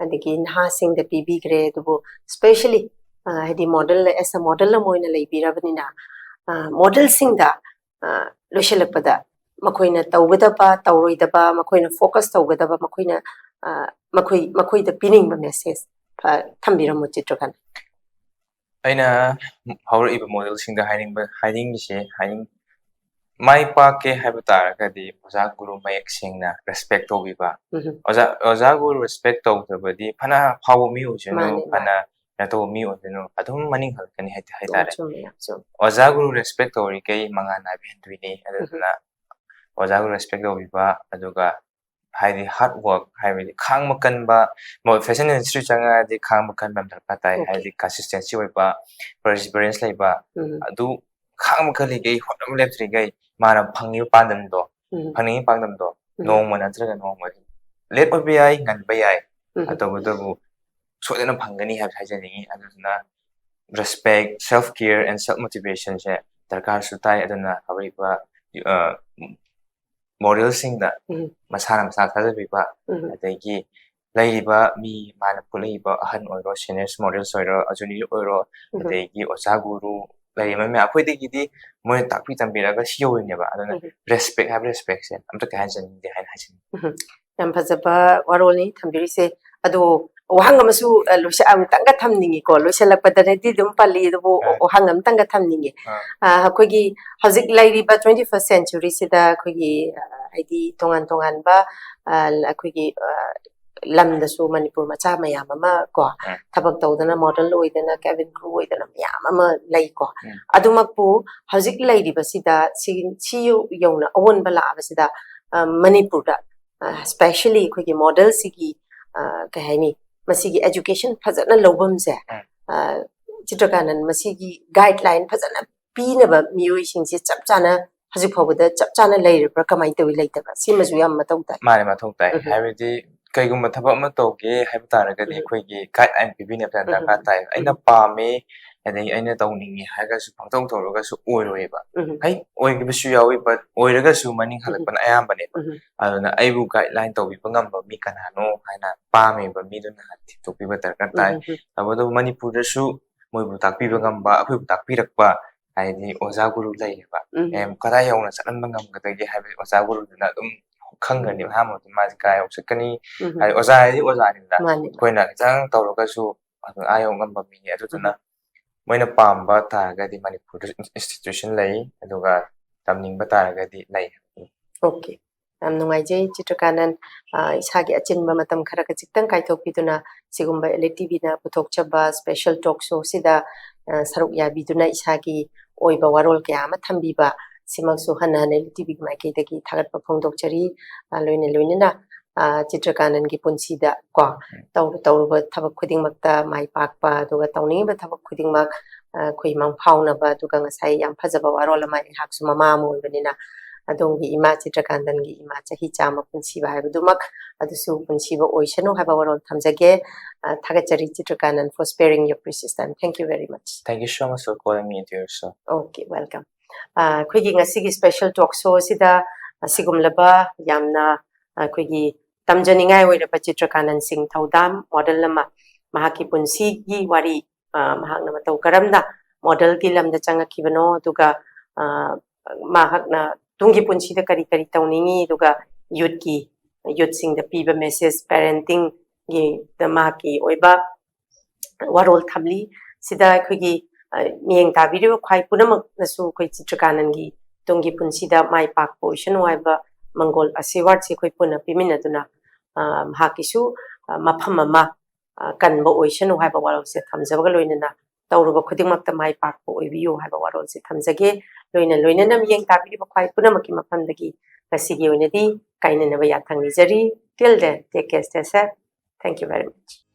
ꯑꯗꯒꯤ ꯅꯍꯥꯁꯤꯡꯗ ꯄꯤꯕꯤꯈ꯭ꯔꯦ, ꯑꯗꯨꯕꯨ specially, ꯑ, ꯍꯥꯏꯗꯤ model, as a model ꯑꯃ ꯑꯣꯏꯅ ꯂꯩꯕꯤꯔꯕꯅꯤꯅ, ꯑ, model ꯁꯤꯡꯗ, ꯑ, ꯂꯣꯏꯁꯤꯜꯂꯛꯄꯗ ꯃꯈꯣꯏꯅ ꯇꯧꯒꯗꯕ, ꯇꯧꯔꯣꯏꯗꯕ, ꯃꯈꯣꯏꯅ ꯐꯣꯀꯁ ꯇꯧꯒꯗꯕ, ꯃꯈꯣꯏꯅ ꯑ, ꯃꯈꯣꯏ ꯃꯈꯣꯏꯗ ꯄꯤꯅꯤꯡꯕ ꯃꯦꯁꯦꯖ ꯊꯝꯕꯤꯔꯝꯃꯨ ꯆꯤꯇ꯭ꯔꯀꯥꯟ꯫ ꯑꯩꯅ ꯍꯧꯔꯛꯏꯕ ꯃꯣꯗꯦꯜꯁꯤꯡꯗ ꯍꯥꯏꯅꯤꯡꯕ ꯍꯥꯏꯅꯤꯡꯕꯁꯦ ꯍꯥꯏꯅꯤꯡ ꯃꯥꯏ ꯄꯥꯛꯀꯦ ꯍꯥꯏꯕ ꯇꯥꯔꯒꯗꯤ ꯑꯣꯖꯥ ꯒꯨꯔꯨ ꯃꯌꯦꯛ ꯁꯦꯡꯅ ꯔꯦꯁꯄꯦꯛ ꯇꯧꯕꯤꯕ꯫ ꯎꯝ, ꯑꯣꯖꯥ ꯑꯣꯖꯥ ꯒꯨꯔꯨ ꯔꯦꯁꯄꯦꯛ ꯇꯧꯗꯕꯗꯤ ꯐꯅ ꯐꯥꯎꯕ ꯃꯤ ꯑꯣꯏꯁꯅꯨ, ꯃꯥꯅꯦ, ꯃꯥꯅꯦ꯫ ꯐꯅ ꯀꯩꯅꯣ ꯇꯧꯕ ꯃꯤ ꯑꯣꯏꯁꯅꯨ, ꯑꯗꯨꯝ ꯃꯅꯤꯡ ꯍꯜꯂꯛꯀꯅꯤ ꯍꯥꯏ- ꯌꯥꯝ ꯍꯥꯏꯇꯥꯔꯦ꯫ ꯆꯨꯝꯃꯦ, ꯌꯥꯝ ꯆꯨꯝꯃꯦ꯫ ꯑꯣꯖꯥ ꯒꯨꯔꯨ ꯔꯦꯁꯄꯦꯛ ꯇꯧꯔꯤꯈꯩ ꯃꯉꯥꯜ ꯅꯥꯏꯕ ꯍꯦꯟꯗꯣꯏꯅꯤ꯫ ꯑꯗꯨꯗꯨꯅ ꯑꯣꯖꯥ ꯒꯨꯔꯨ ꯔꯦꯁꯄꯦꯛ ꯇꯧꯕꯤꯕ, ꯑꯗꯨꯒ ꯍꯥꯏꯗꯤ ꯍꯥꯔꯗ ꯋꯥꯔꯛ, ꯍꯥꯏꯕꯗꯤ ꯈꯥꯡꯕ ꯀꯟꯕ, ꯐꯦꯁꯟ ꯏꯟꯗꯁꯇ꯭ꯔꯤ ꯆꯪꯉꯛꯑꯗꯤ ꯈꯥꯡꯕ ꯀꯟꯕ ꯑꯃ ꯗꯔꯀꯥꯔ ꯇꯥꯏ꯫ Okay. ꯍꯥꯏꯗꯤ ꯀꯟꯁꯤꯁꯇꯦꯟꯁꯤ ꯑꯣꯏꯕ, ꯄꯔꯁꯤꯚꯔꯦꯟꯁ ꯂꯩꯕ, ꯎꯝ, ꯑꯗꯨ ꯈꯥꯡꯕ ꯀꯜꯂꯤꯈꯩ, ꯍꯣꯠꯅꯕ ꯂꯦꯞꯇ꯭ꯔꯤꯈꯩ ꯃꯥꯅ ꯐꯪꯉꯤꯕ ꯄꯥꯟꯗꯝꯗꯣ, ꯎꯝ, ꯐꯪꯅꯤꯡꯉꯤ ꯄꯥꯟꯗꯝꯗꯣ ꯎꯝ, ꯅꯣꯡꯃ ꯅꯠꯇ꯭ꯔꯒ ꯅꯣꯡꯃꯗꯤ ꯂꯦꯠ ꯑꯣꯏꯕ ꯌꯥꯏ, ꯉꯟꯕ ꯌꯥꯏ, ꯎꯝ, ꯇꯧꯕꯇꯕꯨ ꯁꯣꯏꯗꯅ ꯐꯪꯒꯅꯤ ꯍꯥꯏꯕꯁꯦ ꯍꯥꯏꯖꯅꯤꯡꯉꯤ꯫ ꯑꯗꯨꯗꯨꯅ respect, self care and self ꯃꯣꯇꯤꯚꯦꯁꯟꯁꯦ ꯗꯔꯀꯥꯔꯁꯨ ꯇꯥꯏ꯫ ꯑꯗꯨꯅ ꯍꯧꯔꯛꯏꯕ ꯃꯣꯗꯦꯜꯁꯤꯡꯗ ꯎꯝ, ꯃꯁꯥꯅ ꯃꯁꯥ ꯊꯥꯖꯕꯤꯕ, ꯎꯝ, ꯑꯗꯒꯤ ꯂꯩꯔꯤꯕ ꯃꯤ ꯃꯥꯅ ꯄꯨꯜꯂꯛꯏꯕ ꯑꯍꯟ ꯑꯣꯏꯔꯣ, ꯁꯦꯅꯤꯌꯔꯁ ꯃꯣꯗꯦꯜꯁ ꯑꯣꯏꯔꯣ, ꯖꯨꯅꯤꯌꯔ ꯑꯣꯏꯔꯣ, ꯎꯝ, ꯑꯗꯒꯤ ꯑꯣꯖꯥ ꯒꯨꯔꯨ ꯂꯩꯔꯤꯕ ꯃꯌꯥꯝ ꯑꯩꯈꯣꯏꯗꯒꯤꯗꯤ ꯃꯣꯏꯅ ꯇꯥꯛꯄꯤ ꯇꯝꯕꯤꯔꯒ ꯁꯤ ꯌꯧꯔꯤꯅꯦꯕ꯫ ꯑꯗꯨꯅ ꯎꯝ, ꯔꯦꯁꯄꯦꯛ ꯍꯥꯏꯕ ꯔꯦꯁꯄꯦꯛꯁꯦ ꯑꯝꯇ ꯀꯩ ꯍꯥꯏꯖꯅꯤꯡꯗꯦ ꯍꯥꯏꯅ ꯍꯥꯏꯖꯅꯤꯡꯉꯤ꯫ ꯌꯥꯝ ꯐꯖꯕ ꯋꯥꯔꯣꯜꯅꯤ ꯊꯝꯕꯤꯔꯤꯁꯦ꯫ ꯑꯗꯣ ꯋꯥꯍꯪ ꯑꯃꯁꯨ, ꯑ, ꯂꯣꯏꯁ-, ꯑꯃꯨꯛꯇꯪꯒ ꯊꯝꯅꯤꯡꯉꯤꯀꯣ, ꯂꯣꯏꯁꯤꯜꯂꯛꯄꯗꯗꯤ ꯑꯗꯨꯝ ꯄꯜꯂꯤ, ꯑꯗꯨꯕꯨ ꯑ꯫ ꯋꯥꯍꯪ ꯑꯃꯇꯪꯒ ꯊꯝꯅꯤꯡꯉꯦ꯫ ꯑ꯫ ꯑ, ꯑꯩꯈꯣꯏꯒꯤ ꯍꯧꯖꯤꯛ ꯂꯩꯔꯤꯕ twenty first century ꯁꯤꯗ ꯑꯩꯈꯣꯏꯒꯤ, ꯑ, ꯍꯥꯏꯗꯤ ꯇꯣꯉꯥꯟ ꯇꯣꯉꯥꯟꯕ, ꯑ, ꯑꯩꯈꯣꯏꯒꯤ, ꯑ, ꯂꯝꯗꯁꯨ ꯃꯅꯤꯄꯨꯔ ꯃꯆꯥ ꯃꯌꯥꯝ ꯑꯃ ꯀꯣ, ꯎꯝ꯫ ꯊꯕꯛ ꯇꯧꯗꯅ, ꯃꯣꯗꯦꯜ ꯑꯣꯏꯗꯅ, ꯀꯦꯕꯤꯟ ꯀ꯭ꯔꯨ ꯑꯣꯏꯗꯅ ꯃꯌꯥꯝ ꯑꯃ ꯂꯩꯀꯣ꯫ ꯎꯝ꯫ ꯑꯗꯨꯃꯛꯄꯨ ꯍꯧꯖꯤꯛ ꯂꯩꯔꯤꯕꯁꯤꯗ ꯁꯤ, ꯁꯤ ꯌꯧꯅ ꯑꯑꯣꯟꯕ ꯂꯥꯛꯑꯕꯁꯤꯗ, ꯑ, ꯃꯅꯤꯄꯨꯔꯗ, ꯑ, specially ꯑꯩꯈꯣꯏꯒꯤ ꯃꯣꯗꯦꯜꯁꯤꯒꯤ, ꯑ, ꯀꯩ ꯍꯥꯏꯅꯤ, ꯃꯁꯤꯒꯤ education ꯐꯖꯅ ꯂꯧꯐꯝꯁꯦ, ꯎꯝ꯫ ꯑ, ꯆꯤꯇ꯭ꯔꯀꯥꯅꯟ, ꯃꯁꯤꯒꯤ guideline ꯐꯖꯅ ꯄꯤꯅꯕ ꯃꯤꯑꯣꯏꯁꯤꯡꯁꯦ ꯆꯞ ꯆꯥꯅ ꯍꯧꯖꯤꯛ ꯐꯥꯎꯕꯗ ꯆꯞ ꯆꯥꯅ ꯂꯩꯔꯤꯕ꯭ꯔꯥ, ꯀꯃꯥꯏꯅ ꯇꯧꯏ, ꯂꯩꯇꯕ꯭ꯔꯥ? ꯁꯤꯃꯁꯨ ꯌꯥꯝ ꯃꯊꯧ ꯇꯥꯏ꯫ ꯃꯥꯅꯦ, ꯃꯊꯧ ꯇꯥꯏ꯫ ꯎꯝ꯫ ꯍꯥꯏꯕꯗꯤ ꯀꯩꯒꯨꯝꯕ ꯊꯕꯛ ꯑꯃ ꯇꯧꯒꯦ ꯍꯥꯏꯕ ꯇꯥꯔꯒꯗꯤ ꯎꯝ꯫ ꯑꯩꯈꯣꯏꯒꯤ guideline ꯄꯤꯕꯤꯅꯕ ꯎꯝ꯫ ꯗꯔꯀꯥꯔ ꯇꯥꯏ꯫ ꯑꯩꯅ ꯎꯝ꯫ ꯄꯥꯝꯃꯦ, ꯑꯗꯒꯤ ꯑꯩꯅ ꯇꯧꯅꯤꯡꯉꯦ ꯍꯥꯏꯔꯒꯁꯨ ꯄꯪꯇꯧ ꯇꯧꯔꯒꯁꯨ ꯑꯣꯏꯔꯣꯏꯕ꯫ ꯎꯝ꯫ ꯍꯩ, ꯑꯣꯏꯈꯤꯕꯁꯨ ꯌꯥꯎꯏ, but ꯑꯣꯏꯔꯒꯁꯨ ꯃꯅꯤꯡ ꯎꯝ꯫ ꯍꯜꯂꯛꯄꯅ ꯑꯌꯥꯝꯕꯅꯦꯕ꯫ ꯎꯝ꯫ ꯑꯗꯨꯅ ꯑꯩꯕꯨ guideline ꯇꯧꯕꯤꯕ ꯉꯝꯕ ꯃꯤ ꯀꯅꯥꯅꯣ ꯍꯥꯏꯅ ꯄꯥꯝꯃꯤꯕ ꯃꯤꯗꯨꯅ ꯊꯤꯗꯣꯛꯄꯤꯕ ꯗꯔꯀꯥꯔ ꯇꯥꯏ꯫ ꯎꯝ꯫ ꯇꯧꯕꯇꯕꯨ ꯃꯅꯤꯄꯨꯔꯗꯁꯨ ꯃꯣꯏꯕꯨ ꯇꯥꯛꯄꯤꯕ ꯉꯝꯕ, ꯑꯩꯈꯣꯏꯕꯨ ꯇꯥꯛꯄꯤꯔꯛꯄ ꯍꯥꯏꯗꯤ ꯑꯣꯖꯥ ꯒꯨꯔꯨ ꯂꯩꯌꯦꯕ꯫ ꯎꯝ꯫ ꯑꯦ, ꯀꯗꯥꯏ ꯌꯧꯅ ꯆꯠꯍꯟꯕ ꯉꯝꯒꯗꯒꯦ ꯍꯥꯏꯕꯁꯦ ꯑꯣꯖꯥ ꯒꯨꯔꯨꯗꯨꯅ ꯑꯗꯨꯝ ꯈꯪꯒꯅꯦꯕ꯫ ꯑꯍꯥꯟꯕꯗ ꯃꯥꯁꯦ ꯀꯗꯥꯏ ꯌꯧ ꯆꯠꯀꯅꯤ, ꯎꯝ꯫ ꯍꯥꯏꯗꯤ ꯑꯣꯖꯥ ꯍꯥꯏꯗꯤ ꯑꯣꯖꯥꯅꯤꯗꯅ꯫ ꯃꯥꯅꯤ꯫ ꯑꯩꯈꯣꯏꯅ ꯈꯤꯇꯪ ꯇꯧꯔꯒꯁꯨ ꯑꯗꯨ ꯑꯥ ꯌꯧ ꯉꯝꯕ ꯃꯤꯅꯤ꯫ ꯑꯗꯨꯗꯨꯅ ꯃꯣꯏꯅ ꯄꯥꯝꯕ ꯇꯥꯔꯒꯗꯤ ꯃꯅꯤꯄꯨꯔꯗ institution ꯂꯩ, ꯑꯗꯨꯒ ꯇꯝꯅꯤꯡꯕ ꯇꯥꯔꯒꯗꯤ ꯂꯩ꯫ ꯑꯣꯀꯦ, ꯌꯥꯝ ꯅꯨꯡꯉꯥꯏꯖꯩ ꯆꯤꯇ꯭ꯔꯀꯥꯅꯟ, ꯑ, ꯏꯁꯥꯒꯤ ꯑꯆꯤꯟꯕ ꯃꯇꯝ ꯈꯔ ꯈꯖꯤꯛꯇꯪ ꯀꯥꯏꯊꯣꯛꯄꯤꯗꯨꯅ ꯁꯤꯒꯨꯝꯕ L T V ꯅ ꯄꯨꯊꯣꯛꯆꯕ special talk show ꯁꯤꯗ, ꯑ, ꯁꯔꯨꯛ ꯌꯥꯕꯤꯗꯨꯅ ꯏꯁꯥꯒꯤ ꯑꯣꯏꯕ ꯋꯥꯔꯣꯜ ꯀꯌꯥ ꯑꯃ ꯊꯝꯕꯤꯕ ꯁꯤꯃꯛꯁꯨ ꯍꯟꯅ ꯍꯟꯅ L T V ꯒꯤ ꯃꯥꯏꯀꯩꯗꯒꯤ ꯊꯥꯒꯠꯄ ꯐꯣꯡꯗꯣꯛꯆꯔꯤ꯫ ꯑ, ꯂꯣꯏꯅ ꯂꯣꯏꯅꯅ, ꯑ, ꯆꯤꯇ꯭ꯔꯀꯥꯅꯟꯒꯤ ꯄꯨꯟꯁꯤꯗ ꯀꯣ ꯇꯧꯔꯨ ꯇꯧꯔꯨꯕ ꯊꯕꯛ ꯈꯨꯗꯤꯡꯃꯛꯇ ꯃꯥꯏ ꯄꯥꯛꯄ, ꯑꯗꯨꯒ ꯇꯧꯅꯤꯡꯉꯤꯕ ꯊꯕꯛ ꯈꯨꯗꯤꯡꯃꯛ, ꯑ, ꯑꯩꯈꯣꯏ ꯃꯪꯐꯥꯎꯅꯕ, ꯑꯗꯨꯒ ꯉꯁꯥꯏ ꯌꯥꯝ ꯐꯖꯕ ꯋꯥꯔꯣꯜ ꯑꯃ, ꯑꯩꯍꯥꯛꯁꯨ ꯃꯃꯥ ꯑꯃ ꯑꯣꯏꯕꯅꯤꯅ ꯑꯗꯣꯝꯒꯤ ꯏꯃꯥ ꯆꯤꯇ꯭ꯔꯀꯥꯟꯇꯟꯒꯤ ꯏꯃꯥ ꯆꯍꯤ ꯆꯥꯝꯃ ꯄꯨꯟꯁꯤꯕ ꯍꯥꯏꯕꯗꯨꯃꯛ ꯑꯗꯨꯁꯨ ꯄꯨꯟꯁꯤꯕ ꯑꯣꯏꯁꯅꯨ ꯍꯥꯏꯕ ꯋꯥꯔꯣꯜ ꯊꯝꯖꯒꯦ꯫ ꯑ, ꯊꯥꯒꯠꯆꯔꯤ ꯆꯤꯇ꯭ꯔꯀꯥꯅꯟ for sparing your precious time. Thank you very much. Thank you so much for calling me into your show. Okay, welcome. ꯑ, ꯑꯩꯈꯣꯏꯒꯤ ꯉꯁꯤꯒꯤ special talk show ꯑꯁꯤꯗ ꯑꯁꯤꯒꯨꯝꯂꯕ ꯌꯥꯝꯅ ꯑꯩꯈꯣꯏꯒꯤ ꯇꯝꯖꯅꯤꯡꯉꯥꯏ ꯑꯣꯏꯔꯕ ꯆꯤꯇ꯭ꯔꯀꯥꯅꯟ ꯁꯤꯡ ꯊꯧꯗꯥꯝ, model ꯑꯃ, ꯃꯍꯥꯛꯀꯤ ꯄꯨꯟꯁꯤꯒꯤ ꯋꯥꯔꯤ, ꯑ, ꯃꯍꯥꯛꯅ ꯃꯇꯧ ꯀꯔꯝꯅ model ꯒꯤ ꯂꯝꯗ ꯆꯪꯉꯛꯈꯤꯕꯅꯣ, ꯑꯗꯨꯒ, ꯑ, ꯃꯍꯥꯛꯅ ꯇꯨꯡꯒꯤ ꯄꯨꯟꯁꯤꯗ ꯀꯔꯤ ꯀꯔꯤ ꯇꯧꯅꯤꯡꯉꯤ, ꯑꯗꯨꯒ youth ꯀꯤ, youth ꯁꯤꯡꯗ ꯄꯤꯕ message, parenting ꯒꯤ ꯃꯍꯥꯛꯀꯤ ꯑꯣꯏꯕ ꯋꯥꯔꯣꯜ ꯊꯝꯂꯤ꯫ ꯁꯤꯗ ꯑꯩꯈꯣꯏꯒꯤ, ꯑ, ꯃꯤꯠꯌꯦꯡ ꯇꯥꯕꯤꯔꯤꯕ ꯈ꯭ꯋꯥꯏ ꯄꯨꯝꯅꯃꯛꯅꯁꯨ ꯑꯩꯈꯣꯏ ꯆꯤꯇ꯭ꯔꯀꯥꯅꯟꯒꯤ ꯇꯨꯡꯒꯤ ꯄꯨꯟꯁꯤꯗ ꯃꯥꯏ ꯄꯥꯛꯄ ꯑꯣꯏꯁꯅꯨ ꯍꯥꯏꯕ ꯃꯪꯒꯣꯜ ꯑꯁꯤꯔꯋꯥꯗꯁꯤ ꯑꯩꯈꯣꯏ ꯄꯨꯟꯅ ꯄꯤꯃꯤꯟꯅꯗꯨꯅ, ꯑ, ꯃꯍꯥꯛꯀꯤꯁꯨ, ꯑ, ꯃꯐꯝ ꯑꯃ, ꯑ, ꯀꯟꯕ ꯑꯣꯏꯁꯅꯨ ꯍꯥꯏꯕ ꯋꯥꯔꯣꯜꯁꯦ ꯊꯝꯖꯕꯒ ꯂꯣꯏꯅꯅ ꯇꯧꯔꯨꯕ ꯈꯨꯗꯤꯡꯃꯛꯇ ꯃꯥꯏ ꯄꯥꯛꯄ ꯑꯣꯏꯕꯤꯌꯨ ꯍꯥꯏꯕ ꯋꯥꯔꯣꯜꯁꯦ ꯊꯝꯖꯒꯦ꯫ ꯂꯣꯏꯅ ꯂꯣꯏꯅꯅ ꯃꯤꯠꯌꯦꯡ ꯇꯥꯕꯤꯔꯤꯕ ꯈ꯭ꯋꯥꯏ ꯄꯨꯝꯅꯃꯛꯀꯤ ꯃꯐꯝꯗꯒꯤ ꯉꯁꯤꯒꯤ ꯑꯣꯏꯅꯗꯤ ꯀꯥꯏꯅꯅꯕ ꯌꯥꯊꯪ ꯅꯤꯖꯔꯤ꯫ Till then, take care, stay safe. Thank you very much.